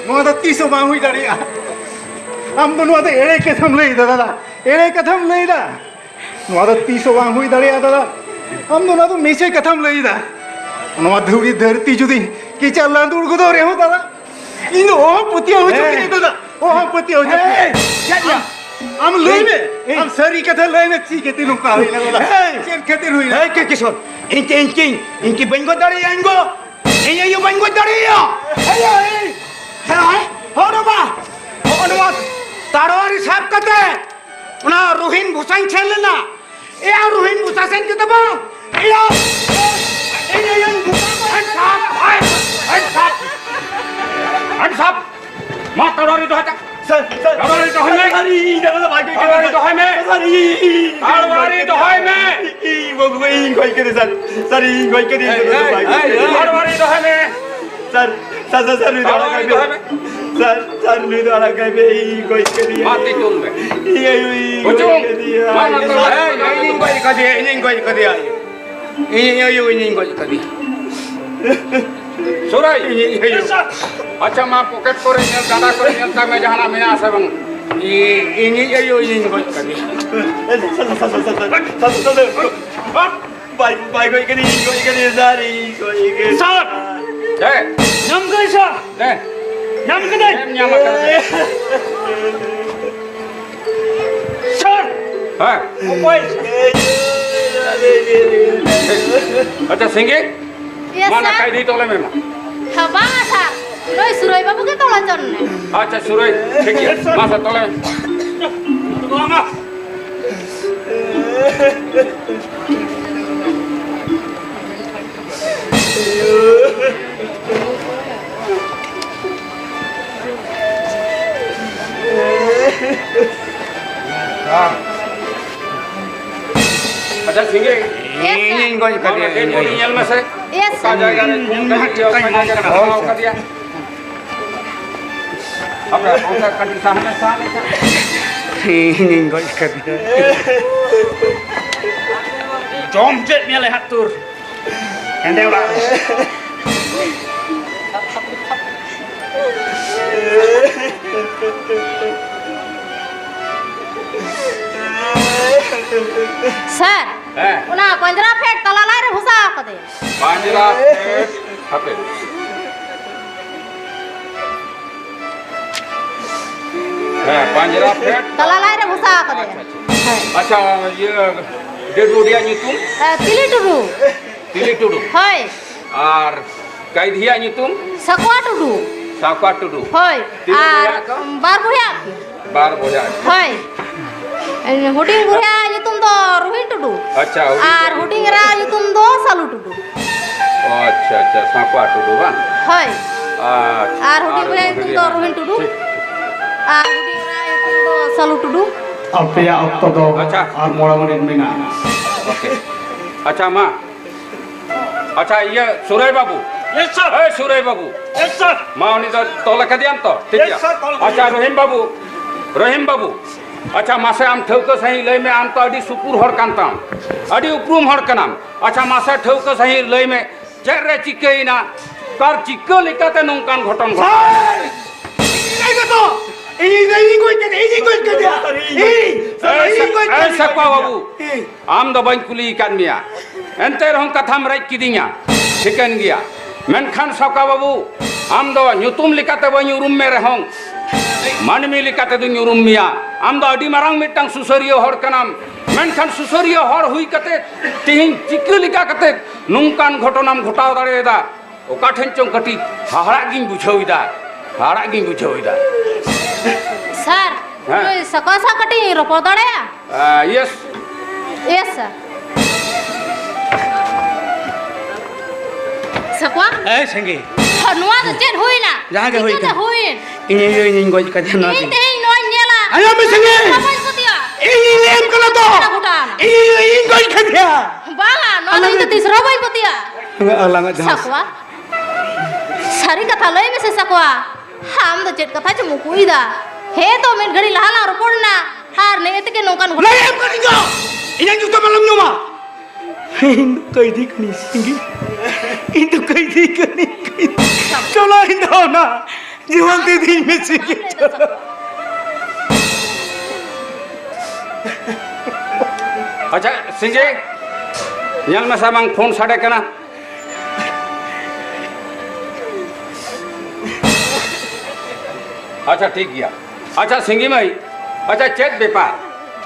ᱱᱚᱣᱟ ᱫᱚ ᱛᱤᱥ ᱦᱚᱸ ᱵᱟᱝ ᱦᱩᱭ ᱫᱟᱲᱮᱭᱟᱜᱼᱟ᱾ ᱟᱢ ᱫᱚ ᱱᱚᱣᱟ ᱫᱚ ᱮᱲᱮ ᱠᱟᱛᱷᱟᱢ ᱞᱟᱹᱭ ᱮᱫᱟ ᱫᱟᱫᱟ, ᱮᱲᱮ ᱠᱟᱛᱷᱟᱢ ᱞᱟᱹᱭ ᱮᱫᱟ᱾ ᱱᱚᱣᱟ ᱫᱚ ᱛᱤᱥ ᱦᱚᱸ ᱵᱟᱝ ᱦᱩᱭ ᱫᱟᱲᱮᱭᱟᱜᱼᱟ ᱫᱟᱫᱟ᱾ ᱟᱢ ᱫᱚ ᱱᱚᱣᱟ ᱫᱚ ᱢᱤᱪᱷᱟᱹ ᱠᱟᱛᱷᱟᱢ ᱞᱟᱹᱭ ᱮᱫᱟ᱾ ᱱᱚᱣᱟ ᱫᱷᱩᱲᱤ ᱫᱷᱟᱹᱨᱛᱤ ᱡᱩᱫᱤ ᱠᱮᱪᱟᱜ ᱞᱟᱸᱫᱩᱲ ᱜᱚᱫᱚᱜ ᱨᱮᱦᱚᱸ ᱫᱟᱫᱟ, ᱤᱧ ᱫᱚ ᱚᱦᱚ ᱯᱟᱹᱛᱭᱟᱹᱣ ᱦᱚᱪᱚ ᱦᱮᱸ᱾ ᱠᱤᱧᱟ ᱫᱟᱫᱟ, ᱚᱦᱚ ᱯᱟᱹᱛᱭᱟᱹᱣ ᱦᱚᱪᱚ ᱠᱤᱧᱟ᱾ ᱦᱮᱸ, ᱪᱮᱫ ᱭᱟ? ᱟᱢ ᱞᱟᱹᱭ ᱢᱮ, ᱦᱮᱸ᱾ ᱟᱢ ᱥᱟᱹᱨᱤ ᱠᱟᱛᱷᱟ ᱞᱟᱹᱭ ᱢᱮ, ᱪᱮᱫ ᱠᱷᱟᱹᱛᱤᱨ ᱱᱚᱝᱠᱟ ᱦᱩᱭᱱᱟ ᱫᱟᱫᱟ? ᱦᱮᱸ᱾ ᱪᱮᱫ ᱠᱷᱟᱹᱛᱤᱨ ᱦᱩᱭᱱᱟ? ᱦᱮᱸ, ᱠᱤ-, ᱠᱤᱥᱳᱨ, ᱤᱧ ᱠᱤ, ᱤᱧ ᱠᱤ, ᱤᱧ ᱠᱤ ᱵᱟᱹᱧ ᱜᱚᱡ ᱫᱟᱲᱮᱭᱟᱜᱼᱟ ᱤᱧ ᱜᱚ? ᱤᱧ ᱟᱭᱳ ᱵᱟᱹᱧ ᱜᱚᱡ ᱫᱟᱲᱮᱭᱟᱭᱟ? ᱦᱮᱸ, ᱦᱮᱸ, ᱦᱮᱸ, ᱦᱚᱲ ᱵᱟ, ᱦᱚᱸᱜᱼᱚ ᱱᱚᱣᱟ ᱛᱟᱲᱣᱟᱨᱤ ᱥᱟᱵ ᱠᱟᱛᱮ ᱚᱱᱟ ᱨᱩᱦᱤᱱ ᱵᱷᱩᱥᱟᱧ ᱥᱮᱱ ᱞᱮᱱᱟ᱾ ᱮᱭᱟ, ᱨᱩᱦᱤᱱ ᱵᱷᱩᱥᱟ ᱥᱮᱱ ᱠᱟᱛᱮ ᱵᱟᱝ, ᱮᱭᱟ, ᱤᱧ ᱟᱭᱳᱧ ᱵᱷᱩᱥᱟ ᱠᱚ ᱦᱮᱸ ᱥᱟᱵ, ᱦᱮᱸ ᱥᱟᱵ, ᱦᱮᱸ ᱥᱟᱵ᱾ ᱢᱟ ᱛᱟᱲᱣᱟᱨᱤ ᱫᱚᱦᱚᱭ ᱛᱟ-, ᱥᱟᱨ, ᱥᱟᱨ, ᱛᱟᱲᱣᱟᱨᱤ ᱫᱚᱦᱚᱭ ᱢᱮ᱾ ᱥᱟᱨ, ᱤᱧ ᱫᱚ ᱵᱟᱭ ᱜᱚᱡ ᱠᱟᱫᱟ᱾ ᱛᱟᱲᱣᱟᱨᱤ ᱫᱚᱦᱚᱭ ᱢᱮ᱾ ᱥᱟᱨ, ᱤᱧ, ᱤᱧ, ᱤᱧ ᱛᱟᱲᱣᱟᱨᱤ ᱫᱚᱦᱚᱭ ᱢᱮ᱾ ᱤᱧ ᱵᱟᱹᱵᱩ, ᱤᱧ ᱜᱚᱡ ᱠᱟᱫᱮ ᱥᱟᱨ᱾ ᱥᱟᱨ, ᱤᱧ ᱜᱚᱡ ᱠᱟᱫᱮ, ᱤᱧ ᱫᱚ ᱵᱟᱭ ᱜᱚᱡ ᱠᱟᱫᱮ᱾ ᱛᱟᱲᱣᱟᱨᱤ ᱫᱚᱦᱚᱭ ᱢᱮ᱾ ᱥᱟᱨ, ᱥᱟᱨ, ᱥᱟᱨ, ᱥᱟᱨ, ᱱᱩᱭ ᱫᱚ ᱟᱲᱟᱜ ᱠᱟᱭ ᱯᱮ᱾ ᱥᱟᱨ, ᱥᱟᱨ, ᱱᱩᱭ ᱫᱚ ᱟᱲᱟᱜ ᱠᱟᱭ ᱯᱮ, ᱤᱧ ᱜᱚᱡ ᱠᱟᱫᱮᱭᱟ᱾ ᱢᱟ ᱛᱤ ᱛᱩᱞ ᱢᱮ᱾ ᱤᱧ ᱟᱭᱳ, ᱤᱧ ᱜᱚᱡ ᱠᱟᱫᱮᱭᱟ᱾ ᱢᱟ, ᱱᱚᱛᱮ ᱢᱟ᱾ ᱮᱭ, ᱤᱧᱤᱧ ᱜᱚᱡ ᱠᱟᱫᱮᱭᱟ, ᱤᱧᱤᱧ ᱜᱚᱡ ᱠᱟᱫᱮᱭᱟ᱾ ᱤᱧ ᱟᱭᱳ, ᱤᱧᱤᱧ ᱜᱚᱡ ᱠᱟᱫᱮᱭᱟ᱾ ᱥᱩᱨᱟᱹᱭ! ᱤᱧᱤᱡ ᱟᱭᱳ᱾ ᱟᱪᱪᱷᱟ, ᱢᱟ ᱯᱚᱠᱮᱴ ᱠᱚᱨᱮ ᱧᱮᱞ, ᱰᱟᱸᱰᱟ ᱠᱚᱨᱮ ᱧᱮᱞ ᱛᱟᱭ ᱢᱮ, ᱡᱟᱦᱟᱱᱟᱜ ᱢᱮᱱᱟᱜᱼᱟ ᱥᱮ ᱵᱟᱝ? ᱤ-, ᱤᱧᱤᱡ ᱟᱭᱳ, ᱤᱧᱤᱧ ᱜᱚᱡ ᱠᱟᱫᱮᱭᱟ᱾ ᱵᱟᱭ, ᱵᱟᱭ ᱜᱚᱡ ᱠᱟᱫᱮᱭᱟ, ᱤᱧ ᱜᱚᱡ ᱠᱟᱫᱮᱭᱟ, ᱥᱟᱨ, ᱤᱧ ᱜᱚᱡ ᱠᱟᱫᱮᱭᱟ᱾ ᱥᱟᱨ! ᱦᱮᱸ? ᱧᱟᱢ ᱠᱟᱹᱫᱟᱹᱧ, ᱥᱟᱨ! ᱦᱮᱸ? ᱧᱟᱢ ᱠᱟᱹᱫᱟᱹᱧ! ᱪᱮᱫ ᱮᱢ ᱧᱟᱢ ᱟᱠᱟᱫᱟ? ᱥᱟᱨ! ᱦᱮᱸ? ᱚᱠᱚᱭ? ᱟᱪᱪᱷᱟ, ᱥᱤᱸᱜᱤ, ᱤᱭᱮᱥ, ᱢᱟ ᱱᱟ ᱥᱟᱨ᱾ ᱠᱟᱭᱫᱤ ᱛᱚᱞᱮ ᱢᱮ ᱢᱟ᱾ ᱦᱮᱸ, ᱵᱟᱝᱟ ᱥᱟᱨ, ᱱᱩᱭ ᱥᱩᱨᱟᱹᱭ ᱵᱟᱹᱵᱩ ᱜᱮ ᱛᱚᱞ ᱦᱚᱪᱚ ᱱᱮ᱾ ᱟᱪᱪᱷᱟ, ᱥᱩᱨᱟᱹᱭ, ᱴᱷᱤᱠ ᱜᱮᱭᱟ, ᱢᱟ ᱥᱮ ᱛᱚᱞᱮ ᱢᱮ᱾ ᱟᱪᱪᱷᱟ, ᱥᱤᱸᱜᱤ᱾ ᱤᱧᱤᱧ ᱜᱚᱡ ᱠᱟᱫᱮᱭᱟ, ᱤᱧ ᱜᱚᱡ᱾ ᱧᱮᱞ ᱢᱮᱥᱮ᱾ ᱤᱭᱮᱥ, ᱚᱠᱟ ᱥᱟᱨ᱾ ᱡᱟᱭᱜᱟ ᱨᱮ ᱠᱷᱩᱱ ᱠᱟᱫᱮᱭᱟ, ᱚᱠᱟ ᱡᱟᱭᱜᱟ ᱨᱮ ᱦᱳᱭ, ᱥᱟᱨ᱾ ᱦᱟᱯᱮ, ᱚᱱᱠᱟ ᱠᱟᱹᱴᱤᱡ ᱥᱟᱦᱟ ᱞᱮ, ᱥᱟᱦᱟ ᱞᱮ, ᱥᱟᱦᱟ ᱞᱮ᱾ ᱤᱧᱤᱧ ᱜᱚᱡ ᱠᱟᱫᱮᱭᱟ᱾ ᱡᱚᱢ ᱪᱮᱫ ᱧᱮᱞᱮ ᱦᱟᱸᱜ ᱛᱩᱨ᱾ ᱦᱮᱸᱫᱮ ᱚᱲᱟᱜ ᱨᱮ᱾ ᱥᱟᱨ, ᱦᱮᱸ᱾ ᱚᱱᱟ ᱯᱟᱸᱡᱽᱨᱟ ᱯᱷᱮᱰ ᱛᱟᱞᱟ ᱞᱟᱡ ᱨᱮ ᱵᱷᱚᱥᱟᱣ ᱠᱟᱫᱮ᱾ ᱯᱟᱸᱡᱽᱨᱟ ᱯᱷᱮᱰ, ᱦᱟᱯᱮ᱾ ᱦᱮᱸ, ᱯᱟᱸᱡᱽᱨᱟ ᱯᱷᱮᱰ᱾ ᱛᱟᱞᱟ ᱞᱟᱡ ᱨᱮ ᱵᱷᱚᱥᱟᱣ ᱠᱟᱫᱮ᱾ ᱟᱪᱪᱷᱟ, ᱟᱪᱪᱷᱟ᱾ ᱦᱮᱸ᱾ ᱟᱪᱪᱷᱟ, ᱤᱭᱟᱹ, dead body ᱭᱟᱜ ᱧᱩᱛᱩᱢ? ᱮ, ᱛᱤᱞᱤ ᱴᱩᱰᱩ᱾ ᱛᱤᱞᱤ ᱴᱩᱰᱩ᱾ ᱦᱳᱭ᱾ ᱟᱨ ᱠᱟᱭᱫᱷᱤᱭᱟᱜ ᱧᱩᱛᱩᱢ? ᱥᱟᱠᱣᱟ ᱴᱩᱰᱩ᱾ ᱥᱟᱠᱣᱟ ᱴᱩᱰᱩ᱾ ᱦᱳᱭ᱾ ᱛᱤᱱᱟᱹᱜ ᱟᱨ ᱵᱚᱭᱦᱟ ᱠᱚ? ᱵᱟᱨ ᱵᱚᱭᱦᱟ᱾ ᱵᱟᱨ ᱵᱚᱭᱦᱟ᱾ ᱦᱳᱭ᱾ ᱦᱩᱰᱤᱧ ᱵᱚᱭᱦᱟ ᱧᱩᱛᱩᱢ ᱫᱚ ᱨᱩᱦᱤᱱ ᱴᱩᱰᱩ᱾ ᱟᱪᱪᱷᱟ, ᱦᱩᱰᱤᱧ ᱟᱨ ᱵᱚᱭᱦᱟ᱾ ᱦᱩᱰᱤᱧ ᱮᱨᱟ ᱧᱩᱛᱩᱢ ᱫᱚ ᱥᱟᱞᱩ ᱴᱩᱰᱩ᱾ ᱚ, ᱟᱪᱪᱷᱟ, ᱟᱪᱪᱷᱟ, ᱥᱟᱠᱣᱟ ᱴᱩᱰᱩ ᱵᱟᱝ? ᱦᱳᱭ᱾ ᱟᱪᱪᱷᱟ, ᱟᱨ ᱦᱩᱰᱤᱧ ᱟᱨ ᱵᱚᱭᱦᱟ ᱦᱩᱰᱤᱧ ᱧᱩᱛᱩᱢ ᱫᱚ ᱵᱚᱭᱦᱟ᱾ ᱨᱩᱦᱤᱱ ᱴᱩᱰᱩ᱾ ᱴᱷᱤᱠ, ᱴᱷᱤᱠ, ᱴᱷᱤᱠ᱾ ᱟᱨ ᱦᱩᱰᱤᱧ ᱮᱨᱟ ᱧᱩᱛᱩᱢ ᱫᱚ ᱥᱟᱞᱩ ᱴᱩᱰᱩ᱾ ᱟᱯᱮᱭᱟᱜ ᱚᱠᱛᱚ ᱫᱚ ᱟᱪᱪᱷᱟ᱾ ᱟᱨ ᱢᱚᱬᱮ ᱢᱤᱱᱤᱴ ᱢᱮᱱᱟᱜᱼᱟ᱾ ᱳᱠᱮ᱾ ᱟᱪᱪᱷᱟ, ᱢᱟ᱾ ᱟᱪᱪᱷᱟ, ᱤᱭᱟᱹ, ᱥᱩᱨᱟᱹᱭ ᱵᱟᱹᱵᱩ᱾ ᱭᱮᱥ, ᱥᱟᱨ᱾ ᱮᱭ, ᱥᱩᱨᱟᱹᱭ ᱵᱟᱹᱵᱩ᱾ ᱭᱮᱥ, ᱥᱟᱨ᱾ ᱢᱟ, ᱩᱱᱤ ᱫᱚ ᱛᱚᱞ ᱟᱠᱟᱫᱮᱭᱟᱢ ᱛᱚ? ᱴᱷᱤᱠ ᱜᱮᱭᱟ᱾ ᱭᱮᱥ, ᱥᱟᱨ, ᱛᱚᱞ ᱟᱪᱪᱷᱟ, ᱟᱠᱟᱫᱮᱭᱟ᱾ ᱨᱚᱦᱤᱢ ᱵᱟᱹᱵᱩ, ᱨᱚᱦᱤᱢ ᱵᱟᱹᱵᱩ, ᱟᱪᱪᱷᱟ, ᱢᱟᱥᱮ ᱟᱢ ᱴᱷᱟᱹᱣᱠᱟᱹ ᱥᱟᱺᱦᱤᱡ ᱞᱟᱹᱭ ᱢᱮ, ᱟᱢ ᱛᱚ ᱟᱹᱰᱤ ᱥᱩᱯᱩᱨ ᱦᱚᱲ ᱠᱟᱱ ᱛᱟᱢ, ᱟᱹᱰᱤ ᱩᱯᱨᱩᱢ ᱦᱚᱲ ᱠᱟᱱᱟᱢ᱾ ᱟᱪᱪᱷᱟ, ᱢᱟᱥᱮ ᱴᱷᱟᱹᱣᱠᱟᱹ ᱥᱟᱺᱦᱤᱡ ᱞᱟᱹᱭ ᱢᱮ, ᱪᱮᱫ ᱨᱮ ᱪᱤᱠᱟᱹᱭᱮᱱᱟ? ᱥᱚᱨᱠᱟᱨ ᱪᱤᱠᱟᱹ ᱞᱮᱠᱟᱛᱮ ᱱᱚᱝᱠᱟᱱ ᱜᱷᱚᱴᱚᱱ ᱜᱷᱚᱴᱟᱣ? ᱥᱟᱨ! ᱤᱧ ᱜᱮᱛᱚ! ᱤᱧ ᱫᱚ ᱤᱧ ᱜᱚᱡ ᱠᱮᱫᱮᱭᱟ! ᱤᱧ ᱜᱚᱡ ᱠᱮᱫᱮᱭᱟ! ᱤᱧ! ᱥᱟᱨ, ᱮ, ᱤᱧ ᱜᱚᱡ ᱮ, ᱠᱮᱫᱮᱭᱟ! ᱥᱟᱠᱣᱟ ᱵᱟᱹᱵᱩ, ᱤᱧ! ᱟᱢ ᱫᱚ ᱵᱟᱹᱧ ᱠᱩᱞᱤ ᱟᱠᱟᱫ ᱢᱮᱭᱟ, ᱮᱱᱛᱮ ᱨᱮᱦᱚᱸ ᱠᱟᱛᱷᱟᱢ ᱨᱮᱡ ᱠᱤᱫᱤᱧᱟ, ᱴᱷᱤᱠᱟᱹᱱ ᱜᱮᱭᱟ᱾ ᱢᱮᱱᱠᱷᱟᱱ ᱥᱟᱠᱣᱟ ᱵᱟᱹᱵᱩ, ᱟᱢ ᱫᱚ ᱧᱩᱛᱩᱢ ᱞᱮᱠᱟᱛᱮ ᱵᱟᱹᱧ ᱩᱨᱩᱢ ᱢᱮ ᱨᱮᱦᱚᱸ, ᱢᱟᱹᱱᱢᱤ ᱞᱮᱠᱟᱛᱮ ᱫᱚᱧ ᱩᱨᱩᱢ ᱢᱮᱭᱟ᱾ ᱟᱢ ᱫᱚ ᱟᱹᱰᱤ ᱢᱟᱨᱟᱝ ᱢᱤᱫᱴᱟᱝ ᱥᱩᱥᱟᱹᱨᱤᱭᱟᱹ ᱦᱚᱲ ᱠᱟᱱᱟᱢ, ᱢᱮᱱᱠᱷᱟᱱ ᱥᱩᱥᱟᱹᱨᱤᱭᱟᱹ ᱦᱚᱲ ᱦᱩᱭ ᱠᱟᱛᱮ ᱛᱮᱦᱮᱧ ᱪᱤᱠᱟᱹ ᱞᱮᱠᱟ ᱠᱟᱛᱮ ᱱᱚᱝᱠᱟᱱ ᱜᱷᱚᱴᱚᱱᱟᱢ ᱜᱷᱚᱴᱟᱣ ᱫᱟᱲᱮᱭᱟᱫᱟ? ᱚᱠᱟ ᱴᱷᱮᱱ ᱪᱚᱝ ᱠᱟᱹᱴᱤᱡ ᱦᱟᱦᱟᱲᱟᱜ ᱜᱤᱧ ᱵᱩᱡᱷᱟᱹᱣ ᱮᱫᱟ, ᱦᱟᱦᱟᱲᱟᱜ ᱜᱤᱧ ᱵᱩᱡᱷᱟᱹᱣ ᱮᱫᱟ᱾ ᱥᱟᱨ, ᱦᱮᱸ᱾ ᱱᱩᱭ ᱥᱟᱠᱣᱟ ᱥᱟᱶ ᱠᱟᱹᱴᱤᱡ ᱤᱧ ᱨᱚᱯᱚᱲ ᱫᱟᱲᱮᱭᱟᱜᱼᱟ? ᱟ, ᱭᱮᱥ᱾ ᱭᱮᱥ, ᱥᱟᱨ᱾ ᱥᱟᱠᱣᱟ? ᱮᱭ ᱥᱟᱸᱜᱮ᱾ ᱦᱚ, ᱱᱚᱣᱟ ᱫᱚ ᱪᱮᱫ ᱦᱩᱭᱱᱟ? ᱡᱟᱦᱟᱸ ᱜᱮ ᱦᱩᱭ ᱪᱤᱠᱟᱹᱛᱮ ᱠᱟᱱ᱾ ᱦᱩᱭᱮᱱ? ᱤᱧ ᱟᱭᱳ ᱤᱧᱤᱧ ᱜᱚᱡ ᱠᱟᱫᱮᱭᱟ ᱱᱚᱣᱟ ᱤᱧ ᱜᱮ᱾ ᱛᱮᱦᱮᱧ ᱱᱚᱣᱟᱧ ᱧᱮᱞᱟ᱾ ᱟᱸᱡᱚᱢ ᱢᱮ ᱥᱟᱸᱜᱮ᱾ ᱱᱚᱣᱟ ᱵᱟᱹᱧ ᱯᱟᱹᱛᱭᱟᱹᱜᱼᱟ᱾ ᱤᱧᱤᱧ ᱞᱟᱹᱭᱟᱢ ᱠᱟᱱᱟ ᱛᱚ᱾ ᱜᱷᱚᱴᱟᱣᱱᱟ᱾ ᱤᱧ ᱟᱭᱳ ᱤᱧᱤᱧ ᱜᱚᱡ ᱠᱟᱫᱮᱭᱟ᱾ ᱵᱟᱝᱟ, ᱱᱚᱣᱟ ᱫᱚ ᱟᱞᱟᱝ ᱤᱧ ᱫᱚ ᱛᱤᱥ ᱨᱮᱦᱚᱸ ᱵᱟᱹᱧ ᱯᱟᱹᱛᱭᱟᱹᱜᱼᱟ᱾ ᱟᱞᱟᱝᱟᱜ ᱡᱟᱦᱟᱸ ᱥᱟᱠᱣᱟ, ᱥᱟᱹᱨᱤ ᱠᱟᱛᱷᱟ ᱞᱟᱹᱭ ᱢᱮᱥᱮ ᱥᱟᱠᱣᱟ, ᱟᱢ ᱫᱚ ᱪᱮᱫ ᱠᱟᱛᱷᱟ ᱪᱚᱢ ᱩᱠᱩᱭᱮᱫᱟ? ᱦᱮᱸ ᱛᱚ, ᱢᱤᱫ ᱜᱷᱟᱹᱲᱤᱡ ᱞᱟᱦᱟ ᱞᱟᱝ ᱨᱚᱯᱚᱲ ᱮᱱᱟ, ᱟᱨ ᱱᱮᱜᱼᱮ ᱛᱮᱜᱮ ᱱᱚᱝᱠᱟᱱ ᱜᱷᱚᱴᱚᱱᱟ᱾ ᱞᱟᱹᱭ ᱮᱢ ᱠᱟᱹᱱᱟᱹᱧ ᱛᱚ, ᱤᱧᱟᱹᱜ ᱧᱩᱛᱩᱢ ᱟᱞᱚᱢ ᱧᱩᱢᱟ᱾ ᱤᱧ ᱫᱚ ᱠᱟᱹᱭᱫᱤ ᱠᱟᱹᱱᱟᱹᱧ ᱥᱤᱸᱜᱤ, ᱤᱧ ᱫᱚ ᱠᱟᱹᱭᱫᱤ ᱠᱟᱹᱱᱟᱹᱧ᱾ ᱪᱚᱞᱚ, ᱤᱧ ᱫᱚ ᱚᱱᱟ ᱡᱤᱵᱚᱱ ᱛᱤ ᱫᱤᱧ ᱢᱮ ᱥᱤᱸᱜᱤ, ᱪᱚᱞᱚ᱾ ᱟᱪᱪᱷᱟ ᱥᱤᱸᱜᱤ, ᱧᱮᱞ ᱢᱮᱥᱮ ᱵᱟᱝ, ᱯᱷᱳᱱ ᱥᱟᱰᱮ ᱠᱟᱱᱟ᱾ ᱟᱪᱪᱷᱟ, ᱴᱷᱤᱠ ᱜᱮᱭᱟ᱾ ᱟᱪᱪᱷᱟ, ᱥᱤᱸᱜᱤ ᱢᱟᱹᱭ, ᱟᱪᱪᱷᱟ, ᱪᱮᱫ ᱵᱮᱯᱟᱨ?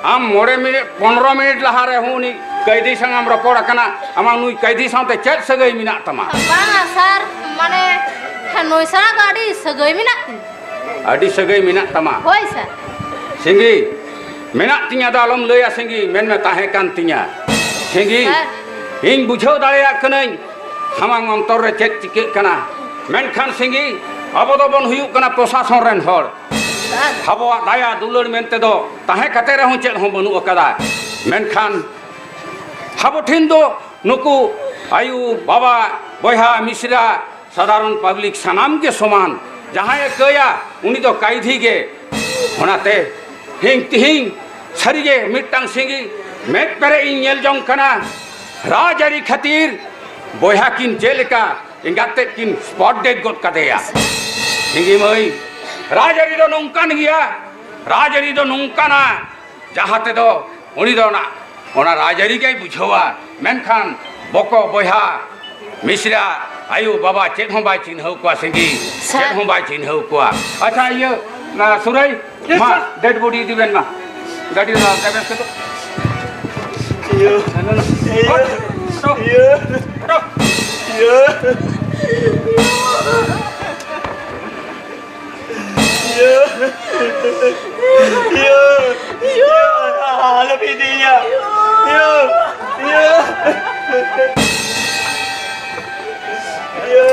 ᱟᱢ ᱢᱚᱬᱮ ᱢᱤᱱᱤᱴ, ᱯᱚᱱᱨᱚ ᱢᱤᱱᱤᱴ ᱞᱟᱦᱟ ᱨᱮ ᱦᱚᱸ ᱩᱱᱤ ᱠᱟᱹᱭᱫᱤ ᱥᱟᱶ ᱮᱢ ᱨᱚᱯᱚᱲ ᱟᱠᱟᱱᱟ, ᱟᱢᱟᱜ ᱱᱩᱭ ᱠᱟᱹᱭᱫᱤ ᱥᱟᱶᱛᱮ ᱪᱮᱫ ᱥᱟᱹᱜᱟᱹᱭ ᱢᱮᱱᱟᱜ ᱛᱟᱢᱟ? ᱵᱟᱝᱟ ᱥᱟᱨ, ᱢᱟᱱᱮ, ᱱᱩᱭ ᱥᱟᱶ ᱫᱚ ᱟᱹᱰᱤ ᱥᱟᱹᱜᱟᱹᱭ ᱢᱮᱱᱟᱜ ᱛᱤᱧᱟ᱾ ᱟᱹᱰᱤ ᱥᱟᱹᱜᱟᱹᱭ ᱢᱮᱱᱟᱜ ᱛᱟᱢᱟ? ᱦᱳᱭ ᱥᱟᱨ᱾ ᱥᱤᱸᱜᱤ, ᱢᱮᱱᱟᱜ ᱛᱤᱧᱟ ᱫᱚ ᱟᱞᱚᱢ ᱞᱟᱹᱭᱟ ᱥᱤᱸᱜᱤ, ᱢᱮᱱᱢᱮ ᱛᱟᱦᱮᱸ ᱠᱟᱱ ᱛᱤᱧᱟ᱾ ᱥᱤᱸᱜᱤ, ᱦᱮᱸ᱾ ᱤᱧ ᱵᱩᱡᱷᱟᱹᱣ ᱫᱟᱲᱮᱭᱟᱜ ᱠᱟᱹᱱᱟᱹᱧ ᱥᱟᱢᱟᱝ ᱚᱱᱛᱚᱨ ᱨᱮ ᱪᱮᱫ ᱪᱤᱠᱟᱹᱜ ᱠᱟᱱᱟ, ᱢᱮᱱᱠᱷᱟᱱ ᱥᱤᱸᱜᱤ, ᱟᱵᱚ ᱫᱚᱵᱚᱱ ᱦᱩᱭᱩᱜ ᱠᱟᱱᱟ ᱯᱨᱚᱥᱟᱥᱚᱱ ᱨᱮᱱ ᱦᱚᱲ᱾ ᱦᱮᱸ᱾ ᱟᱵᱚᱣᱟᱜ ᱫᱟᱭᱟ ᱫᱩᱞᱟᱹᱲ ᱢᱮᱱᱛᱮ ᱫᱚ ᱛᱟᱦᱮᱸ ᱠᱟᱛᱮ ᱨᱮᱦᱚᱸ ᱪᱮᱫ ᱦᱚᱸ ᱵᱟᱹᱱᱩᱜ ᱟᱠᱟᱫᱟ, ᱢᱮᱱᱠᱷᱟᱱ ᱟᱵᱚ ᱴᱷᱮᱱ ᱫᱚ ᱱᱩᱠᱩ ᱟᱭᱩ, ᱵᱟᱵᱟ, ᱵᱚᱭᱦᱟ, ᱢᱤᱥᱨᱟ, ᱥᱟᱫᱷᱟᱨᱚᱱ ᱯᱟᱵᱽᱞᱤᱠ ᱥᱟᱱᱟᱢ ᱜᱮ ᱥᱚᱢᱟᱱ᱾ ᱡᱟᱦᱟᱸᱭᱮ ᱠᱟᱹᱭᱟ, ᱩᱱᱤ ᱫᱚ ᱠᱟᱭᱫᱷᱤ ᱜᱮ᱾ ᱚᱱᱟᱛᱮ ᱛᱮᱦᱮᱧ, ᱛᱮᱦᱮᱧ ᱥᱟᱹᱨᱤᱜᱮ ᱢᱤᱫᱴᱟᱝ ᱥᱤᱸᱜᱤ ᱢᱮᱫ ᱯᱮᱨᱮᱡ ᱤᱧ ᱧᱮᱞ ᱡᱚᱝ ᱠᱟᱱᱟ᱾ ᱨᱟᱡᱽᱟᱹᱨᱤ ᱠᱷᱟᱹᱛᱤᱨ ᱵᱚᱭᱦᱟ ᱠᱤᱱ ᱪᱮᱫ ᱞᱮᱠᱟ ᱮᱸᱜᱟᱛ ᱛᱮᱫ ᱠᱤᱱ ᱥᱯᱚᱴ ᱰᱮᱰ ᱜᱚᱫ ᱠᱟᱫᱮᱭᱟ᱾ ᱥᱤᱸᱜᱤ ᱢᱟᱹᱭ, ᱨᱟᱡᱽᱟᱹᱨᱤ ᱫᱚ ᱱᱚᱝᱠᱟᱱ ᱜᱮᱭᱟ, ᱨᱟᱡᱽᱟᱹᱨᱤ ᱫᱚ ᱱᱚᱝᱠᱟᱱᱟ, ᱡᱟᱦᱟᱸ ᱛᱮᱫᱚ ᱩᱱᱤ ᱫᱚ ᱚᱱᱟ, ᱚᱱᱟ ᱨᱟᱡᱽᱟᱹᱨᱤ ᱜᱮᱭ ᱵᱩᱡᱷᱟᱹᱣᱟ, ᱢᱮᱱᱠᱷᱟᱱ ᱵᱚᱠᱚ ᱵᱚᱭᱦᱟ ᱢᱤᱥᱨᱟ ᱟᱭᱳ ᱵᱟᱵᱟ ᱪᱮᱫ ᱦᱚᱸ ᱵᱟᱭ ᱪᱤᱱᱦᱟᱹᱣ ᱠᱚᱣᱟ ᱥᱤᱸᱜᱤ, ᱥᱟᱨ᱾ ᱪᱮᱫ ᱦᱚᱸ ᱵᱟᱭ ᱪᱤᱱᱦᱟᱹᱣ ᱠᱚᱣᱟ᱾ ᱟᱪᱪᱷᱟ, ᱤᱭᱟᱹ, ᱚᱱᱟ ᱥᱩᱨᱟᱹᱭ, ᱢᱟ, ᱰᱮᱰ ᱵᱚᱰᱤ ᱤᱫᱤ ᱵᱮᱱ ᱢᱟ᱾ ᱜᱟᱹᱰᱤ ᱨᱮ ᱟᱨ ᱵᱮᱥ ᱠᱚᱫᱚ᱾ ᱤᱭᱟᱹ᱾ ᱦᱟᱱᱟ ᱱᱟ᱾ ᱤᱭᱟᱹ᱾ ᱦᱚᱴ, ᱦᱚᱴ, ᱤᱭᱟᱹ᱾ ᱦᱚᱴ᱾ ᱤᱭᱟᱹ᱾ ᱤᱭᱟᱹ᱾ ᱤᱭᱟᱹ᱾ ᱤᱭᱟᱹ᱾ ᱟᱞᱚᱯᱮ ᱤᱫᱤᱭᱮᱭᱟ᱾ ᱤᱭᱟᱹ᱾ ᱤᱭᱟᱹ᱾ ᱤᱭᱟᱹ᱾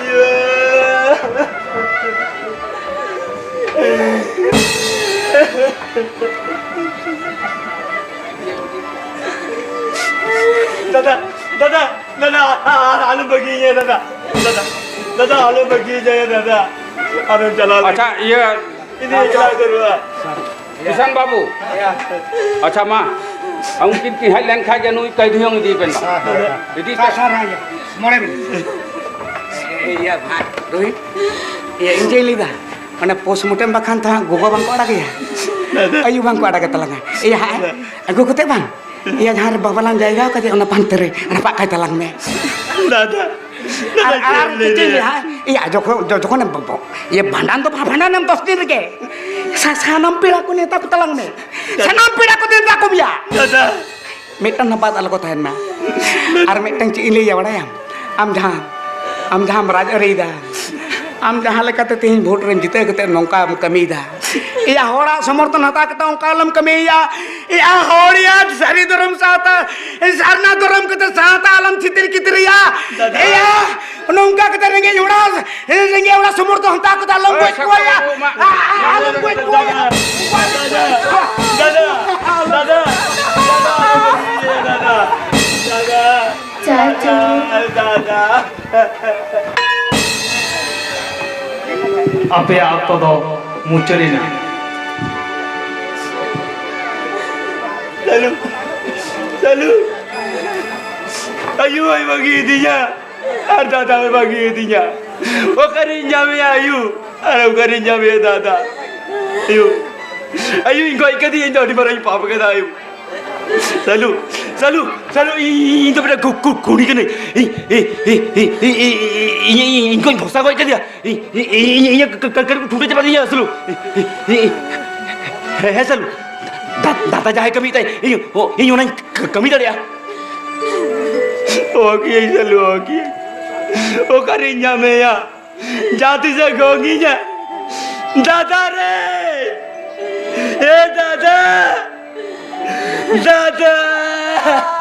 ᱤᱭᱟᱹ᱾ ᱫᱟᱫᱟ, ᱫᱟᱫᱟ, ᱫᱟᱫᱟ, ᱟᱨ ᱟᱞᱚᱢ ᱵᱟᱹᱜᱤᱭᱟᱹᱧᱟ ᱫᱟᱫᱟ᱾ ᱫᱟᱫᱟ, ᱫᱟᱫᱟ, ᱟᱞᱚᱢ ᱵᱟᱹᱜᱤᱭᱟᱹᱧᱟ ᱫᱟᱫᱟ᱾ ᱟᱢᱮᱢ ᱪᱟᱞᱟᱣ ᱞᱮᱱ᱾ ᱟᱪᱪᱷᱟ, ᱤᱭᱟᱹ, ᱤᱧ ᱫᱚ ᱮᱠᱞᱟ ᱩᱛᱟᱹᱨᱚᱜᱼᱟ᱾ ᱠᱤᱥᱟᱱ ᱵᱟᱹᱵᱩ᱾ ᱟᱪᱪᱷᱟ, ᱢᱟ, ᱩᱱᱠᱤᱱ ᱠᱤᱱ ᱦᱮᱡ ᱞᱮᱱ ᱠᱷᱟᱡ ᱜᱮ ᱱᱩᱭ ᱠᱟᱹᱭᱫᱷᱤ ᱦᱚᱸ ᱤᱫᱤᱭᱮ ᱵᱮᱱ᱾ ᱦᱮᱸ, ᱦᱮᱸ, ᱦᱮᱸ᱾ ᱤᱫᱤ ᱯᱮ᱾ ᱥᱟᱨ, ᱥᱟᱨ, ᱦᱮᱸ, ᱢᱚᱬᱮ ᱢᱤᱱᱤᱴ᱾ ᱤᱭᱟᱹ, ᱢᱟ, ᱨᱳᱦᱤᱛ, ᱤᱭᱟᱹ, ᱤᱧ ᱪᱮᱫ ᱤᱧ ᱞᱟᱹᱭᱫᱟ? ᱚᱱᱟ ᱯᱳᱥᱴᱢᱚᱨᱴᱮᱢ ᱵᱟᱠᱷᱟᱱ ᱛᱚ ᱦᱟᱸᱜ ᱜᱚᱜᱚ ᱵᱟᱝᱠᱚ ᱟᱲᱟᱜᱮᱭᱟ᱾ ᱟᱭᱩ ᱵᱟᱝᱠᱚ ᱟᱲᱟᱜᱮ ᱛᱟᱞᱟᱝᱟ᱾ ᱤᱭᱟᱹ, ᱦᱟᱸᱜ, ᱟᱹᱜᱩ ᱠᱟᱛᱮ ᱵᱟᱝ? ᱤᱭᱟᱹ, ᱡᱟᱦᱟᱸ ᱨᱮ ᱵᱟᱵᱟ ᱞᱟᱝ ᱡᱟᱭᱜᱟ ᱠᱟᱫᱮᱭᱟ, ᱚᱱᱟ ᱯᱟᱱᱛᱮ ᱨᱮ ᱨᱟᱯᱟᱜ ᱠᱟᱭ ᱛᱟᱞᱟᱝ ᱢᱮ᱾ ᱫᱟᱫᱟ, ᱟᱨ, ᱫᱟᱫᱟ, ᱟᱨ ᱪᱮᱫ ᱮᱢ ᱪᱮᱫ ᱤᱧ ᱞᱟᱹᱭᱟ? ᱞᱟᱹᱭᱟ? ᱤᱭᱟᱹ, ᱡᱚᱠᱷᱚᱱ, ᱡᱚ-, ᱡᱚᱠᱷᱚᱱᱮᱢ ᱵᱚ-, ᱵᱚ-, ᱤᱭᱟᱹ, ᱵᱷᱟᱸᱰᱟᱱ ᱫᱚ ᱵᱷᱟ-, ᱵᱷᱟᱸᱰᱟᱱᱮᱢ ᱫᱚᱥ ᱫᱤᱱ ᱨᱮᱜᱮ᱾ ᱥᱟ-, ᱥᱟᱱᱟᱢ ᱯᱮᱲᱟ ᱠᱚ ᱱᱮᱣᱛᱟ ᱠᱚ ᱛᱟᱞᱟᱝ ᱢᱮ᱾ ᱥᱟᱱᱟᱢ ᱯᱮᱲᱟ ᱠᱚ ᱱᱮᱣᱛᱟ ᱠᱚᱢᱮᱭᱟ᱾ ᱫᱟᱫᱟ᱾ ᱢᱤᱫᱴᱟᱝ ᱦᱚᱸ ᱵᱟᱫ ᱟᱞᱚ ᱠᱚ ᱛᱟᱦᱮᱱ ᱢᱟ᱾ ᱟᱨ ᱢᱤᱫᱴᱟᱝ ᱪᱮᱫ ᱤᱧ ᱞᱟᱹᱭᱟ ᱵᱟᱲᱟᱭᱟᱢ? ᱟᱢ ᱡᱟᱦᱟᱸ, ᱟᱢ ᱡᱟᱦᱟᱸᱢ ᱨᱟᱡᱽ ᱟᱹᱨᱤᱭᱮᱫᱟ, ᱟᱢ ᱡᱟᱦᱟᱸ ᱞᱮᱠᱟᱛᱮ ᱛᱮᱦᱮᱧ ᱵᱷᱳᱴ ᱨᱮᱢ ᱡᱤᱛᱟᱹᱣ ᱠᱟᱛᱮ ᱱᱚᱝᱠᱟᱢ ᱠᱟᱹᱢᱤᱭᱮᱫᱟ, ᱮᱭᱟ, ᱦᱚᱲᱟᱜ ᱥᱚᱢᱚᱨᱛᱷᱚᱱ ᱦᱟᱛᱟᱣ ᱠᱟᱛᱮ ᱚᱱᱠᱟ ᱟᱞᱚᱢ ᱠᱟᱹᱢᱤᱭᱮᱭᱟ᱾ ᱮᱭᱟ, ᱦᱚᱲ ᱭᱟ ᱥᱟᱹᱨᱤ ᱫᱷᱚᱨᱚᱢ ᱥᱟᱶᱛᱟ, ᱥᱟᱨᱱᱟ ᱫᱷᱚᱨᱚᱢ ᱠᱟᱛᱮ ᱥᱟᱶᱛᱟ ᱟᱞᱚᱢ ᱪᱷᱤᱛᱤᱨ ᱠᱤᱛᱤᱨᱮᱭᱟ᱾ ᱫᱟᱫᱟ᱾ ᱮᱭᱟ, ᱱᱚᱝᱠᱟ ᱠᱟᱛᱮ ᱨᱮᱸᱜᱮᱡ ᱦᱚᱲᱟᱜ, ᱨᱮᱸᱜᱮᱡ ᱦᱚᱲᱟᱜ ᱥᱚᱢᱚᱨᱛᱷᱚᱱ ᱦᱟᱛᱟᱣ ᱠᱟᱛᱮ ᱟᱞᱚᱢ ᱜᱚᱡ ᱠᱚᱣᱟ ᱭᱟ᱾ ᱟᱞᱚᱢ ᱜᱚᱡ ᱠᱚᱣᱟ ᱭᱟ᱾ ᱫᱟᱫᱟ, ᱫᱟᱫᱟ, ᱫᱟᱫᱟ, ᱫᱟᱫᱟ, ᱫᱟᱫᱟ, ᱫᱟᱫᱟ᱾ ᱪᱟᱪᱳ᱾ ᱫᱟᱫᱟ᱾ ᱟᱯᱮᱭᱟᱜ ᱚᱠᱛᱚ ᱫᱚ ᱢᱩᱪᱟᱹᱫ ᱮᱱᱟ᱾ ᱪᱟᱞᱩ, ᱪᱟᱞᱩ᱾ ᱟᱭᱩ ᱦᱚᱸᱭ ᱵᱟᱹᱜᱤᱭᱟᱫᱤᱧᱟ ᱟᱨ ᱫᱟᱫᱟ ᱦᱚᱸᱭ ᱵᱟᱹᱜᱤᱭᱟᱫᱤᱧᱟ᱾ ᱚᱠᱟᱨᱤᱧ ᱧᱟᱢᱮᱭᱟ ᱟᱭᱩ? ᱟᱨ ᱚᱠᱟᱨᱤᱧ ᱧᱟᱢᱮᱭᱟ ᱫᱟᱫᱟ? ᱟᱭᱩ, ᱟᱭᱩ, ᱤᱧ ᱜᱚᱡ ᱠᱟᱫᱮᱭᱟ, ᱤᱧ ᱫᱚ ᱟᱹᱰᱤ ᱢᱟᱨᱟᱝ ᱤᱧ ᱯᱟᱯ ᱠᱟᱫᱟ ᱟᱭᱩ᱾ ᱥᱟᱞᱩ, ᱥᱟᱞᱩ, ᱥᱟᱞᱩ, ᱤᱧ, ᱤᱧ ᱫᱚ ᱢᱤᱫᱴᱟᱝ ᱠᱩ-, ᱠᱩ-, ᱠᱩᱲᱤ ᱠᱟᱹᱱᱟᱹᱧ᱾ ᱤᱧ, ᱤᱧ, ᱤᱧ ᱜᱚᱧ ᱵᱷᱚᱨᱥᱟ ᱜᱚᱡ ᱠᱟᱫᱮᱭᱟ᱾ ᱤᱧ, ᱤᱧ, ᱤᱧ, ᱤᱧᱟᱹᱜ ᱠᱟ-, ᱠᱟ-, ᱠᱟᱹᱴᱤᱡ ᱴᱩᱸᱰᱟᱹ ᱪᱟᱵᱟ ᱫᱤᱧᱟ, ᱥᱟᱞᱩ᱾ ᱤᱧ, ᱤᱧ, ᱤᱧ, ᱦᱮᱸ, ᱦᱮᱸ, ᱥᱟᱞᱩ᱾ ᱫᱟ-, ᱫᱟᱫᱟ ᱡᱟᱦᱟᱸᱭ ᱠᱟᱹᱢᱤᱭᱮᱫ ᱛᱟᱭ, ᱤᱧ, ᱚ, ᱤᱧ ᱚᱱᱟᱧ ᱠᱟ-, ᱠᱟᱹᱢᱤ ᱫᱟᱲᱮᱭᱟᱜᱼᱟ᱾ ᱚᱦᱚ ᱠᱮᱭᱟᱹᱧ, ᱥᱟᱞᱩ, ᱚᱦᱚ ᱠᱮᱭᱟᱹᱧ᱾ ᱚᱠᱟᱨᱤᱧ ᱧᱟᱢᱮᱭᱟ? ᱡᱟᱦᱟᱸ ᱛᱤᱥᱮ ᱜᱚᱝᱤᱧᱟ᱾ ᱫᱟᱫᱟ ᱨᱮ! ᱮ ᱫᱟᱫᱟ! ᱫᱟᱫᱟ!